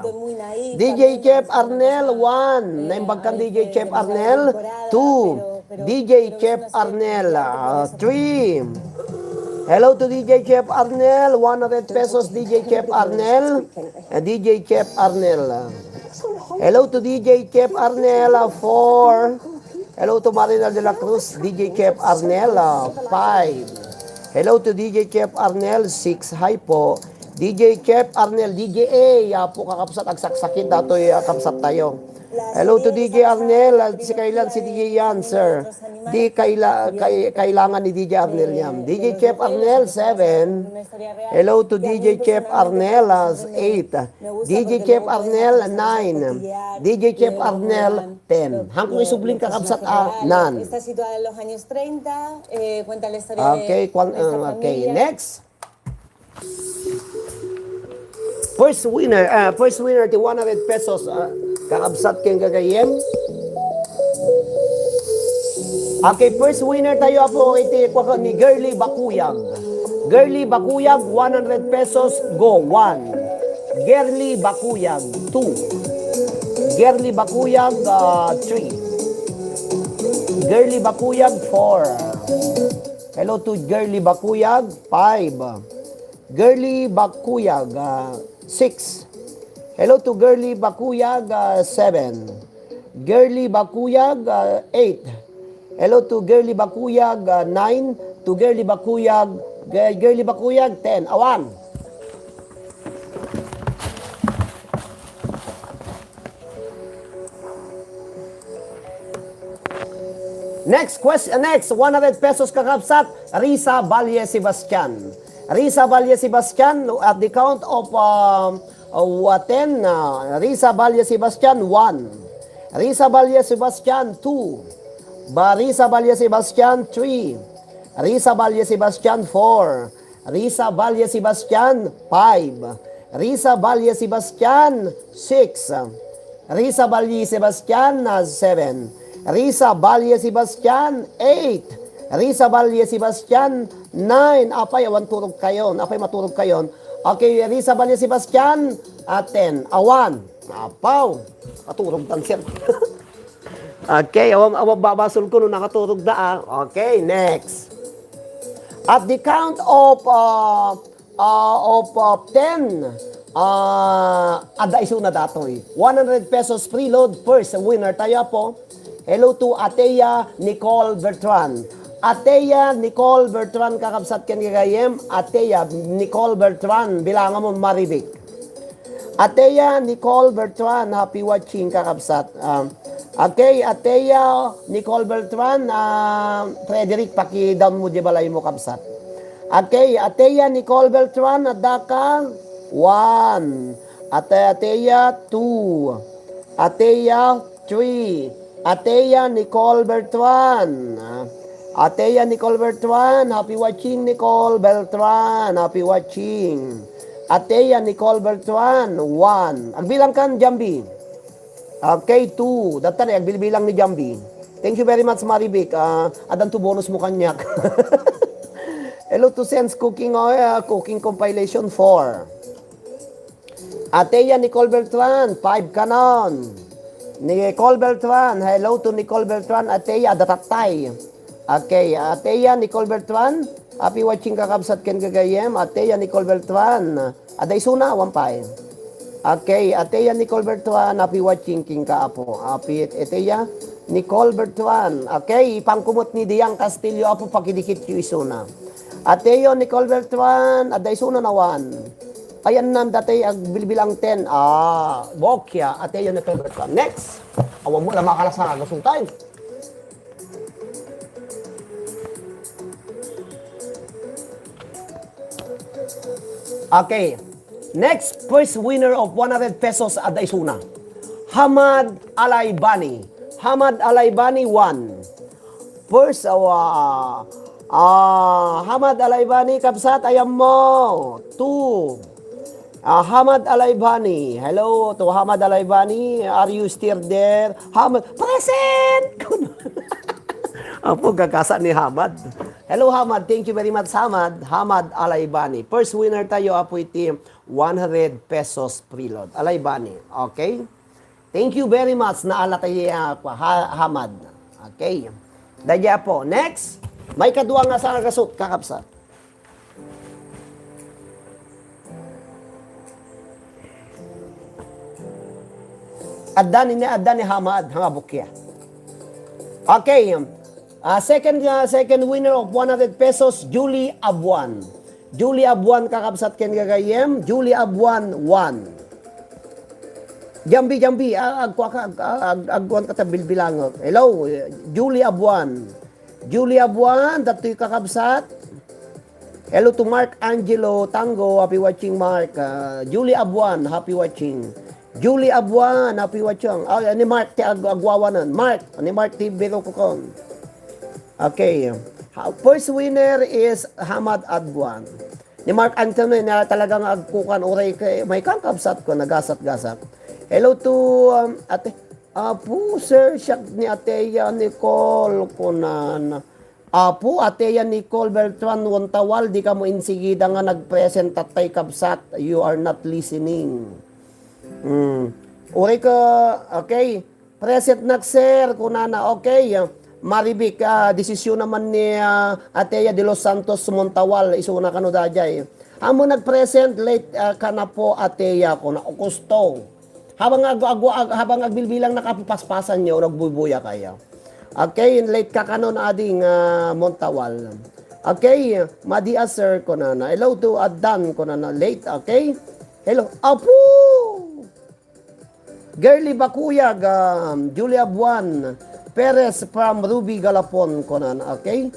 D J Chef Arnel, one. Naimbag kan D J Chef Arnel, two. D J Chef Arnel, uh, three. Hello to D J Chef Arnel, one hundred pesos, D J Chef Arnel. Uh, D J Chef Arnel. Hello to D J Chef Arnel, uh, four. Hello to Marinel de la Cruz, D J Chef Arnel, uh, five. Hello to D J Chef Arnel, six. Hi po. D J Chef Arnel, D J A, apo, kakabsat, agsaksakit datoy, ah, kabsat tayo. Hello to D J Arnel, ah, si kailan si D J yan, sir? Di kaila-, kai-, kailangan ni D J Arnel yan. D J Chef Arnel, seven. Hello to D J Chef Arnel, ah, eight. D J Chef Arnel, nine. D J Chef Arnel, ten. Hangko isubling, kakabsat, a, nan. Está situada en los años treinta, eh, cuenta la historia de, okay, kwan-, de esta, ah, okay, familia. Next. First winner, ah, first winner ti one hundred pesos, ah, kakabsat ken gagayyem. Okay, first winner tayo, apo, iti kuwaka ni Girly Bakuyag. Girly Bakuyag, one hundred pesos, go, one. Girly Bakuyag, two. Girly Bakuyag, ah, three. Girly Bakuyag, four. Hello to Girly Bakuyag, five. Girly Bakuyag, ah, six. Hello to Girly Bakuyag, ah, seven. Girly Bakuyag, ah, eight. Hello to Girly Bakuyag, ah, nine. To Girly Bakuyag, Gi-, Girly Bakuyag, ten. Awan. Next question, next, one hundred pesos, kakabsat, Risa Valle Sebastian. Risa Valle Sebastian, at the count of, um, uh, ten, uh, Risa Valle Sebastian, one. Risa Valle Sebastian, two. Ba-, Risa Valle Sebastian, three. Risa Valle Sebastian, four. Risa Valle Sebastian, five. Risa Valle Sebastian, six. Risa Valle Sebastian, ah, seven. Risa Valle Sebastian, eight. Risa Valle Sebastian, nine. Apay, awan turog kayon. Apay, maturog kayon. Okay, Risa Valle Sebastian, ah, ten. Awan. Apaw. Maturog tan, sir. Okay, awan, awan babasol ko no nakaturog da, ah. Okay, next. At the count of, uh, uh, of, uh, ten, uh, adda isuna datoy. One hundred pesos preload, first winner tayo, apo. Hello to Atea Nicole Bertrand. Atea Nicole Bertrand, kakabsat ken gagayyem. Atea Nicole Bertrand, bilangan mo, Marivic. Atea Nicole Bertrand, happy watching, kakabsat. Um, Okay, Ateya Nicole Beltran, ah, Frederick, pakidaon mo di balay mo, kabsat. Okay, Ateya Nicole Beltran, adda ka? One. Ate, Ateya, two. Ateya, three. Ateya Nicole Beltran. Ateya Nicole Beltran, happy watching, Nicole Beltran, happy watching. Ateya Nicole Beltran, one. Agbilang kan, Jambi. Okay, two. Data na, agbilbilang ni Jambi. Thank you very much, Marivic. Ah, addan to bonus mo kaniak. Hello to Sense Cooking Oil, Cooking Compilation four. Ateya Nicole Beltran, five kanon. Nicole Beltran, hello to Nicole Beltran, Ateya, adda tattay. Okay, Ateya Nicole Beltran, happy watching, kakabsat ken gagayyem. Ateya Nicole Beltran, adda isuna, one five. Okay, Ateya Nicole Beltran, happy watching kenka, Apo. Happy, Ateya Nicole Beltran. Okay, ipangko met ni Diang Castillo, Apo, pakidikityo isuna. Ateya Nicole Beltran, adda isuna, one. Ayanna, datoy agbilbilang ten. Ah, bokya, Ateya Nicole Beltran. Next. Awan mo lang makalas na, gusto tayo. Okay. Next, first winner of one hundred pesos, adda isuna. Hamad Alaibani. Hamad Alaibani, one. First, ah, ah, Hamad Alaibani, kabsat, ayan mo. Two. Ah, Hamad Alaibani. Hello to Hamad Alaibani. Are you still there? Hamad, present! Apo, gagasa ni Hamad. Hello, Hamad. Thank you very much, Hamad. Hamad Alaibani. First winner tayo, Apo, iti one hundred pesos preload. Alaibani. Okay? Thank you very much. Naala tayo, ah, ha-, Hamad. Okay. Daya po. Next. May kadua nga saragasut, kakabsat. Adda ni, adda ni Hamad, nga bukya. Okay. Ah, second, ah, second winner of one hundred pesos, Julie Abuan. Julie Abuan, kakabsat ken gagayyem. Julie Abuan, one. Jambi, Jambi, ah, agkua ka, ag-, ag-, agkuan ka ta bilbilangek. Hello, Julie Abuan. Julie Abuan, datoy kakabsat. Hello to Mark Angelo Tango, happy watching, Mark. Ah, Julie Abuan, happy watching. Julie Abuan, happy watching. Ah, ni Mark ti ag-, agwawanan. Mark, ni Mark ti biro ko kon. Okay. Ha-, first winner is Hamad Adwan. Ni Mark Anthony na talagang agkukan, uray kay, may kang kabsat ko, nagasat-gasat. Hello to, um, ate, Apo, sir, siak ni Ateya Nicole, kunan. Apo, Ateya Nicole Beltran Wontawal, di kamo insigida nga nag-present, tatay kabsat, you are not listening. Hmm. Uray ka, okay. Present nak, sir, kunana, okay. Maribik, ah, desisyon naman ni, ah, Ateya de los Santos Montawal, isuna kano dayjay. Amo nag-present, late, ah, ka na po, Ateya, kuna, o kusto. Habang ag-, ag-, ag-, habang agbilbilang na, kapapaspasan nyo, nagbubuya kayo. Okay, late ka kano na ading, ah, Montawal. Okay, madi a, sir, kunana. Hello to Adan, kunana, late, okay? Hello, Apo! Girly Bakuyag, um, Julia Buan Perez from Ruby Galapon, kunan, okay?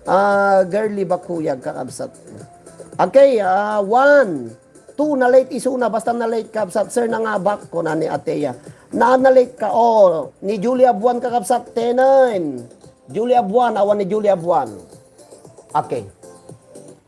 Ah, Girly Bakuyag, kakabsat. Okay, ah, one, two, na-late isuna, basta na-late, kabsat, sir, nangabak, kunan ni Ateya. Na, na-late ka, oh, ni Julia Buan, kakabsat, tenen. Julia Buan, awan ni Julia Buan. Okay.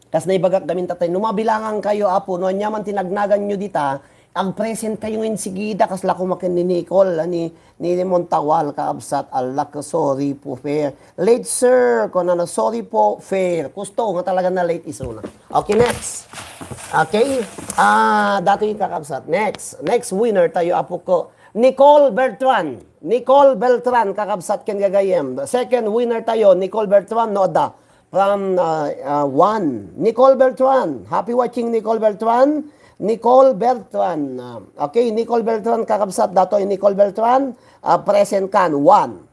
Kas naibagak gamin tatay, no mabilangan kayo, Apo, no anya man tinagnagan nyo dita, ag-present kayo ngayon sigida, kas lako makin ni Nicole, ni, ni Montawal, kaabsat, alak, sorry po, fair. Late, sir, kunana, sorry po, fair. Kusto, nga talaga na late isuna. Okay, next. Okay, ah, dato yung kakabsat. Next, next winner tayo, Apo ko. Nicole Beltran. Nicole Beltran, kakabsat ken gagayem. Second winner tayo, Nicole Beltran, no, da. From, uh, uh, one, Nicole Beltran. Happy watching, Nicole Beltran. Nicole Beltran. Uh, okay, Nicole Beltran, kakabsat datoy Nicole Beltran. Uh, present kan, one.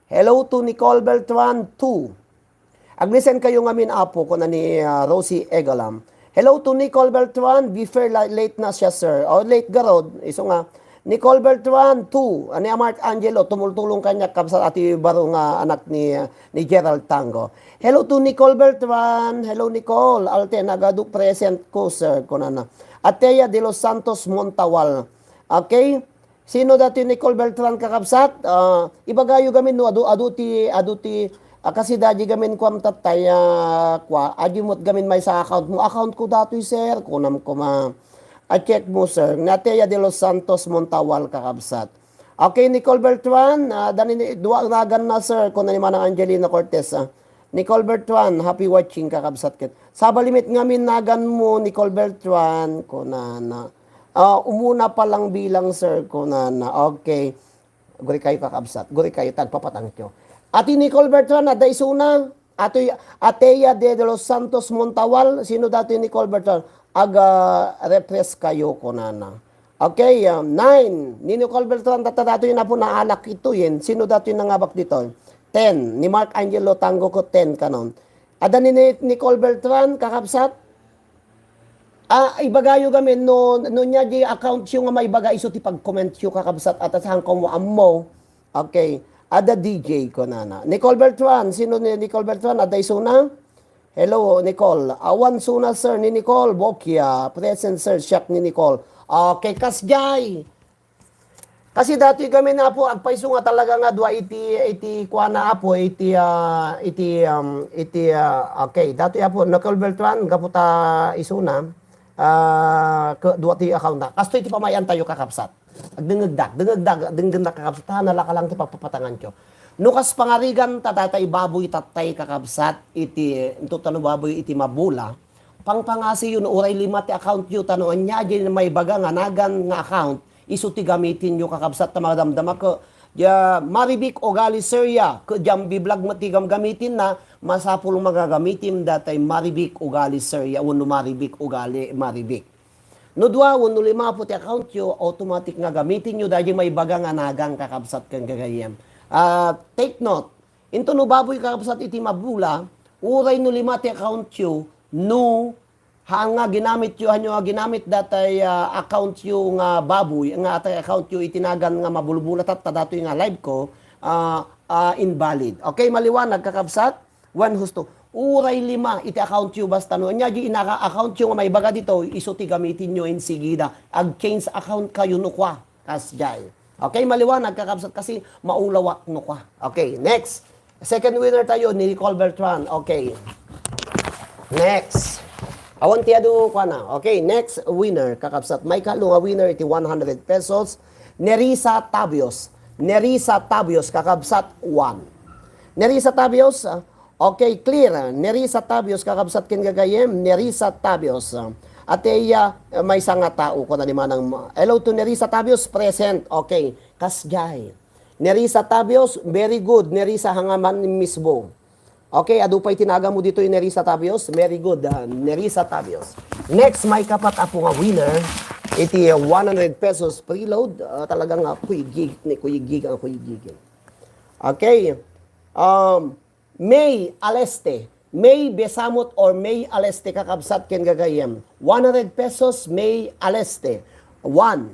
Hello to Nicole Beltran, two. Aglisen kayo ngamin, Apo, kuna ni, uh, Rosie Egalam. Hello to Nicole Beltran. Be fair, la-, late na siya, sir. O, late garod. Iso nga. Nicole Beltran, two. Ani a Mark Angelo, tumultulong kaniak, kabsat, ati baro nga anak ni, ni Gerald Tango. Hello to Nicole Beltran. Hello, Nicole. Alten, agadu present ko, sir, kunana. Ateya de los Santos Montawal. Okay? Sino dati Nicole Beltran, kakabsat? Ah, ibagayo gamin no adu, adu ti, adu ti, ah, kasi daji gamin kuam tattay, ah, kua, adi met gamin maysa account mo. Account ko datoy, sir. Kunam koma. I check mo, sir. Ni Atea de los Santos Montawal, kakabsat. Okay, Nicole Beltran, ah, dani ni, dua nagan na, sir, kuna ni Manang Angelina Cortez, ah. Nicole Bertran, happy watching, kakabsat ket. Sabali met ngamin nagan mo, Nicole Bertran, kunana. Ah, umuna pa lang bilang, sir, kunana. Okay. Guri kayo, kakabsat. Guri kayo, tagpapatangkyo. Ati Nicole Bertran, adda isuna. Atoy, Atea de, de los Santos Montawal, sino dati Nicole Bertran? Aga refresh kayo, kunana. Okay, um, nine. Ni Nicole Beltran, tatta datoy na po naalak ito yen. Sino datoy nangabak dito? Ten. Ni Mark Angelo Tango ko, ten kanon. Ada ni, ni Nicole Beltran, kakabsat? Ah, ibagayo gamin, no, no niya di account yo nga maibaga iso ti pag-comment yo, kakabsat, at saan ko mo ammo. Okay. Ada D J ko, nana. Nicole Beltran, sino ni Nicole Beltran? Ada isuna? Hello, Nicole. Awan suna, sir, ni Nicole. Bokia. Present, sir. Siak ni Nicole. Okay, kasjay. Kasi datoy kami na po, agpayso nga talaga nga dua iti, iti kuana, apo, iti, ah, iti, um, iti, ah, okay. Datoy, apo, Nicole Beltran, gapu ta isuna, ah, ke-, dua ti account na. Kastoy ti pamayan tayo, kakabsat. Agdengngegdak, dengngegdak, dengngegdak, kakabsat, ta nalaka lang ti pagpapatangan ko. No kas pangarigan, ta tatay baboy, tatay, kakabsat, iti, intotan no baboy, iti mabula, pangpangasiyo no uray lima ti account yo, ta no ania di maibaga nga nagan nga account, isu ti gamitin yo, kakabsat, ta madamdama ko, ya, Marivic Ugali Seria, ke Jambi Vlog met ti gamgamitin na, masapul nga gagamitin datay Marivic Ugali Seria, wenno Marivic Ugali, Marivic. No dua wenno lima po ti account yo, automatic nga gamitin yo, daydi maibaga nga nagan, kakabsat, ken gagayyem. Ah, take note, into no baboy, kakabsat, iti mabula, uray no lima ti account yo, no, ha nga ginamit yo, hanyo nga ginamit datay, ah, account yo nga baboy, nga atay account yo iti nagan nga mabulbula, tatta datoy nga live ko, ah, ah, invalid. Okay, maliwanag, kakabsat? Wen husto, uray lima iti account yo, basta no ania di inaka account yo nga maibaga dito, isu ti gamitin yo insigida. Ag-change account kayo no kua. Kasjay. Okay, maliwanag, kakabsat, kasi maulawak no kua. Okay, next. Second winner tayo ni Nicole Beltran. Okay. Next. Awan ti adu, kuana. Okay, next winner, kakabsat. May kalo nga winner iti one hundred pesos. Nerisa Tabios. Nerisa Tabios, kakabsat, one. Nerisa Tabios, ah, okay, clear. Nerisa Tabios, kakabsat, ken gagayem, Nerisa Tabios. Ate iya, eh, maysa nga tao, kuna ni Manang ma-, hello to Nerisa Tabios, present. Okay, kasjay. Nerisa Tabios, very good. Nerisa, hangaman mismo. Okay, adu pay ti nagan mo ditoy, Nerisa Tabios. Very good, ah, Nerisa Tabios. Next, may kapat, apo, nga winner. Iti, ah, one hundred pesos preload. Ah, talaga nga, kuyigig, ni kuyigig, ang kuyigig. Okay. Um, May Aleste. May Besamot or May Aleste, kakabsat, ken gagayem. One hundred pesos, May Aleste. One.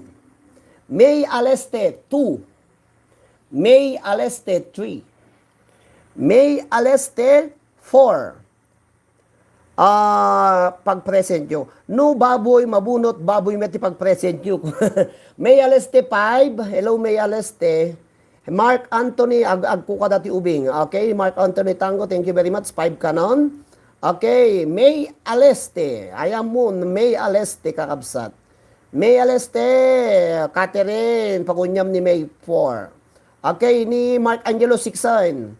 May Aleste, two. May Aleste, three. May Aleste, four. Ah, pag-present yo. No baboy, mabunot, baboy met ti pag-present yo. May Aleste, five. Hello, May Aleste. Mark Anthony, ag-, agkuka dati ubing. Okay, Mark Anthony Tango, thank you very much. Five kanon. Okay, May Aleste. Ayan mo, May Aleste, kakabsat. May Aleste, Catherine, paguniam ni May four. Okay, ni Mark Angelo, six sign.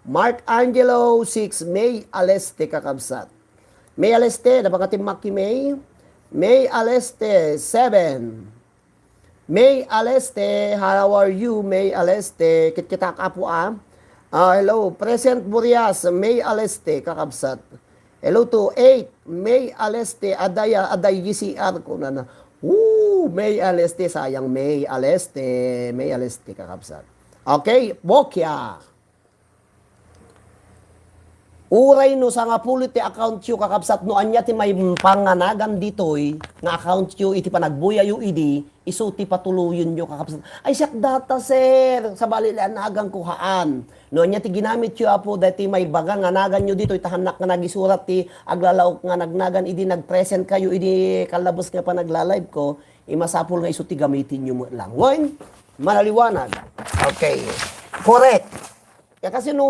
Mark Angelo, six, May Aleste, kakabsat. May Aleste, napakatimmak ki May. May Aleste, seven. May Aleste, how are you, May Aleste? Kitkitak, apo, ah. Ah, hello, present Burias, May Aleste, kakabsat. Hello to eight, May Aleste, adaya, aday G C R ko na na. Woo, May Aleste, sayang, May Aleste, May Aleste, kakabsat. Okay, Bokya. Uray no sangapulo ti accountyo, kakabsat, no ania ti maipanganagan ditoy nga accountyo iti panagbuyayo idi, isu ti patuloyenyo, kakabsat. Ay, siak data, sir. Sabali, anaganko, haan. No ania ti ginamityo, Apo, daytoy maibaga nga naganyo ditoy, ta hannak nga nagisurat ti aglalaok nga nagnagan idi nag-present kayo idi kalabes nga panaglalive ko, imasapul nga isu ti gamitinyo met lang. Wen, manaliwanag. Okay. Correct. Ya, kasi no,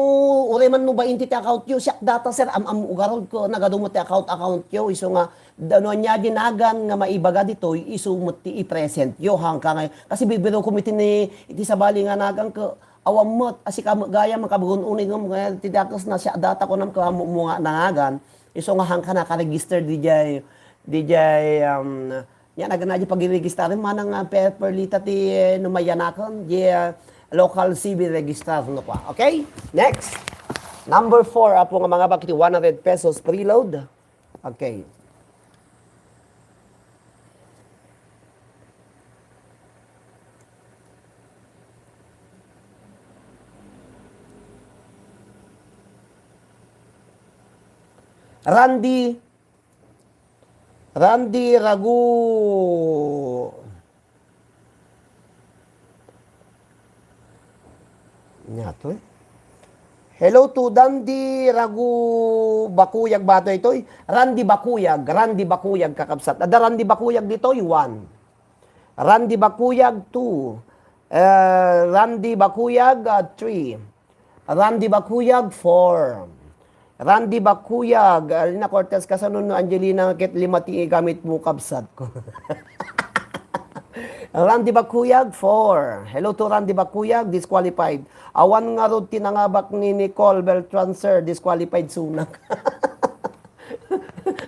uray man no bainte ti accountyo, siak data, sir, am-am ugarod ko, nagadu met ti account, accountyo, isu nga, da-, no ania ti nagan nga maibaga ditoy, isu met ti i-presentyo, hangka ngay-, kasi bibiro ko met iti ni, iti sabali nga nagan ko, awan met, a, sika met gayam, kabagun unay ngem, kaya ti dakes na siak data ko nam, kamo mo nga nangagan, isu nga hangka nakaregister dijay, dijay, um, Nia, nagana di pagiregistraren, manang, ah, pe-, perlita ti, eh, no mayanaken, di, ah, local C V registrar no pa. Okay? Next. Number four, Apo, nga mangabak iti one hundred pesos preload. Okay. Randy Randy Ragu. Nia to, eh. Hello to Dandy Ragu Bakuyag ba to itoy? Randy Bakuyag, Randy Bakuyag, kakabsat. Adda Randy Bakuyag ditoy, one. Randy Bakuyag, two. Eh, Randy Bakuyag, ah, three. Randy Bakuyag, four. Randy Bakuyag, Alina Cortez, kasano no Angelina ket lima ti gamit mo, kabsat ko. Randy Bakuyag, four. Hello to Randy Bakuyag, disqualified. Awan ngarud ti nangabak ni Nicole Beltran, sir, disqualified sunak.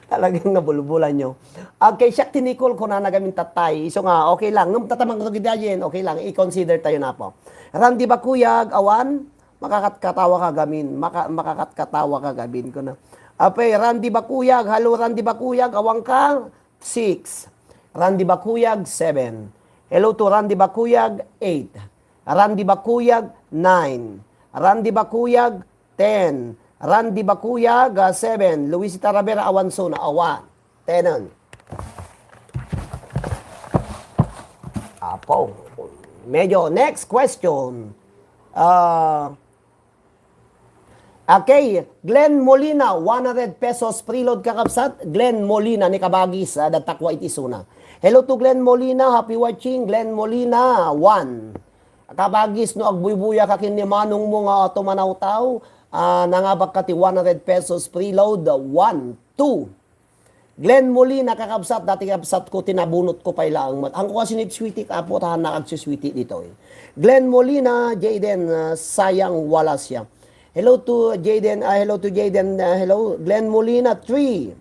Talagang nabulbulan nyo. Okay, siak ti Nicole, kunana gamin tatay. Isu nga, okay lang. Ngem tatamang ko gid ayen, okay lang. I-consider tayo na po. Randy Bakuyag, awan, makakatkatawa ka gamin. Maka-, makakatkatawa ka gamin, kuna. Apay, Randy Bakuyag, hello, Randy Bakuyag, awan ka? Six. Randy Bakuyag, seven. Hello to Randy Bakuyag, eight. Randy Bakuyag, nine. Randy Bakuyag, ten. Randy Bakuyag, ah, seven. Luisita Rivera, awan suna, awan. Tenon. Apo. Medyo, next question. Ah, okay, Glenn Molina, one hundred pesos preload, kakabsat. Glenn Molina, ni kabagis, ah, datakwa iti isuna. Hello to Glenn Molina, happy watching, Glenn Molina, one. Kabagis, no agbuybuya ka ken ni manong mo nga tumanaw tao, ah, nangabak ka ti one hundred pesos preload, one, two. Glenn Molina, kakabsat, dati kabsat ko, tinabunot ko pay laeng met. Ang ko kasi nipswiti, Apo, ta hannak agsiswiti ditoy. Glenn Molina, Jayden, ah, sayang wala siya. Hello to Jayden, ah, hello to Jayden, ah, hello. Glenn Molina, three.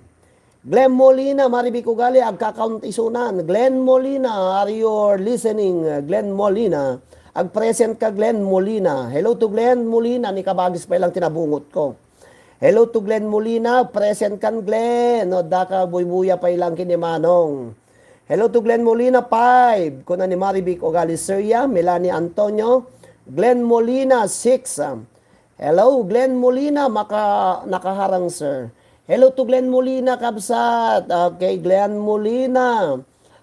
Glenn Molina, Marivic Ugali, agka-count isunan. Glenn Molina, are you listening? Glenn Molina, ag-present ka, Glenn Molina. Hello to Glenn Molina, ni kabagis pay lang tinabungot ko. Hello to Glenn Molina, present kan Glenn. No, daka buybuya pay lang ken ni manong. Hello to Glenn Molina, five. Kuna ni Marivic Ugali, Sir, ya, Melanie Antonio. Glenn Molina, six. Hello, Glenn Molina, maka-, nakaharang, sir. Hello to Glenn Molina, kabsat. Okay, Glenn Molina.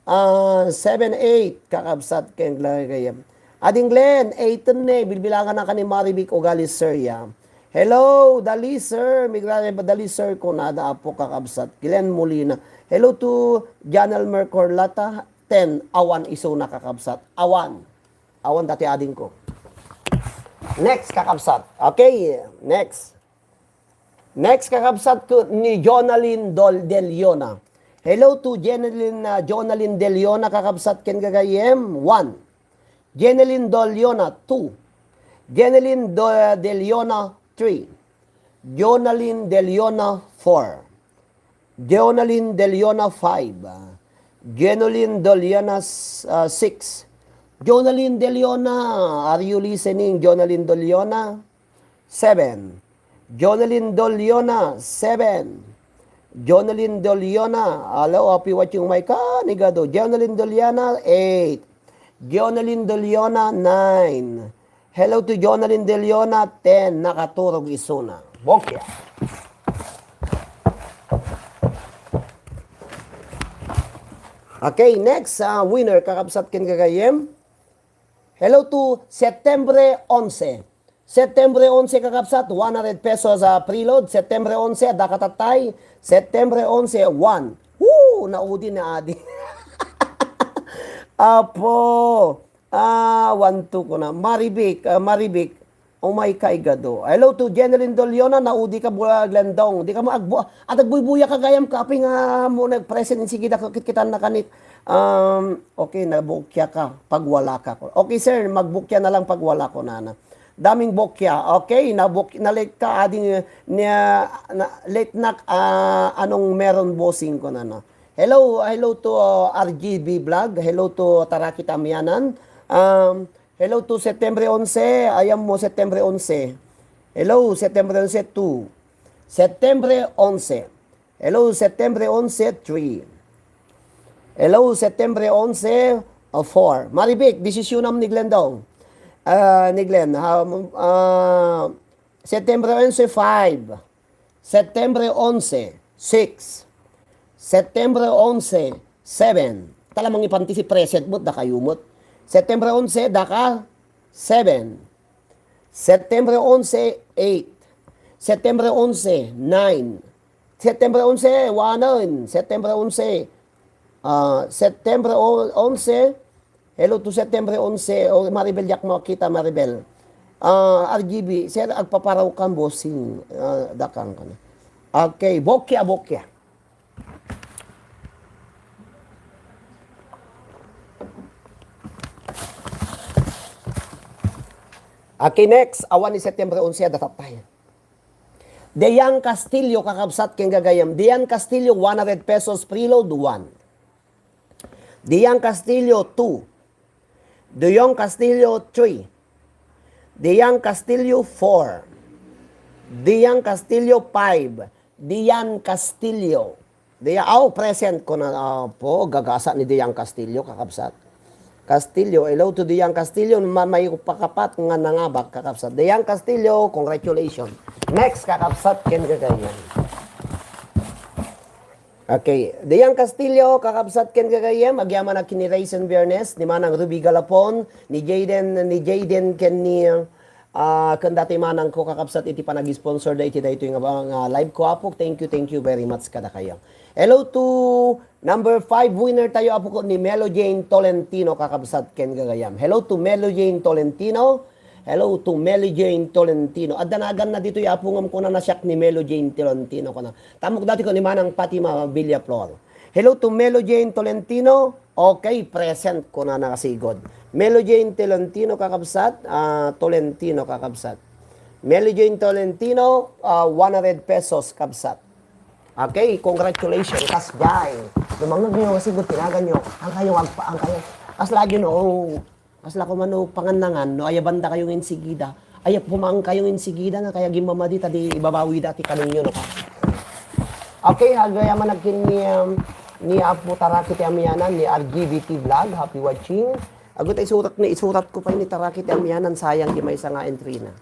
Ah, seven, eight, kakabsat ken Glenn. Ading Glenn, eight ne, bilbilangan na ka ni Marivic Ugali, sir, ya. Hello, Dali, sir. Migrare ba Dali, sir, kunada, Apo, kakabsat. Glenn Molina. Hello to Janel Mercorlata, ten. Awan isuna, kakabsat. Awan. Awan dati ading ko. Next, kakabsat. Okay, next. Next, kakabsat ko ni Jonalyn Dol-, De Leona. Hello to Jonalyn, ah, Jonalyn De Leona, kakabsat ken gagayyem, one. Jonalyn De Leona, two. Jonalyn Do-, De Leona, three. Jonalyn De Leona, four. Jonalyn De Leona, five. Jonalyn De Leona, s-, ah, six. Jonalyn De Leona, are you listening, Jonalyn De Leona? Seven. Jonalyn De Leona, seven. Jonalyn De Leona, hello, happy watching my kanigado. Jonalyn De Leona, eight. Jonalyn De Leona, nine. Hello to Jonalyn De Leona, ten. Nakaturog isuna. Bokya. Okay, next, ah, winner, kakabsat ken gagayem. Hello to September onse. September onse, kakabsat, one hundred pesos, ah, preload. September onse, adda ka tattay. September onse, one. Woo! Naudi ni Adi. Apo. Ah, one two ko na. Maribik, ah, Maribik. Oh my God, oh. Hello to Jeneline Doliona, naudi ka, Bula-, Glendong. Di ka mo agbu-, at agbuybuya ka gayam ka, aping, ah, mo nag-present, sige, da, kit-kitan na kanit. Um, okay, nabukya ka, pag wala ka. Okay, sir, magbukya na lang pag wala ko, nana. Daming bukya. Okay, nabuk-, na-late ka, ading, niya, na, late na, ah, anong meron, bossing ko, nana. Hello, hello to, uh, R G B Vlog. Hello to Taraki Tamianan. Um, hello to September onse. Ayan mo, September onse. Hello, September onse, two. September onse. Hello, September onse, three. Hello, September onse, uh, four. Maribik, desisyonam ni Glendong. Ah, ni Glenn, um, ah, September onse, five. September onse, six. September onse, seven. Tala mangipanti si preset mo, dakayo met. September onse, daka, seven. September onse, eight. September onse, nine. September onse, wanen. September onse, ah, September o-, onse, hello to September onse, o Maribel, diak makita, Maribel. Ah, R G B, sir, agpaparaw kan bossing, ah, dakang ka na. Okay, bokya, bokya. Okay, next, awan ni September onse, adda tattay. Dian Castillo, kakabsat ken gagayem. Dian Castillo, one hundred pesos, preload, one. Dian Castillo, two. Dion Castillo, three. Dian Castillo, four. Dian Castillo, five. Dian Castillo. Dian, aw, present ko na, ah, po, gagasa ni Dian Castillo, kakabsat. Castillo, hello to Dian Castillo, ma-, may pakapat nga nangabak, kakabsat. Dian Castillo, congratulations. Next, kakabsat, ken gagayan. Okay. Dian Castillo, kakabsat ken gagayem, agyamanak ni Raisin Biernes, ni Manang Ruby Galapon, ni Jayden, ni Jayden ken ni, ah, ken dati manang ko, kakabsat, iti panag-sponsor da iti daytoy nga, nga live ko, Apo. Thank you, thank you very much kadakayo. Hello to number five winner tayo, Apo ko, ni Melo Jane Tolentino, kakabsat ken gagayem. Hello to Melo Jane Tolentino. Hello to Melo Jane Tolentino. Adda naganna ditoy, Apo, ngem kunana siak ni Melo Jane Tolentino, kuna. Tamok dati ko ni Manang Fatima Villaflor. Hello to Melo Jane Tolentino. Okay, present, kunana kasigod. Melo Jane Tolentino, kakabsat. Ah, Tolentino, kakabsat. Melo Jane Tolentino, ah, one hundred pesos, kabsat. Okay, congratulations. Kasjay. Lumangag niyo kasigod, tinagan niyo. Ang kayo, ang, ang kayo. As lagi, no? Kasla ko man no pangannangan, no, ayabanda kayo nga insigida. Ay, pumaang kayo nga insigida nga kaya gimmamadi ta di ibabawi dati kanunyo, no, ka? Okay, agayam man agkin ni, um, ni Apo Taraki ti Amianan, ni R G B T Vlog, happy watching. Agut isurat ni, isurat ko pa ni Taraki ti Amianan, sayang di maysa nga entry na.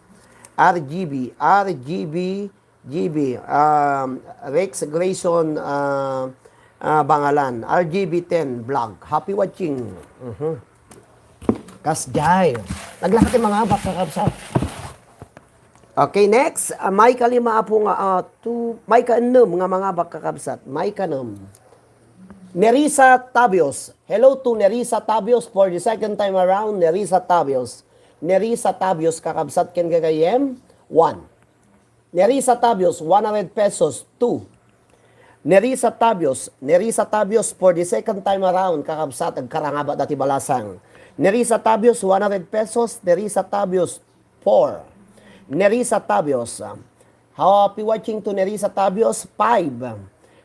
R G B, R G B, G B, um, Rex Grayson, uh, uh, Bangalan, R G B ten Vlog. Happy watching. Mhm. Kasjay. Naglakad yung mga abak, kakabsat. Okay, next. Uh, may kalima, Apo, nga, uh, two, may kaennem nga mga abak, kakabsat. May kanem. Nerissa Tabios. Hello to Nerissa Tabios for the second time around. Nerissa Tabios. Nerissa Tabios, kakabsat, ken gagayem. One. Nerissa Tabios, one hundred pesos, two. Nerissa Tabios, Nerissa Tabios for the second time around, kakabsat, agkarangaba dati balasang. Nerissa Tabios, one hundred pesos, Nerissa Tabios, four. Nerissa Tabios, ah, happy watching to Nerissa Tabios, five.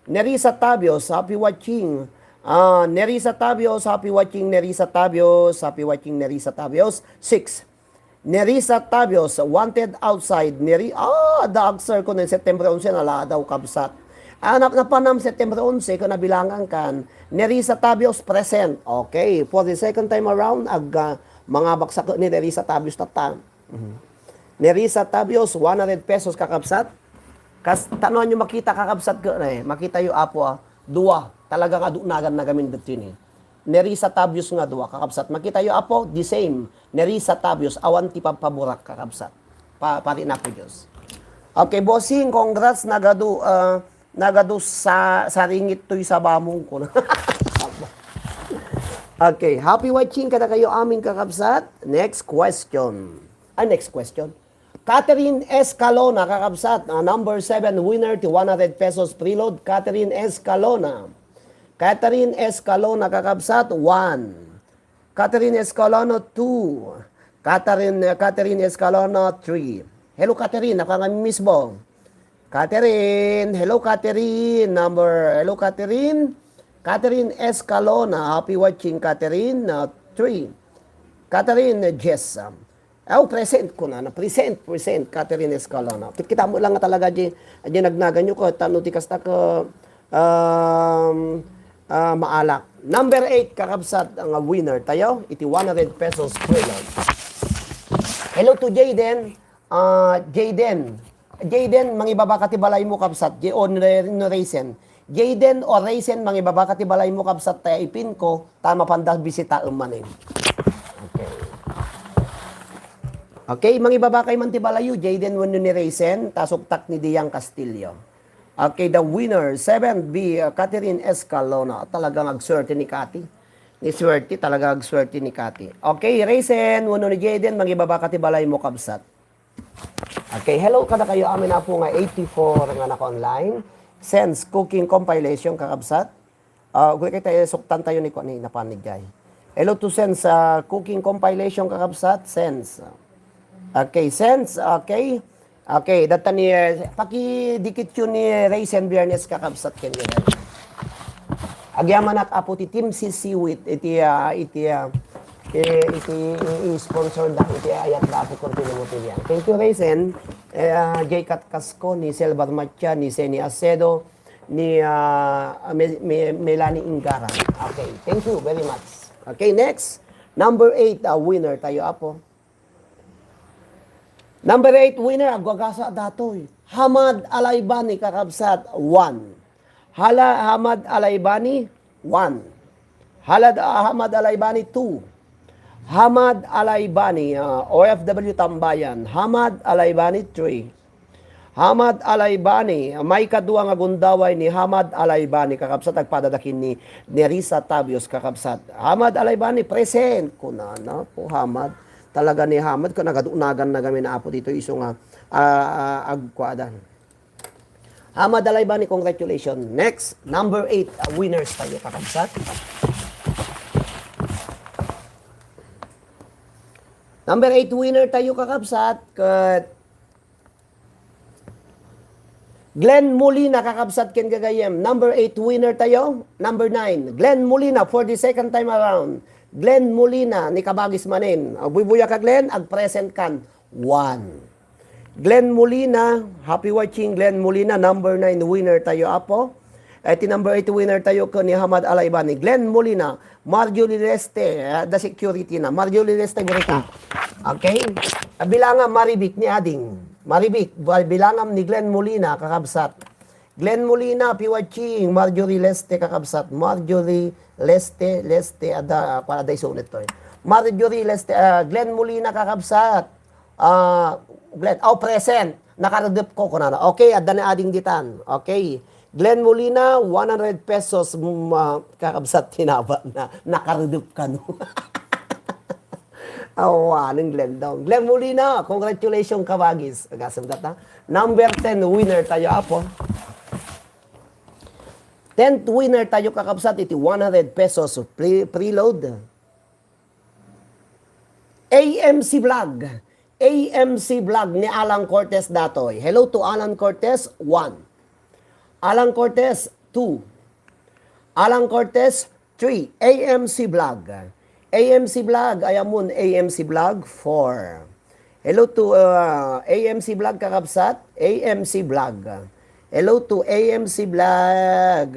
Nerissa Tabios, happy watching. Ah, Nerissa Tabios, happy watching, Nerissa Tabios, happy watching, Nerissa Tabios, six. Nerissa Tabios, wanted outside. Neri-, ah, adda agsir ko ni September onse, nala daw kabsat. Ah, nap-, napanam September onse, ko nabilangan kan. Nerissa Tabios, present. Okay, for the second time around, ag, ah, mga baksak ni Nerissa Tabios tata. Mhm. Nerissa Tabios, one hundred pesos, kakabsat. Kas, tanoan nyo makita, kakabsat, ka, eh, makita yo, Apo, ah, dua. Talaga nga dunagan na gamin dito ni. Nerissa Tabios nga dua, kakabsat. Makita yo, Apo, the same. Nerissa Tabios, awan ti pagpaburak, kakabsat. Pa, pari na po Diyos. Okay, bossing, congrats, nagadu, ah, nagadu sa, saringit to'y sabamong ko. Okay, happy watching kada kayo amin, kakabsat. Next question. Ah, next question. Catherine Escalona, kakabsat, ah, number seven winner ti one hundred pesos preload, Catherine Escalona. Catherine Escalona, kakabsat, one. Catherine Escalona, two. Catherine, Catherine Escalona, three. Hello, Catherine. Ako nga mismo. Catherine. Hello, Catherine. Number, hello, Catherine. Catherine Escalona. Happy watching, Catherine. Uh, three. Catherine, yes. Um, oh, present ko na, na. Present, present, Catherine Escalona. Kit-, kita mo lang nga talaga, di, di nagnagan nyo ko. Tano ti kasta ko, um, ah, maalak. Number eight, kakabsat, nga winner tayo. Iti one hundred pesos preload. Hello to Jayden. Ah, Jayden. Jayden, mangibaba ka ti balay mo, kabsat. J-, o, ni, ni Raisin. Jayden o Raisin, mangibaba ka ti balay mo, kabsat, ta ipin ko, ta mapanda bisitaem manen. Okay. Okay, mangibaba kay man ti balay yo, Jayden wenno ni Raisin, ta suktak ni Diang Castillo. Okay, the winner, seven B, uh, Catherine Escalona. Talagang agswerte ni Cathy. Ni swerte, talaga agswerte ni Cathy. Okay, Raisin, wenno ni Jayden, mangibaba ka ti balay mo, kabsat. Okay, hello, kada kayo amin, Apo, nga eighty-four nga naka-online. Sense Cooking Compilation, kakabsat. Ah, guri kay tayo, suktan tayo ni kuan, ni napanig jay. Hello to Sense, ah, Cooking Compilation, kakabsat, Sense. Okay, Sense, okay. Okay, data ni, eh, pakidikit yun ni Raisin Biernes, kakabsat, ken yun. Agyamanak, Apo, ti Team C C with iti, ah, iti, ah, eh, iti, i-, i-sponsor da iti ayat da, Apo, Cortino Montilian. Thank you, Raisin. Eh, ah, Jay Katkasko, ni Selvar Matia, ni Seni Acedo, ni, ah, Me-, Me-, Melanie Ingara. Okay, thank you very much. Okay, next. Number eight, ah, winner tayo, Apo. Number eight winner, agwagasa datoy. Hamad Alaybani, kakabsat, one. Hala, Hamad Alaybani, one. Halad, ah, Hamad Alaybani, two. Hamad Alaybani, ah, O F W Tambayan. Hamad Alaybani, three. Hamad Alaybani, may kadua nga gundaway ni Hamad Alaybani, kakabsat, agpadadakin ni Nerissa Tabios, kakabsat. Hamad Alaybani, present. Kunana po, Hamad. Talaga ni Hamad, kung nagadunagan na kami na, Apo, dito, iso nga, ah, ah, agkuadan. Hamad Alaybani, congratulations. Next, number eight, uh, winners tayo, kakabsat. Number eight winner tayo, kakabsat. Ket Glenn Molina, kakabsat ken gagayem. Number eight winner tayo. Number nine, Glenn Molina for the second time around. Glenn Molina, ni kabagis manen. Agbuybuya ka, Glenn, agpresent kan. One. Glenn Molina, happy watching, Glenn Molina, number nine winner tayo, Apo. Eh, ti number eight winner tayo ko ni Hamad Alaybani. Glenn Molina, Marjorie Leste, eh, the security na. Marjorie Leste, gurita. Okay? Ah, bilangam, Marivic ni Ading. Marivic, ba-, bilangam ni Glenn Molina, kakabsat. Glenn Molina, P Y G, Marjorie Leste, kakabsat. Marjorie Leste, Leste, ada, ah, kuwan, ada isunit to, eh. Marjorie Leste, ah, Glenn Molina, kakabsat. Ah, Glenn, oh, present. Nakaredep ko, kunana. Okay, adda ni Ading ditan. Okay. Glenn Molina, one hundred pesos, mm, ah, kakabsat, tinaba na. Nakaredep ka, no? Awanen, Glenn daw. Glenn Molina, congratulations, kabagis. Agasem data. Number ten winner tayo, Apo. Tenth winner tayo, kakabsat, iti one hundred pesos pre-, preload. A M C Vlog. A M C Vlog ni Alan Cortez datoy. Hello to Alan Cortez, one. Alan Cortez, two. Alan Cortez, three. A M C Vlog. A M C Vlog, ayamun, A M C Vlog, four. Hello to, uh, A M C Vlog, kakabsat. A M C Vlog. Hello to A M C Vlog.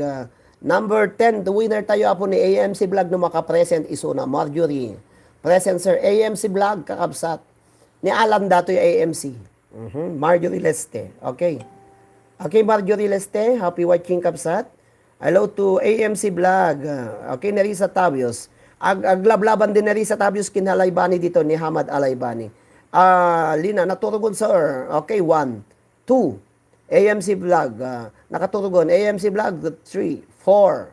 Number ten, the winner tayo, Apo, ni A M C Vlog, no makapresent, isuna, Marjorie. Present, sir. A M C Vlog, kakabsat. Ni Alan datoy A M C. Mhm. Marjorie Leste. Okay. Okay, Marjorie Leste, happy watching, kabsat. Hello to A M C Vlog. Ah, okay, Nerissa Tabios. Ag-, aglablaban din Nerissa Tabios ken Alaybani dito ni Hamad Alaybani. Ah, Lina, naturugon, sir. Okay, one, two. A M C Vlog, ah, nakaturugon. A M C Vlog, three, four,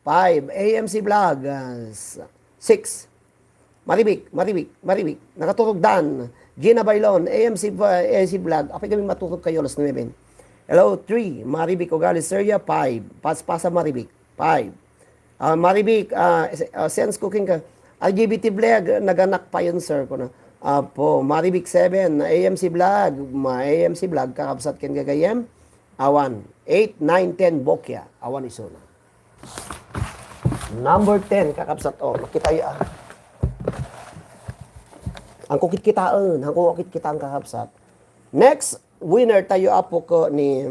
five. A M C Vlog, ah, s-, six. Maribik, Maribik, Maribik. Nakaturog, Dan. Gina Bailon, A M C, ah, A M C Vlog. Apay kami maturog kayo alas nuebe. Hello, three. Maribik Ugali, Seria, five. Paspasa Maribik, five. Ah, Maribik, ah, s-, ah, sense ko kenka. L G B T Vlog, naganak pa yun, sir, kuno. Apo, Maribik, seven. A M C Vlog, ma-, A M C Vlog, kakabsat ken gagayem. Awan. Eight, nine, ten, Bokya. Awan isuna. Number ten, kakabsat. Oh, makita ya. Ang kukit-kitaan, ang kukit-kitaan, kakabsat. Next winner tayo, apo ko, ni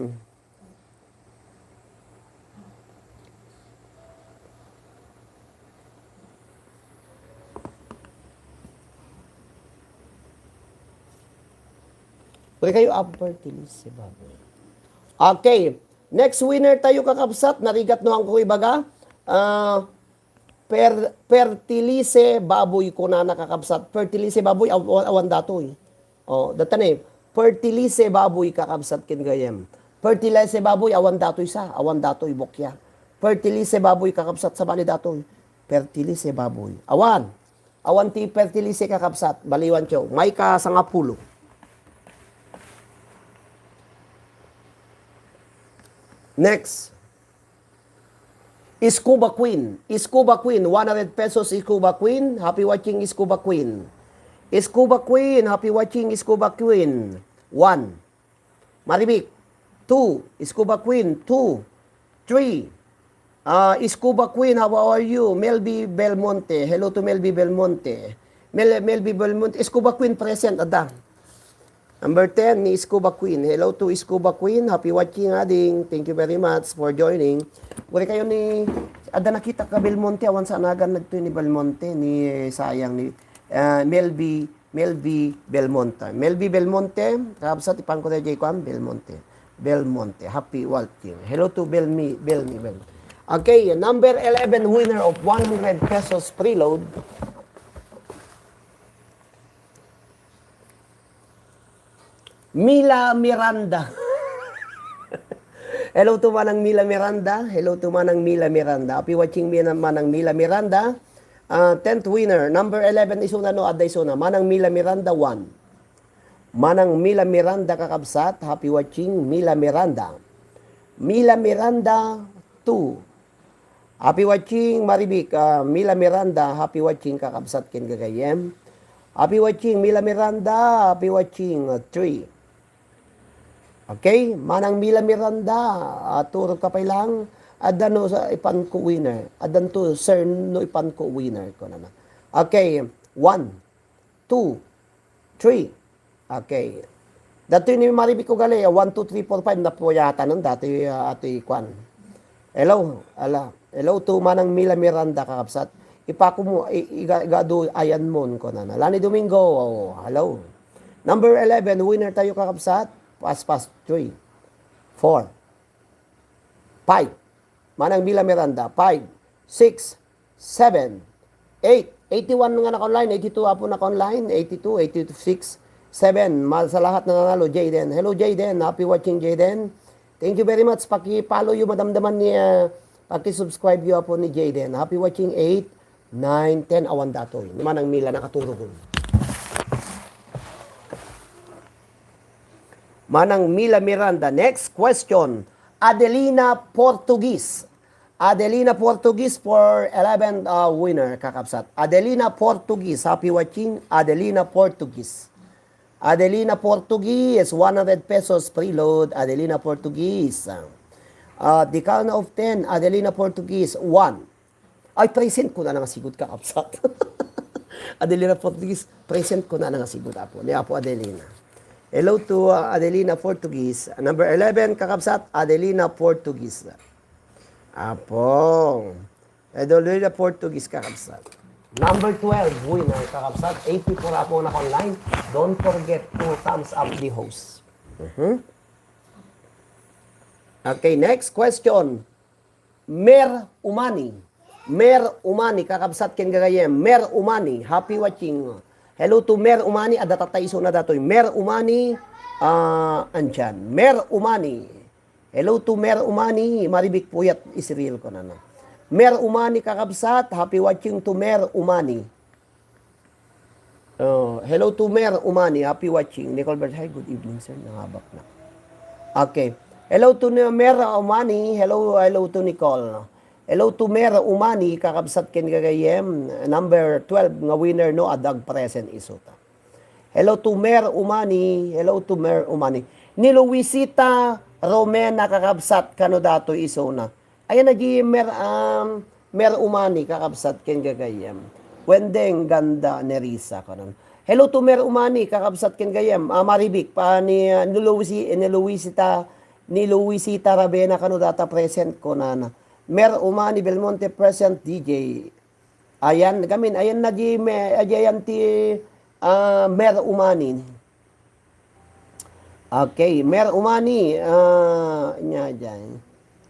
Pwede kayo, ah, fertility baboy. Okay. Next winner tayo, kakabsat. Narigat no ang ko ibaga. Ah, per-, fertility baboy, kunana, kakabsat. Fertility baboy, aw-, awan datoy. Oh, datan eh. Fertility baboy, kakabsat, ken gayem. Fertility baboy, awan datoy sa, awan datoy, Bokya. Fertility baboy, kakabsat, sabali datoy. Fertility baboy. Awan. Awan ti fertility, kakabsat. Baliwan tiyo. May ka sangapulo. Next. Scuba Queen. Scuba Queen. One hundred pesos, Scuba Queen. Happy watching, Scuba Queen. Scuba Queen. Happy watching, Scuba Queen. One. Maribik. Two. Scuba Queen. Two. Three. Ah, Scuba Queen, how are you? Melby Belmonte. Hello to Melby Belmonte. Mel-, Melby Belmonte. Scuba Queen present, ada. Number ten, ni Scuba Queen. Hello to Scuba Queen. Happy watching, ading. Thank you very much for joining. Uri kayo ni, ada nakita ka Belmonte, awan sa anagan nagto ni Belmonte, ni, eh, sayang ni, ah, Melby Melby Belmonte. Melby Belmonte, kakabsat, ipan ko daydiay kuan, Belmonte. Belmonte. Happy watching. Hello to Belmi, Belmi, Belmi. Okay, number eleven winner of one hundred pesos preload. Mila Miranda. Hello to Manang Mila Miranda. Hello to Manang Mila Miranda. Happy watching, Mina-, Manang Mila Miranda. Ah, tenth winner, number eleven, isuna no, adda isuna. Manang Mila Miranda, one. Manang Mila Miranda, kakabsat, happy watching, Mila Miranda. Mila Miranda, two. Happy watching, Maribik, ah, Mila Miranda, happy watching, kakabsat, ken gagayem. Happy watching, Mila Miranda, happy watching, ah, three. Okay, Manang Mila Miranda, ah, turog ka pay lang. Adda no sa ipan ko winner. Addan to, sir, no ipan ko winner, kunana. Okay, one, two, three. Okay. Datoy ni Maribik Ugali, ah, one, two, three, four, five, napuyatan nun, datoy, ah, atoy kwan. Hello, ala. Hello to Manang Mila Miranda, kakabsat. Ipaku mo, i-, iga-, igadu ayan mon, kunana. Lani Domingo, oh, hello. Number eleven, winner tayo, kakabsat. Pass, pass, three, four, five. Manang Mila Miranda, five, six, seven, eight. Eighty-one nga naka-online, eighty-two apo naka-online, eighty-two, eighty-two, six, seven. Mal sa lahat nananalo, Jayden. Hello, Jayden. Happy watching, Jayden. Thank you very much. Paki-follow yo, madamdaman ni, ah, paki-subscribe yo apo ni Jayden. Happy watching, eight, nine, ten, awan datoy. Ni Manang Mila, nakaturogon. Manang Mila Miranda. Next question. Adelina Portuguese. Adelina Portuguese for eleven, uh, winner, kakabsat. Adelina Portuguese. Happy watching, Adelina Portuguese. Adelina Portuguese, one hundred pesos preload. Adelina Portuguese. Uh, the count of ten, Adelina Portuguese, one. Ay, present ko na nga sigud, kakabsat. Adelina Portuguese, present ko na nga sigud, apo. Ni Apo Adelina. Hello to, uh, Adelina Portuguese. Number eleven, kakabsat, Adelina Portuguese. Apo. Adelina Portuguese, kakabsat. Number twelve, winner, kakabsat. Eighty-four apo na online. Don't forget to thumbs up the host. Mhm. Okay, next question. Mer Umani. Mer Umani, kakabsat ken gagayem. Mer Umani, happy watching. Hello to Mer Umani, adda tatta isuna datoy. Mer Umani, ah, andyan. Mer Umani. Hello to Mer Umani, Maribik Puyat Israel ko nana. Mer Umani, kakabsat, happy watching to Mer Umani. Oh, hello to Mer Umani. Happy watching. Nicole Bert, hi, good evening, sir. Nangabak na. Okay. Hello to Ni-, Mer Umani. Hello, hello to Nicole. Hello to Mer Umani, kakabsat ken gagayem. Number twelve nga winner, no, adda agpresent isuta. Hello to Mer Umani. Hello to Mer Umani. Ni Luisita Romena, kakabsat, kano datoy isuna. Ayan na di Mer, um, Mer Umani, kakabsat ken gagayem. Wendeng Ganda Nerissa, kanon. Hello to Mer Umani, kakabsat ken gagayem. Ah, Maribik, pa ni, ah, ni Luisi-, ni Luisita, ni Luisita Ravena, kano data present ko nana. Mer Umani, Belmonte present, D J. Ayan, gamin, ayan na di, me, ayan ti, ah, Mer Umani. Okay, Mer Umani, ah, nya dyan.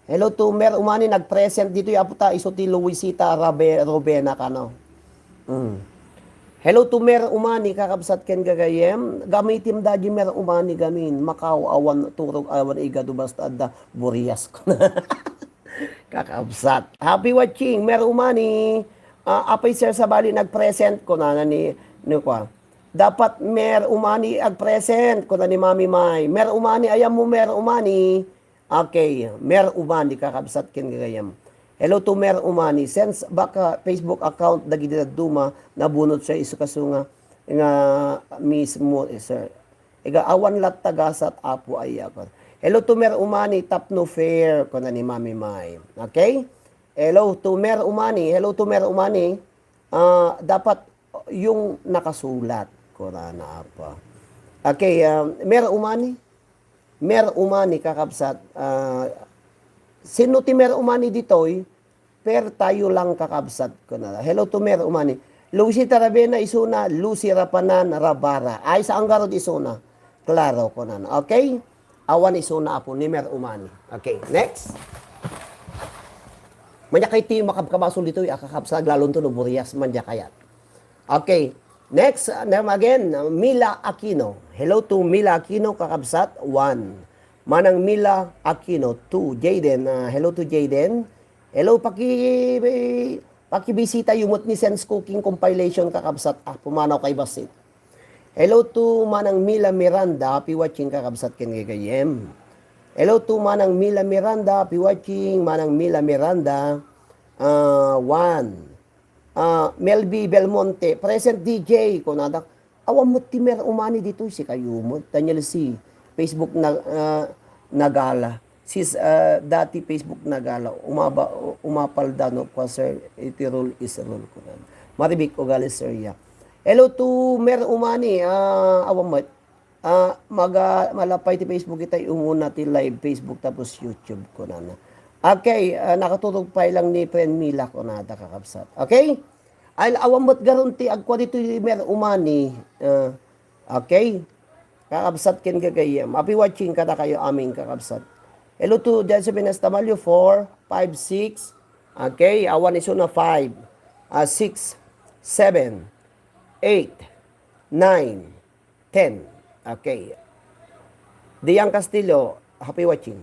Hello to Mer Umani, nag-present ditoy apo ta, isu ti Luisita Rabe-, Robena kano. Mm. Hello to Mer Umani, kakabsat ken gagayem. Gamitim da di Mer Umani gamin. Macau, awan turog, awan igado, basta adda burias ko na. Kakabsat. Happy watching, Mer Umani. Ah, apay Sir Sabali nag-present ko na, na ni, ni kwa. Dapat Mer Umani ag-present, kuna ni Mami May. Mer Umani, ayan mo, Mer Umani. Okay, Mer Umani, kakabsat ken gagayam. Hello to Mer Umani. Since baka Facebook account dagiti dadduma, nabunot siya isu kaso nga, nga mismo, eh, sir. Iga, awan lat tagasat, Apo, ay, ako. Hello to Mer Umani, tapno fair, kuna ni Mami May. Okay? Hello to Mer Umani. Hello to Mer Umani. Ah, dapat yung nakasulat, kunana, Apo. Okay, ah, Mer Umani. Mer Umani, kakabsat. Ah, sino ti Mer Umani ditoy? Per tayo lang, kakabsat, kunana. Hello to Mer Umani. Lucy Taravena isuna, Lucy Rapanan Rabara. Ay, saan garud isuna? Klaro, kunana. Okay? Awan isuna, Apo, ni Mer Umani. Okay, next. Manya kay ti makabkabasol ditoy, a, kakabsat, aglalon to no burias, manya kayat. Okay, next, uh, name again, uh, Mila Aquino. Hello to Mila Aquino, kakabsat, one. Manang Mila Aquino, two. Jayden, uh, hello to Jayden. Hello, paki-, pakibisita yu met ni Sense Cooking Compilation, kakabsat, a, pumanaw kay bassit. Hello to Manang Mila Miranda, happy watching, kakabsat, ken gagayem. Hello to Manang Mila Miranda, happy watching, Manang Mila Miranda. Ah, one. Ah, Melby Belmonte, present D J, kunada. Awan met ti Mer Umani ditoy, sikayo met. Daniel C, Facebook na, ah, Nagala. Sis, ah, dati Facebook Nagala, umaba-, umapal da no, kwa, sir, iti rule is rule, kunan. Maribik ugali, sir, ya. Hello to Mer Umani, ah, awan met. Ah, maga-, malapay ti Facebook itay, umuna ti live Facebook tapos YouTube, kunana. Okay, ah, nakaturog pay lang ni Friend Mila, kunada, kakabsat. Okay? Ay, awan met garun ti agkua ditoy Mer Umani. Ah, okay? Kakabsat ken gagayem. Happy watching kadakayo amin, kakabsat. Hello to Jezebel Estamalio, four, five, six. Okay, awan isuna, five, ah, six, seven, eight, nine, ten. Okay. Dian Castillo, happy watching.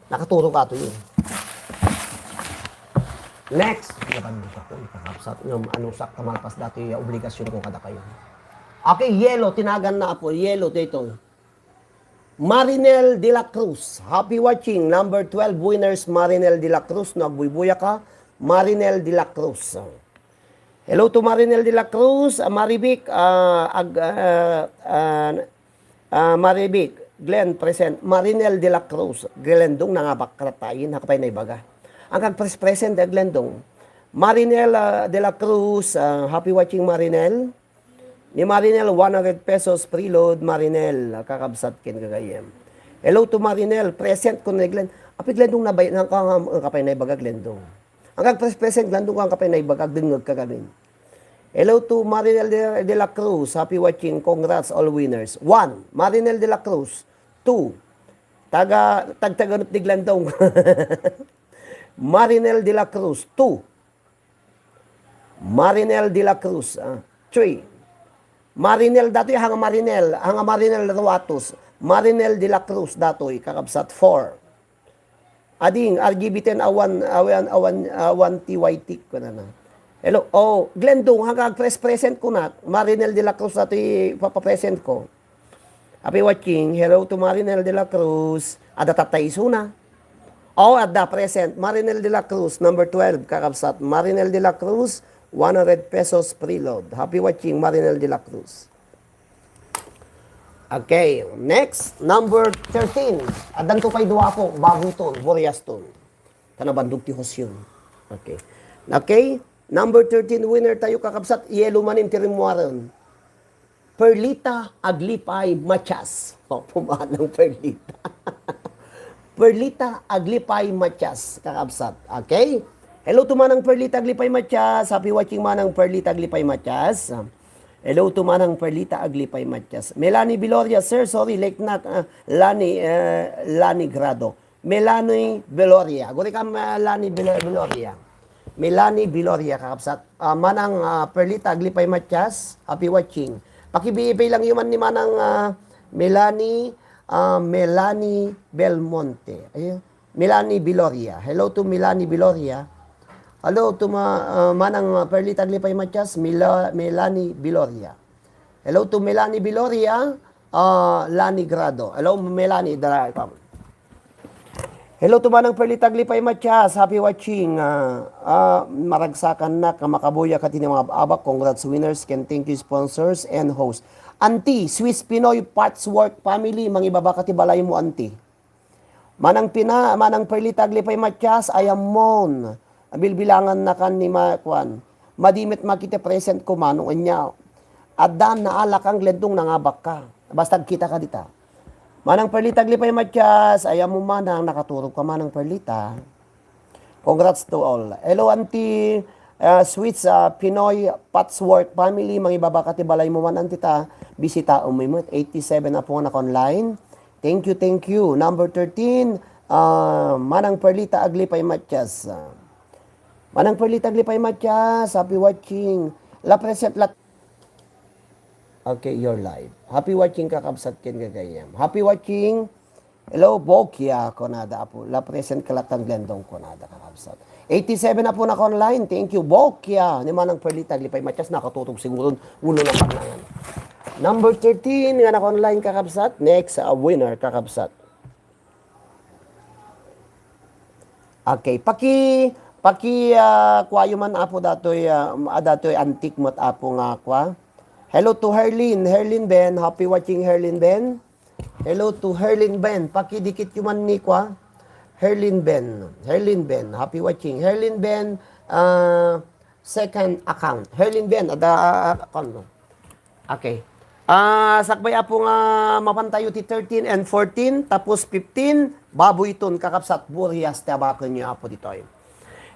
Nakaturo ka to yun. Next. Nakabisa ko, kakabsat. Yung ano, sa kamalpas dati, yung obligasyon ko kadakayo. Okay, yellow, tinagan na, Apo. Yellow, dito. Marinel de la Cruz. Happy watching. Number twelve winners, Marinel de la Cruz. No, agbuybuya ka. Marinel de la Cruz. Hello to Marinel de la Cruz, ah, Marivic, ah, ag-, ah, ah, ah, Marivic, Glenn, present. Marinel de la Cruz, Glendong, nangabakrat tayo, nakapay na ibaga. Ang kag pres-, present, eh, Glendong. Marinel, ah, de la Cruz, ah, happy watching, Marinel. Ni Marinel, one hundred pesos preload, Marinel, ah, kakabsat ken gagayem. Hello to Marinel, present ko ni Glenn. Api Glendong, nabay-, nang-, nang-, nakapay na ibaga, Glendong. Ang kag pres-, present, Glendong, ang kapay na ibaga, agdengngeg ka gamin. Hello to Marinel de, de la Cruz. Happy watching. Congrats all winners. One, Marinel de la Cruz. Two, Taga, tagtaganot ni Glendong. Marinel de la Cruz, two. Marinel de la Cruz, ah, three. Marinel datoy, hanga Marinel, hanga Marinel Ruatus. Marinel de la Cruz datoy, kakabsat, four. Ading, R G B ten awan, awan, awan, awan T Y T, kunana. Hello, oh, Glendong, hanga agpres-present ko na. Marinel de la Cruz datoy, papapresent ko. Happy watching. Hello to Marinel de la Cruz. Adda tatta isuna. Oh, adda present. Marinel de la Cruz, number twelve, kakabsat. Marinel de la Cruz, one hundred pesos preload. Happy watching, Marinel de la Cruz. Okay, next, number thirteen. Addanto pay dua po, bago ton, Burias ton. Tanabandog ti Hosyon. Okay. Okay, number thirteen winner tayo, kakabsat. Yellow manin ti rimmuaren. Perlita Aglipay Matias. O, pumanang Perlita. Perlita Aglipay Matias, kakabsat. Okay? Hello to Manang Perlita Aglipay Matias. Happy watching, Manang Perlita Aglipay Matias. Hello to Manang Perlita Aglipay Matias. Melanie Biloria, sir, sorry, late na. Ah, Lani, eh, Lani Grado. Melanie Beloria. Guri ka, Melanie Bel-, Beloria. Melanie Beloria, kakabsat. Ah, Manang, ah, Perlita Aglipay Matias, happy watching. Pakibiibay lang yuman ni Manang, ah, Melanie, ah, Melanie Belmonte. Ayun. Melanie Beloria. Hello to Melanie Beloria. Hello to ma-, ah, Manang, ah, Perlita Aglipay Matias, Mila-, Melanie Beloria. Hello to Melanie Beloria, ah, Lani Grado. Hello, Melanie, dara ikaw. Hello to Manang Perlita Aglipay Matias. Happy watching. Ah, ah, maragsakan na, kamakabuya ka ti mga abak. Congrats, winners, ken thank you, sponsors and host. Auntie, Swiss Pinoy Patchwork Family, mangibaba ka ti balay mo, Auntie. Manang Pina, Manang Perlita Aglipay Matias, ayammon. Bilbilangan na kan ni ma-, kuan. Madi met makita present ko, Manong, anya. Addan naala kang Glendong, nangabak ka. Basta agkita ka dita. Manang Perlita Aglipay Matias, ayammon, Manang, nakaturog ka, Manang Perlita. Congrats to all. Hello, Auntie, ah, Sweets, ah, Pinoy Patchwork Family. Mangibaba ka ti balay mo man, Auntie, ta. Bisita mo met. Eighty-seven na po nga naka-online. Thank you, thank you. Number thirteen, ah, Manang Perlita Aglipay Matias. Ah, Manang Perlita Aglipay Matias, happy watching. La present la. Okay, you're live. Happy watching, kakabsat ken gagayyem. Happy watching. Hello, Bokia, kunada, apo. La present kalatan Glendong, kunada, kakabsat. Eighty-seven na po naka-online. Thank you, Bokia. Ni Manang Perlita Aglipay Matias, nakatutok siguro. Ulo na panangan. Number thirteen nga naka-online, kakabsat. Next, uh, winner, kakabsat. Okay, paki, paki, ah, kuayo man, apo, datoy, ah, ah, datoy antique met, apo, nga kua. Hello to Herlin, Herlin Ben, happy watching, Herlin Ben. Hello to Herlin Ben, pakidikit yo man ni kua. Herlin Ben, Herlin Ben, happy watching. Herlin Ben, ah, second account. Herlin Ben, ada, ah, ah, account mo. Okay. Ah, sakbay, apo, nga mapantayo ti thirteen and fourteen, tapos fifteen, baboy ton, kakabsat, Burias ti abaken yo, apo, ditoy.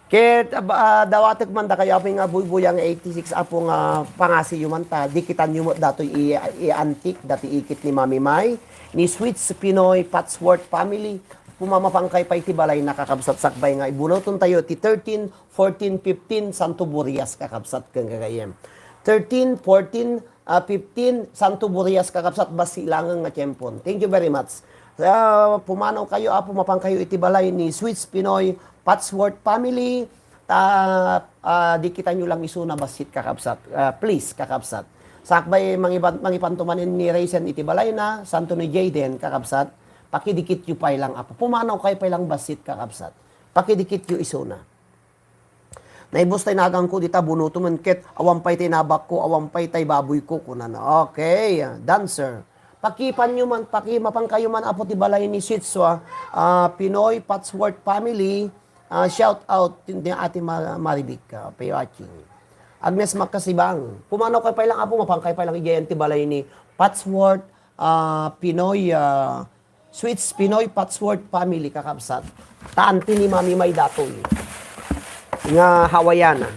Ket, ah, dawatek man dakayo, apo, nga buybuya nga eighty-six, apo, nga pangasi yo man ta, dikitan yo met datoy i-, i-antique, dati ikit ni Mami May, ni Sweets Pinoy Patchwork Family, pumamapangkay pay ti balay na, kakabsat, sakbay nga ibunoton tayo ti thirteen, fourteen, fifteen, Santo Burias, kakabsat, ken gagayyem. Thirteen, fourteen, ah, fifteen, Santo Burias, kakabsat, bassit laeng nga tiempon. Thank you very much. Ah, pumanaw kayo, apo, mapan kayo iti balay ni Sweets Pinoy Patchwork Family. Ta, ah, dikitan yo lang isuna bassit, kakabsat. Ah, please, kakabsat. Sakbay mangiban-, mangipanto manen ni Raisin iti balay na, santo ni Jayden, kakabsat. Pakidikit yo pay lang, apo. Pumanaw kayo pay lang bassit, kakabsat. Pakidikit yo isuna. Naibus tay naganko dita, bunoto man ket, awan pay tay nabakko, awan pay tay baboyko, kunana. Okay, dancer. Pakipan yo man, pakimapan kayo man, apo, ti balay ni Sitso, ah, ah, Pinoy Patchwork Family, ah, shout out ni Ate Ma-, Marivic, ah, pay watching. Agnes Magkasibang, pumanaw kay pay lang, apo, mapan kay pay lang, idiayan ti balay ni Patchwork, ah, Pinoy, ah, Sweets Pinoy Patchwork Family, kakabsat. Taan ti ni Mami May datoy. Nga Hawaiiana.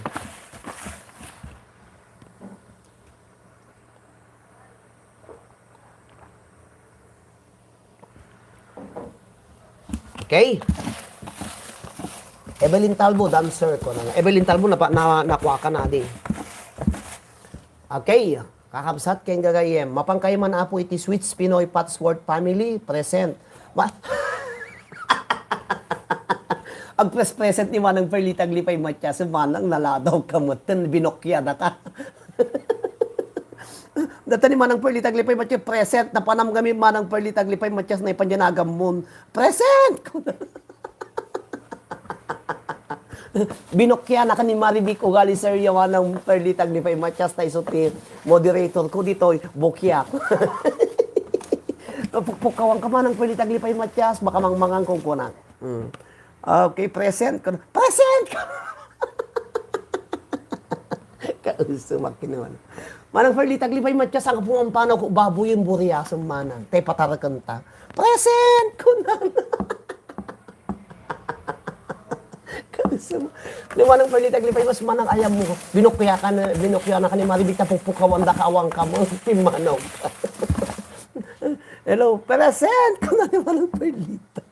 Okay. Evelyn Talbo, dancer ko na. Evelyn Talbo, napa-, na, nakuha ka na, di. Okay. Kakabsat ken gagayem. Mapan kayo man, Apo, iti Sweets Pinoy Patchwork Family. Present. Ma-, Agpres-present ni Manang Perlita Aglipay Matias, Manang, naladaw ka metten, binokya da ka. Data ni Manang Perlita Aglipay Matias, present, napanam kami, Manang Perlita Aglipay Matias, naipanjanagan mo. Present! Binokya na ka ni Marivic Ugali, sir, yawan ng Perlita Aglipay Matias, ta isu ti moderator ko ditoy, bokya. Pukpukawan ka, Manang Perlita Aglipay Matias, baka mangmangan kong kunak. Hmm. Okay, present. Kun-, present! Kauso, makinuan. Manang Perlita Aglipay Matias, ang pumampanaw ko, baboy yung buriasan, Manang. Te, patarakanta. Present! Kunan. Kausam. Ni Manang Perlita Aglipay, mas manang ayam mo. Binukya ka na, binukya na ka ni Marivic, ta pukpukawan da ka, awan ka mo. Ti manong. Hello, present! Kuna ni Manang Perlita.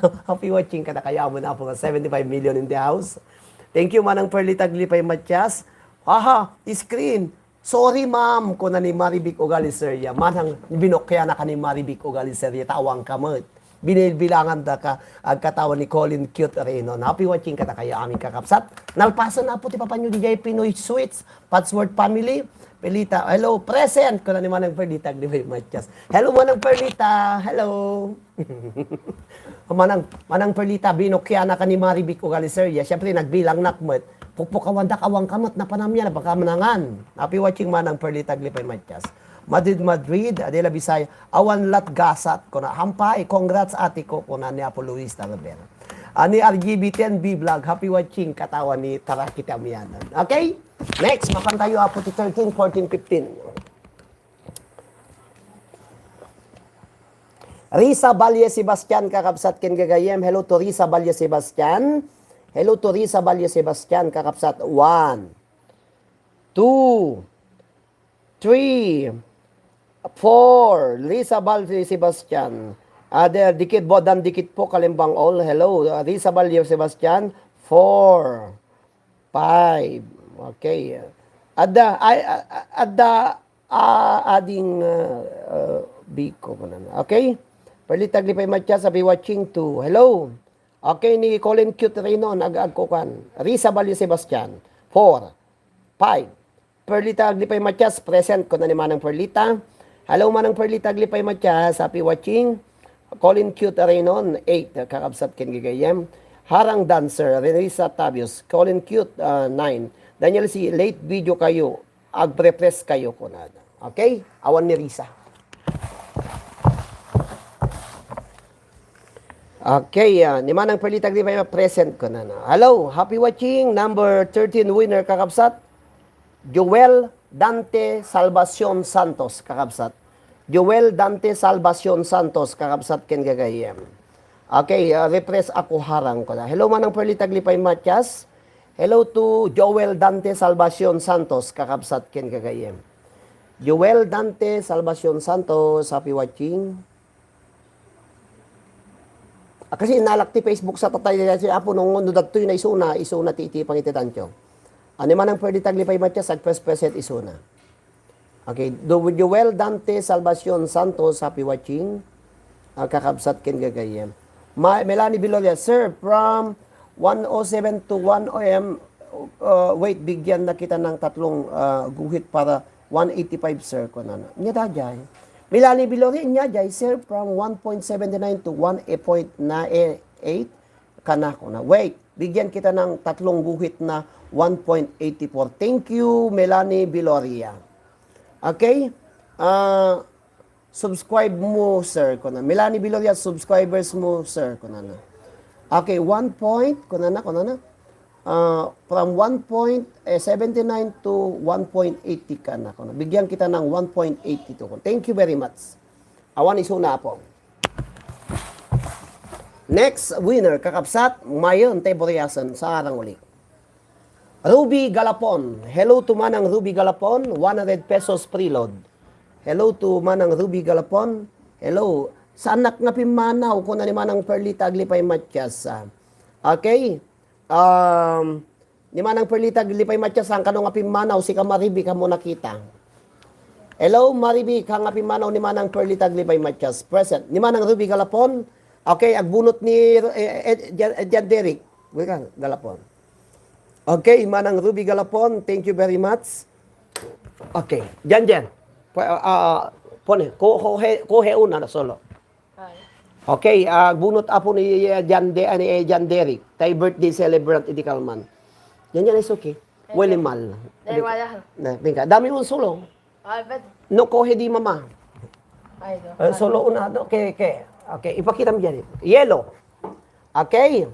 Happy watching kadakayo, amo na po nga seventy-five million in the house. Thank you, Manang Perlita Aglipay Matias. Haha, screen. "Sorry, ma'am," kuna ni Marivic Ugali, sir, ya. Manang binokya na ka ni Marivic Ugali, sir, ya, ta awan ka met. Binilbilangan da ka, agkatawan ni Colin Cute Reynon. Happy watching kadakayo, amin kakabsat. Nalpasan na po ti papanyo di jay Pinoy Sweets, Patchwork Family, Pelita. "Hello, present," kuna ni Manang Perlita, di ba yung Matias? Hello, Manang Perlita. Hello. Manang, Manang Perlita, binokya na ka ni Marivic Ugali, sir. Ya, siyempre, nagbilang nak met. Pukpukawan da ka, awan ka met, napanam yan, baka manangan. Happy watching, Manang Perlita Aglipay Matias. Madrid, Madrid, Adela Bisaya, awan lat gasat, kuna, "Hampay, congrats, ate ko," kuna ni Apo Luis Tarabera. Ani R G B ten B Vlog, happy watching, katawan ni Taraki Tamianan. Okay? Next, mapan tayo, Apo, ti thirteen, fourteen, fifteen. Risa Valle Sebastian, kakabsat ken gagayem. Hello to Risa Valle Sebastian. Hello to Risa Valle Sebastian, kakabsat. One, two, three, four. Risa Valle Sebastian. Other, dikit po, dan dikit po, Kalimbang all. Hello, uh, Risa Valle Sebastian. Four. Five. Okay. Adda, ay, a-, a-, adda, ah, ading, ah, ah, Biko, kunan. Okay? Perlita Aglipay Matias, I'll be watching too. Hello. Okay, ni Colin Cute Reynon, ag-, agkukan. Risa Valle Sebastian. Four. Five. Perlita Aglipay Matias, present, kuna ni Manang Perlita. Hello, Manang Perlita Aglipay Matias, happy watching. Colin Cute Reynon, eight, kakabsat ken gagayem. Harang Dancer, Renisa Tabios, Colin Cute, ah, nine. Daniel C, late video kayo, agpre-press kayo, kunada. Okay? Awan ni Risa. Okay, ah, ni Manang Perlita Aglipay, present, kunana. Hello, happy watching, number thirteen winner, kakabsat. Joel Dante Salvacion Santos, kakabsat. Joel Dante Salvacion Santos, kakabsat ken gagayem. Okay, ah, refresh ako harang ko na. Hello, Manang Perlita Aglipay Matias. Hello to Joel Dante Salvacion Santos, kakabsat ken gagayem. Joel Dante Salvacion Santos, happy watching. Ah, kasi inalak ti Facebook sa tatay, si Apo, no, no, dagtoy na isuna, isuna ti iti pangitedanto. Ano man ang pwede taglipay matya, sa first preset isuna. Okay, Do-, Joel Dante Salvacion Santos, happy watching. Ah, kakabsat ken gagayem. Ma-, Melanie Viloria, "Sir, from one oh seven to one A M, uh, wait, bigyan na kita ng tatlong, uh, guhit para one eighty-five, sir," kunana. Nya dayjay. Melanie Viloria, nya dayjay, "Sir, from one point seven nine to one point eight, kana," kuna. "Wait, bigyan kita ng tatlong guhit na one point eight four." Thank you, Melanie Viloria. Okay? Ah, "Subscribe mo, sir," kuna. "Melanie Viloria, subscribers mo, sir," kunana. Okay, one point, kunana, kunana. Ah, from one point, eh, seventy-nine to one point eighty kana, kuna. Bigyan kita ng one point eighty-two. Thank you very much. Awan isuna, Apo. Next winner, kakabsat, mayon, te buriasan, sa arang uli. Ruby Galapon. Hello to Manang Ruby Galapon, one hundred pesos preload. Hello to Manang Ruby Galapon. Hello, Saannak nga pimmanaw, kuna ni Manang Perlita Aglipay Matias, ah. Okay? Um, ni Manang Perlita Aglipay Matias, saan kano nga pimmanaw, sika Maribi, kamo nakita. Hello, Maribi, ka nga pimmanaw ni Manang Perlita Aglipay Matias. Present. Ni Manang Ruby Galapon. Okay, agbunot ni, eh, eh, Jan, eh, Jan Derek. Wait ka, Galapon. Okay, Manang Ruby Galapon, thank you very much. Okay, Jan Jan. Pwe-, ah, ah, pone, ko, ko he, ko he una na solo. Ay. Okay, ah, bunot apo ni, eh, Jan De, ani, eh, Jan Derek. Tay birthday celebrant idi kalman. Jan Jan is okay. Thank you. Wala mal. Dahil wala. Na, tingka, dami un solo. Ay, but No, ko he di mama. Ay, no. Eh, solo una, no? Okay, okay. Okay, ipakita mo dyan. Yellow. Okay.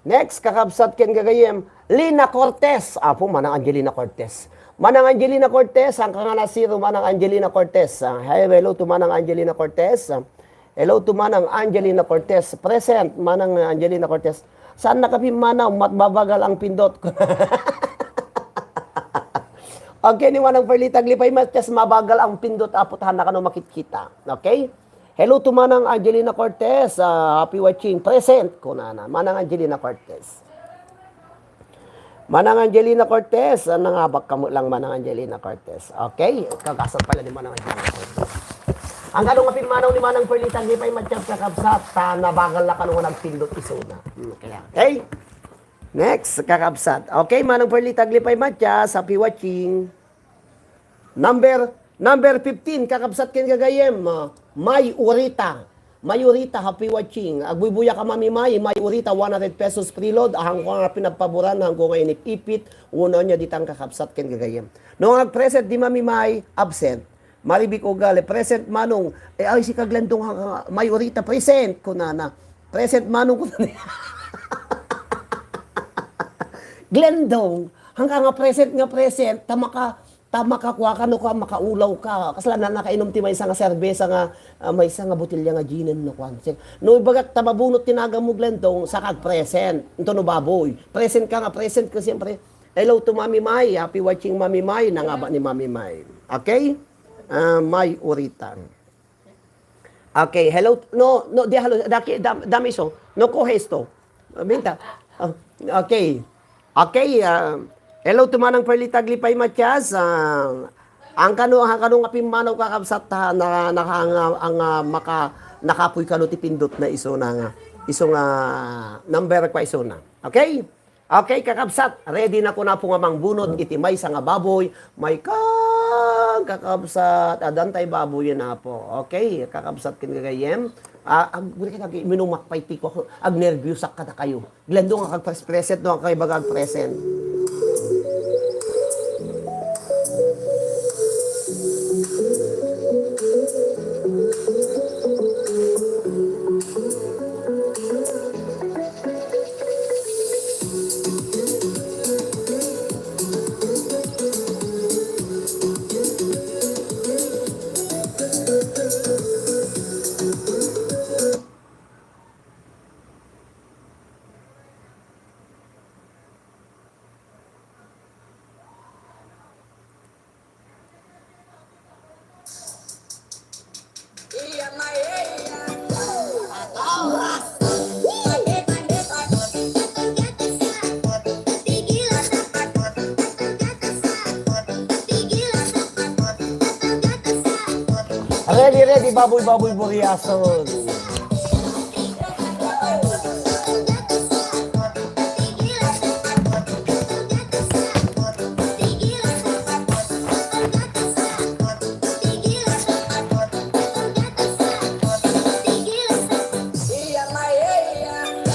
Next, kakabsat ken gagayem, Lina Cortez. Apo, Manang Angelina Cortez. Manang Angelina Cortez, ang kangana zero, Manang Angelina Cortez. Ah, hey, hello to Manang Angelina Cortez. Ah, hello to Manang Angelina Cortez. Present, Manang Angelina Cortez. Saan nakapimmanaw? Mat-, mabagal ang pindot. Okay, ni Manang Perlita Aglipay Matias, mabagal ang pindot, apo, ta hanna kano makitkita. Okay? Hello to Manang Angelina Cortez, ah, happy watching. Present, kunana. Manang Angelina Cortez. Manang Angelina Cortez, ah, nangabak kamo lang, Manang Angelina Cortez. Okay? Kagasat pala ni Manang Angelina Cortez. Ang kano nga pimmanaw ni Manang Perlita Aglipay Matias, kakabsat, ta nabagal na kano nga nagpindot isuna. Hmm, kaya, okay? Next, kakabsat. Okay, Manang Perlita Aglipay Matias, happy watching. Number, number fifteen, kakabsat ken gagayem, ah, May Urita. May Urita, happy watching. Agbuybuya ka, Mami May, May Urita, one hundred pesos preload. Ahang ko nga pinagpaboran, ahang ko nga inip-ipit, una niya ditang kakabsat ken gagayem. No, agpresent di Mami May, absent. Maribik Ugali, present manong. Eh, ay, si Kaglendong, ha, ha, May Urita, present, kunana. Present manong, kunana. Glendong, hangka nga present nga present, ta maka-, ta makakua ka no ka, makaulaw ka. Kasla na nakainom ti maysa nga serbesa nga, ah, maysa nga botelya nga ginen no kwan. Si-, no ibagak ta mabunot ti nagan mo, Glendong, saka agpresent. Ito no baboy. Present ka nga present ka, siyempre. Hello to Mami May. Happy watching, Mami May. Nangaba ni Mami May. Okay? Ah, May Urita. Okay, hello. No, no, di hello. Daki, dam, damiso. No, ko hesto. Binta. Ah, okay. Okay, ah, hello to Manang Perlita Aglipay Matias. Ah, ang kano, ang kano nga pimmanaw, kakabsat, ta, na, na, ang, ang, ah, maka, nakapoy kano ti pindot na iso na nga, iso nga number kwa iso na. Okay? Okay, kakabsat, ready na ko na po nga mangbunot iti maysa nga baboy. May kang, kakabsat, adan tay baboy yan, apo. Okay, kakabsat, ken gagayem. Ah, ag-, ag-, minumak pay ti ko, agnerbiusak kada kayo. Glendo nga kag present, no, kay baga ag-present. Ready, ready, baboy, baboy, buriason.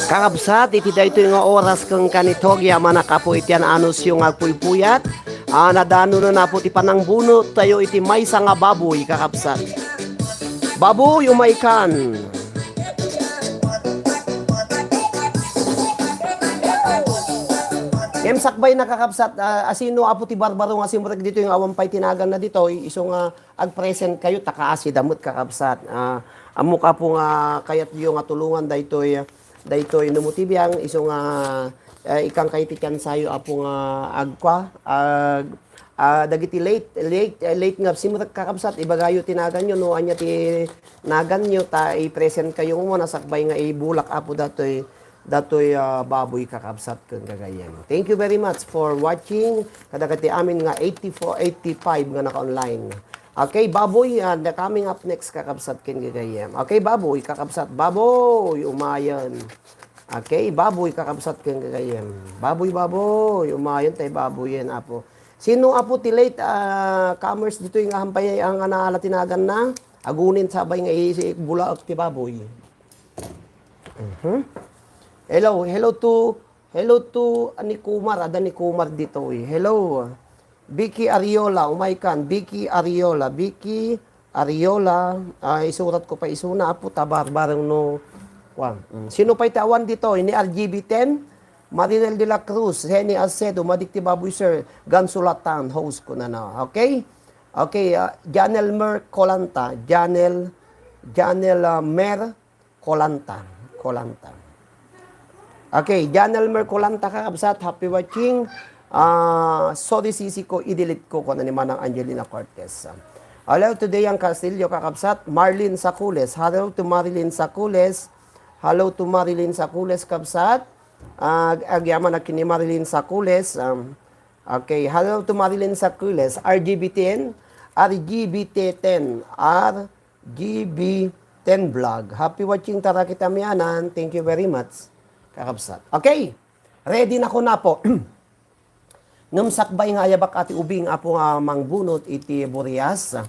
Kakabsat, iti daytoy nga oras ken kanito, agyamanak, Apo, iti an-anusyo nga agpuypuyat. Ah, nadanonen, Apo, ti panangbunot tayo iti maysa nga baboy, kakabsat. Baboy, umay kan. Ngem sakbay na, kakabsat, ah, asino, Apo, ti barbaro nga simrek ditoy nga awan pay ti naganna ditoy, isu nga agpresent kayo, ta kaasi da met, kakabsat. Ah, ammok, Apo, nga kayatyo nga tulongan daytoy, daytoy no mo ti biang, isu nga, eh, ikkan kayo ti tiyansayo, Apo, nga agkua, ag-, Ah, dagiti late, late, eh, late nga simrek, kakabsat, ibagayo ti naganyo, no ania ti naganyo, ta i-present kayo mo, nasakbay nga ibulak, Apo, datoy, datoy, ah, baboy, kakabsat, ken gagayyem. Thank you very much for watching. Kadagiti amin nga eighty-four, eighty-five nga naka-online. Okay, baboy, ah, the coming up next, kakabsat, ken gagayyem. Okay, baboy, kakabsat, baboy, umayen. Okay, baboy, kakabsat, ken gagayyem. Baboy, baboy, umayen, tay baboyen, Apo. Sino, Apo, ti late, ah, comers ditoy nga hampay ang anaala ti naganna? Agunin sabay nga isi bulaek ti baboy. Mhm. Hello, hello to, hello to, ah, ni Kumar, ada ni Kumar ditoy. Hello. Vicky Ariola, umay kan. Vicky Ariola, Vicky Ariola, ah, isurat ko pa isuna, Apo, ta barbareng no, kuan. Mm. Sino pay ti awan ditoy? Ni R G B ten, Marinel de la Cruz, Henny Acedo, Madik ti Baboy, sir, Gansulatan, host ko na na. Okay? Okay, ah, Janel Mer Colanta, Janel, Janel, ah, Mer Colanta, Colanta. Okay, Janel Mer Colanta, kakabsat, happy watching. Ah, sorry, sisi ko, i-delete ko, kuan ni Manang Angelina Cortez. Hello to Dayan Castillo, kakabsat, Marlene Sacules. Hello to Marilyn Sacules. Hello to Marilyn Sacules, kabsat. Ah, agyamanak ni Marilyn Sacules. Um, okay, hello to Marilyn Sacules, R G B ten, R G B ten, R G B ten Vlog. Happy watching, tara kita mianan. Thank you very much, kakabsat. Okay, ready na ko na po. Ngem sakbay nga ayabak a ti ubing, Apo, nga mangbunot iti burias.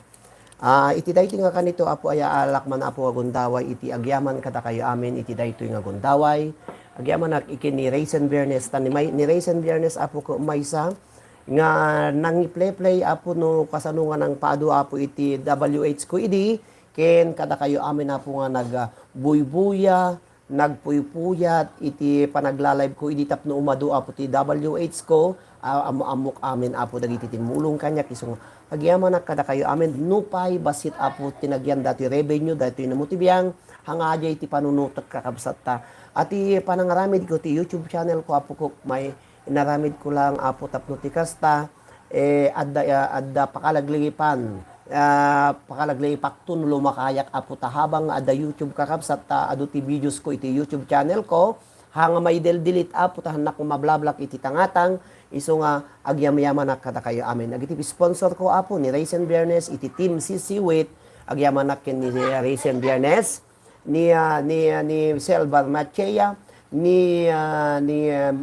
Ah, iti daytoy nga kanito, Apo, ayaalak man, Apo, a gundaway iti agyaman kadakayo amin iti daytoy nga gundaway. Agyamanak iken ni Raisin Biernes, ta ni May-, ni Raisin Biernes, Apo, ko maysa nga nangipleplay, Apo, no kasano nga nangpaadu, Apo, iti W H ko idi, ken kadakayo amin, Apo, nga nagbuybuya, nagpuypuyat iti panagla-live ko idi tapno umadu, Apo, ti W H ko, a-, ammo-ammok amin, Apo, dagiti timmulong kaniak, isu nga agyamanak kadakayo amin, nupay bassit, Apo, ti nagyan datoy revenue, datoy namo ti biang, hanga diay ti panunutek, kakabsatta. A ti panangaramid ko ti YouTube channel ko, Apo ko, may inaramid ko lang, Apo, tapno ti kasta, eh, adda, ah, adda pakalaglagipan. Ah, pakalaglagipak to no lumakayak, Apo, ta habang adda YouTube, kakabsat, ta adu ti videos ko iti YouTube channel ko, hanga may del-delete, Apo, ta hannak mablablak iti tangatang, isu nga agyamyamanak kadakayo amin. Dagiti sponsor ko, Apo, ni Raisin Biernes, iti Team C C Wit, agyamanak ken ni Raisin Biernes, ni, ah, ni, ah, ni Sel Barmachea, ni, ah, ni, ah,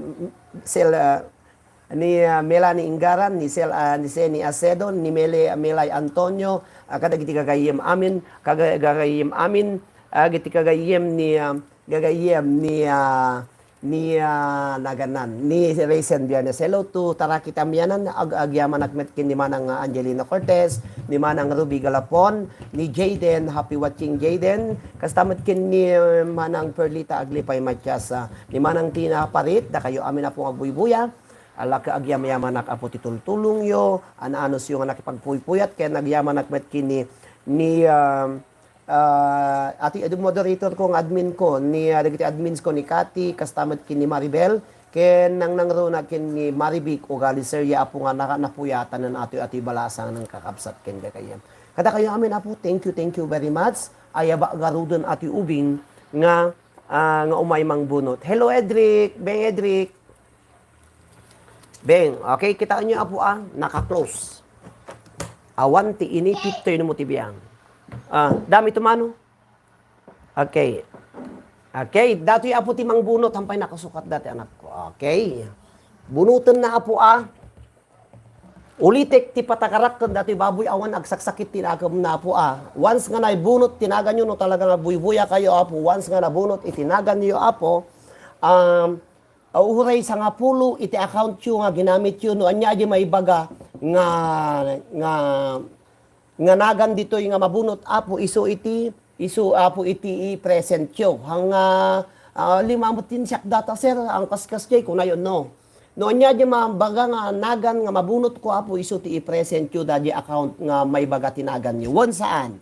Sel, ah, ni, ah, Melanie Ingaran, ni Sel, ah, ni Seni Acedo, ni Mele, Melay Antonio, ah, kadagiti gagayyem amin, kaga-, gagayyem amin, ah, dagiti gagayyem ni, ah, gagayyem ni, ah, ni, ah, naganan, ni Raisin Biernes. Hello to Taraki Tamianan, ag-, agyamanak met ken ni Manang, ah, Angelina Cortez, ni Manang Ruby Galapon, ni Jayden, happy watching Jayden, kasta met ken ni, eh, Manang Perlita Aglipay Matias, ah, ni Manang Tina Parit, dakayo amin, Apo, nga agbuybuya, ala ka agyamyamanak, Apo, ti tultulongyo, an-anosyo nga nakipagpuypuyat, ken agyamanak met ken ni, ni, ah, Ah, ati, adu moderator ko nga admin ko, ni, ah, dagiti admins ko ni Cathy, kasta met ken ni Maribel, ken nangnangruna ken ni Marivic, ugali, sir, ya Apo nga naka-, napuyatan nan atoy ati balasang nan kakabsat ken gagayyem. Kadakayo amin, Apo, thank you, thank you very much. Ayaba garuden ati ubing nga, ah, nga umay mangbunot. Hello, Edric. Beng Edric. Beng, okay, kitaenyo, Apo, ah, naka-close. Awan ti inipit toy no mo ti biang. Ah, dami tumano. Okay. Okay, datoy, Apo, ti mangbunot, hampay nakasukat dati, anak ko. Okay. Bunoten na, Apo, ah. Ulitek ti patakarak ken datoy baboy, awan agsaksakit ti naganna, Apo, ah. Once nga naibunot ti naganyo, no talaga nga buybuya kayo, Apo, once nga nabunot iti naganyo, Apo, um, Uray sangapulo iti account yo nga ginamit yo, no ania di maibaga nga, nga, nga nagan ditoy nga mabunot, Apo, isu iti, isu, Apo, iti i-present yo. Hanga, ah, lima met ti siak data, sir, ang kaskas jay, kunayon, no? No ania di mabaga nga nagan nga mabunot ko, Apo, isu ti i-present yo, dadi account nga maibaga ti nagan yo. Wen saan?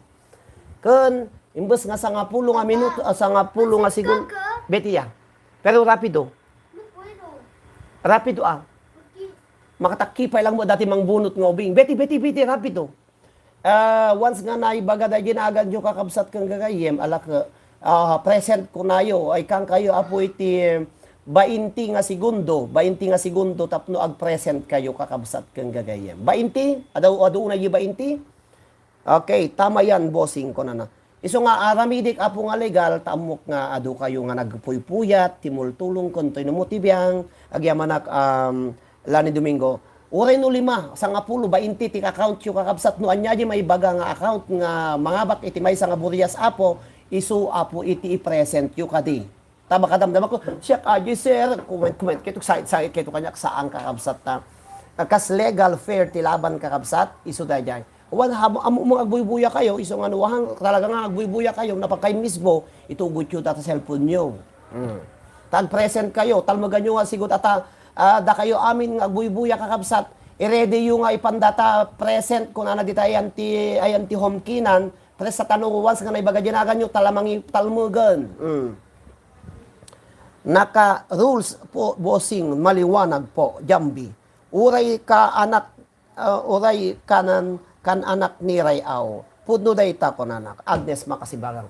Ken, imbes nga sangapulo nga minuto, ah, sangapulo nga segun-, Betiya. Pero rapido. Rapido, ah. Makatakki pay lang mo dati mangbunot nga ubing. Beti, beti, beti, rapido. Ah, once nga naibaga daydi naganyo, kakabsat ken gagayyem, alak, ah, present kunayo, ay kankayo, apo iti bainti nga segundo, bainti nga segundo tapno agpresent kayo, kakabsat ken gagayyem. Bainti? Adu, adu unay bainti? Okay, tama yan, bossing, kunana. Isu nga aramidik, apo, nga legal, ta ammok nga adu kayo nga nagpuypuyat, timultulong, kuntoy no mo ti biang, agyamanak, um, Lani Domingo. Uray no lima, sangapulo, bainti ti account yo, kakabsat, no ania di maibaga nga account nga mangabak iti maysa nga burias, apo, isu, apo, iti i-present yo kadi. Ta makadamdama ko, "Siak adi, sir." Comment, comment, kay to, sait, sait, kay to kaniak, saan, kakabsat, ta. Kas legal, fair ti laban, kakabsat, isu daydiay. Wan, am-, ammok nga agbuybuya kayo, isu nga no, han, talaga nga agbuybuya kayo, napagkay mismo, itugot yo data cellphone yo. Mm. Tag present kayo, talmegan yo nga sigud ata, ah, dakayo amin nga agbuybuya, kakabsat, i-ready yo nga ipan data present, kunana dita ayan ti, ayan ti home kinan, press sa tanong once nga naibaga di naganyo, talamangi, talmegan. Mm. Naka-rules po, bossing, maliwanag po, Jambi. Uray ka anak, ah, uray kanan, kan anak ni Ray-aw. Pudno dayta, kunana. Agnes Makasibagang.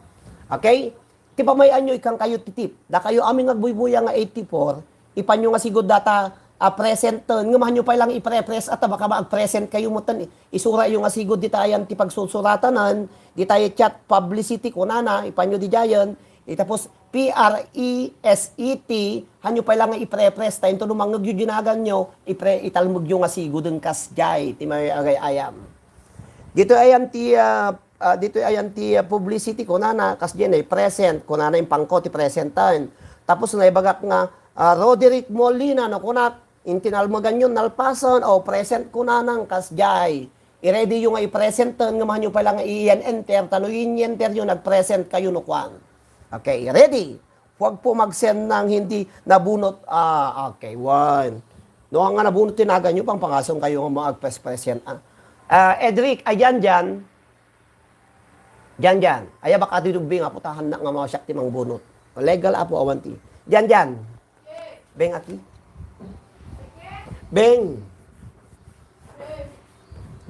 Okay? Ti pamay-anyo, ikan kayo ti tip. Dakayo amin nga agbuybuya nga eighty-four, ipanyo nga sigud data, ah, presenten, ngem hanyo pay lang ipre-press, ata baka maag-present kayo metten, eh. Isurayo nga sigud ditayan ti pagsursuratanan, ditayo chat publicity, kunana, ipanyo didiayen, itapos P R E S E T, hanyo pay lang nga ipre-press, ta intono mangngegyo di naganyo, ipre-, italmegyo nga siguden kasdiay, ti may agay-ayam. Ditoy ayan ti, ah, ah, ditoy ayan ti, ah, publicity, kunana, kasdiay, present, kunana, impangko ti present time. Tapos naibagak nga, ah, Roderick Molina, no, kunak, intinalmeganyo, nalpasen, o present, kunanang kasdiay. I-ready yo nga i-present ten, nga mahanyo pay lang nga i-enter, ta no i-enter yo, nag-present kayo no kuan. Okay, ready? Huwag po mag-send ng hindi nabunot. Ah, okay, one. No, nga nabunot ti naganyo, pangpangason kayo nga mga agpres-present, ah. Ah, Edric, ayan dyan. Diyan, diyan. Aya, baka didugbi nga putahan na nga mga siak ti mangbunot. Legal, apo, awan ti. Diyan, diyan. Beng, aki. Beng.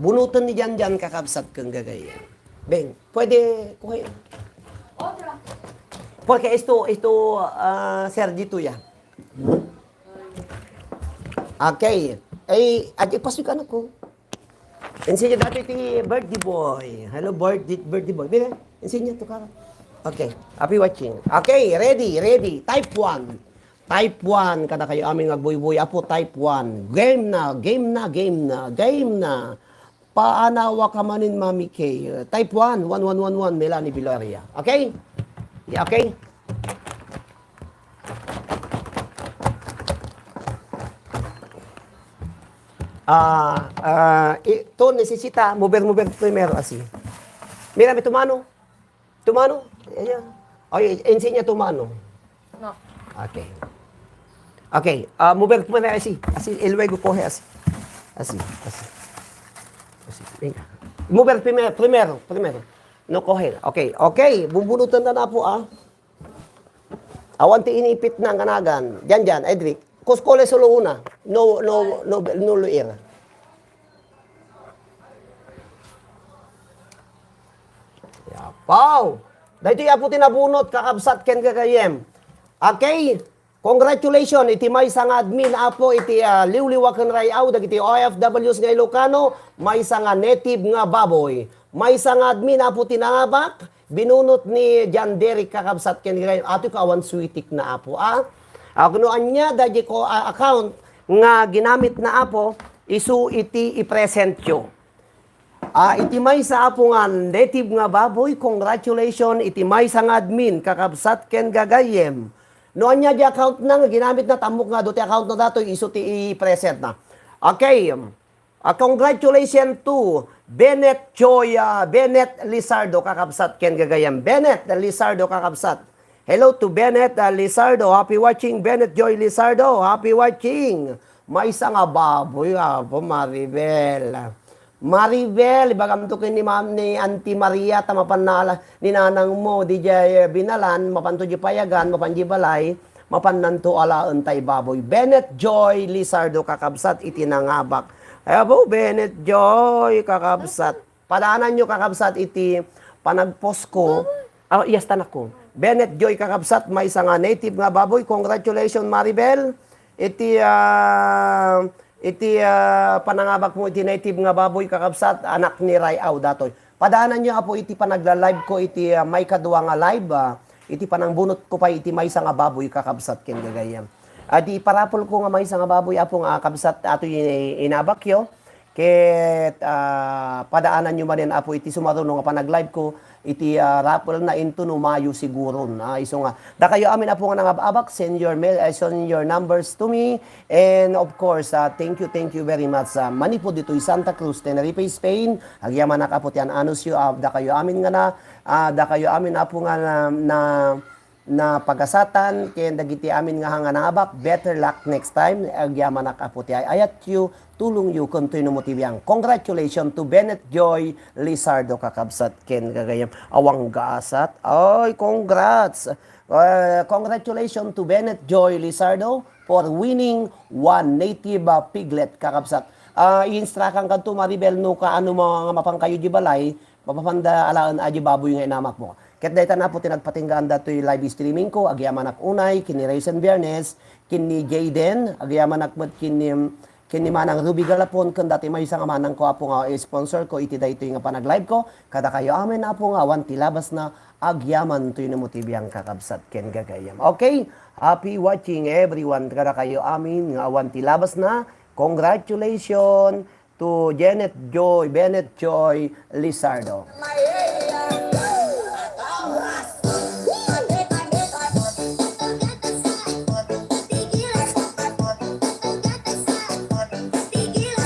Bunutan ni diyan, diyan, kakabsat kang gagaya. Beng, pwede, kuha. Porque esto, esto, ah, Sergio, tuya. Okay. Ay, adi, pasok, anak ko. Insinya dati ti birthday boy. Hello, birthday, birthday boy. Bine, insinya to ka. Okay. Happy watching. Okay, ready, ready. Type one. Type one. Kada kayo aming agbuybuy. Apo, type one. Game na, game na, game na, game na. Paanawa ka manin, Mami K. Type one, one one one one, Melanie Villaria. Okay? Okay? Ah, ah, i-, to necesita mover, mover primero, así. Mira, mi tu mano. Tu mano. Ayan. Ay, enseña tu mano. No. Okay. Okay, ah, mover primero, así. Así, y luego coge así. Así, así. Así, venga. Mover primero, primero, primero. No coge. Okay, okay. Bumbunutan na na po, ah. Awan ti inipit na nga nagan. Diyan, diyan, Edric. Kuskole solo una. No, no, no, no luir. Yapaw! Daytoy, apo, ti nabunot, kakabsat ken gagayem. Okay? Congratulations iti maysa nga admin, apo, iti, ah, Liwliwa ken Ray-aw, dagiti O F Ws nga Ilocano, maysa nga native nga baboy. Maysa nga admin, apo, ti nangabak, binunot ni John Derek, kakabsat ken gagayem. Ato ka awan suitik na, apo, ah? Ah, kuno ania, daydi ko, ah, account nga ginamit na, apo, isu iti i-present yo. Ah, iti maysa, apo, nga native nga baboy, congratulations iti maysa nga admin, kakabsat ken gagayem. No ania di account na nga ginamit na, tammok nga adu ti account na datoy, isu ti i-present na. Okay. Ah, congratulations to Bennett Joy, ah, Bennett Lizardo, kakabsat ken gagayem. Bennett Lizardo, kakabsat. Hello to Bennett, ah, Lizardo. Happy watching, Bennett Joy Lizardo. Happy watching. Maysa nga baboy, apo, Maribel. Maribel, ibagamto ken ni Ma'am, ni Auntie Maria, ta mapan na ala-, ni nanang mo, di jay, eh, binalan, mapanto di payagan, mapan di balay, mapannanto alaen tay baboy. Bennett Joy Lizardo, kakabsat, iti nangabak. Ay, apo, Bennett Joy, kakabsat. Padaananyo, kakabsat, iti panagpost ko. Ah, yes, tanakko. Bennett Joy, kakabsat, maysa nga native nga baboy. Congratulations, Maribel. Iti, ah, iti, ah, panangabak mo iti native nga baboy, kakabsat, anak ni Ray Au datoy. Padaananyo, Apo, iti panagla-live ko iti, ah, maikadua nga live, ah, iti panangbunot ko pay iti maysa nga baboy, kakabsat, ken gagayyem. Adi, iparapol ko nga maysa nga baboy, Apo, nga kabsat, ato inabakyo. Ket, ah, padaananyo manen, Apo, iti sumaruno nga panag-live ko, iti, ah, raffle na into no Mayo siguron. Ah, isu nga, dakayo amin, Apo, nga nangab-abak, send your mail, eh, send your numbers to me. And of course, ah, thank you, thank you very much. Ah, manipud ditoy Santa Cruz, Tenerife, Spain, agyamanak, Apo, ti an-anusyo, ah, dakayo amin nga na, ah, dakayo amin, Apo, nga na, na, na pagasatan, ken dagiti amin nga hanga nangabak, better luck next time. Agyamanak, Apo, ti ay-ayatyo, tulongyo, ken toy no mo ti biang. Congratulations to Bennett Joy Lizardo, kakabsat, ken gagayyem. Awang gasat. Ay, congrats! Eh, congratulations to Bennett Joy Lizardo for winning one native, ah, piglet, kakabsat. Ah, i-instruct-an kadto, Maribel, no kaano mo nga mapan kayo di balay, mapapanda alaen a di baboy nga inamak mo. Ket dayta, Apo, ti nagpatinggaan datoy live streaming ko, agyamanak unay, ken ni Rayson Biernes, ken ni Jayden, agyamanak met ken ni, ken ni Manang Ruby Galapon, ken datoy maysa nga manang ko, Apo, nga sponsor ko iti daytoy nga panag-live ko. Kadakayo amin, Apo, nga awan ti labasna, agyaman toy no mo ti biang, kakabsat, ken gagayyem. Okay, happy watching everyone. Kadakayo amin nga awan ti labasna, congratulations to Janet Joy, Bennett Joy Lizardo.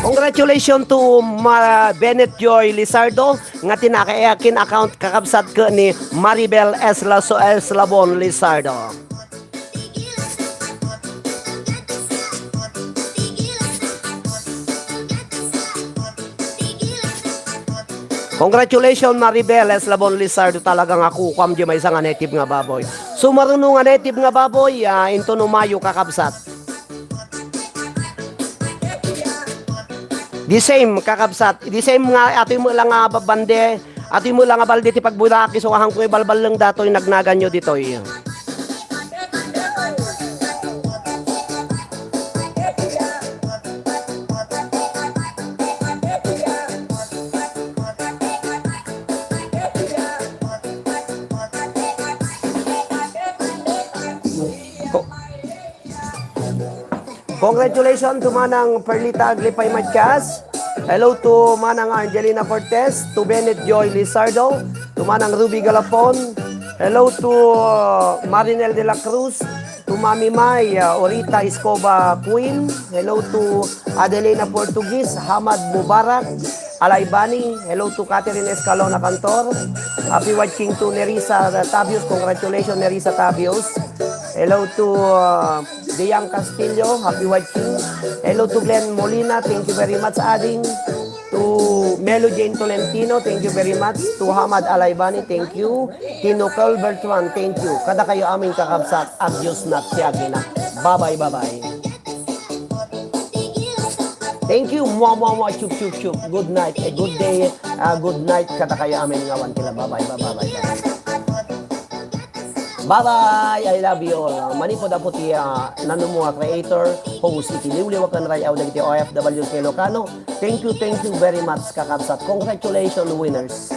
Congratulations to Ma-, Bennett Joy Lizardo nga ti nakayakin account, kakabsat, ken ni Maribel Esla-, Eslabon Lizardo. Congratulations, Maribel Eslabon Lizardo. Talaga nga kukuam di maysa nga native nga baboy. Sumaruno nga native nga baboy, ah, into no Mayo, kakabsat. The same, kakabsat. The same nga, atoy mo lang nga babande, atoy mo lang nga balde ti pagbulaki, so ahan ko ibalballeng datoy, nagnaganyo ditoy. Congratulations to Manang Perlita Aglipay Matias. Hello to Manang Angelina Cortez, to Bennett Joy Lizardo, to Manang Ruby Galapon. Hello to, uh, Marinel de la Cruz, to Mami Mai, uh, Orita Escoba Queen. Hello to Adelina Portuguese, Hamad Mubarak, Alaibani. Hello to Catherine Escalona Cantor. Happy watching to Nerissa Tabios. Congratulations, Nerissa Tabios. Hello to, uh, Diang Castillo, happy watching. Hello to Glenn Molina, thank you very much, ading. To Melo Jane Tolentino, thank you very much. To Hamad Alaibani, thank you. Tino Culbertuan, thank you. Kadakayo amin, kakabsat, adios na ti agina. Bye-bye, bye-bye. Thank you. Mwa, mwa, mwa, chup, chup, chup. Good night. A good day. Ah, good night. Kadakayo amin nga awan ti labas. Bye-bye, bye-bye, bye-bye. Bye-bye. I love you all. Ah, manipud Apo ti, ah, nanumo nga creator, host iti liwliwaken ray-aw dagiti O F Ws nga Ilocano. Thank you, thank you very much, kakabsat. Congratulations, winners.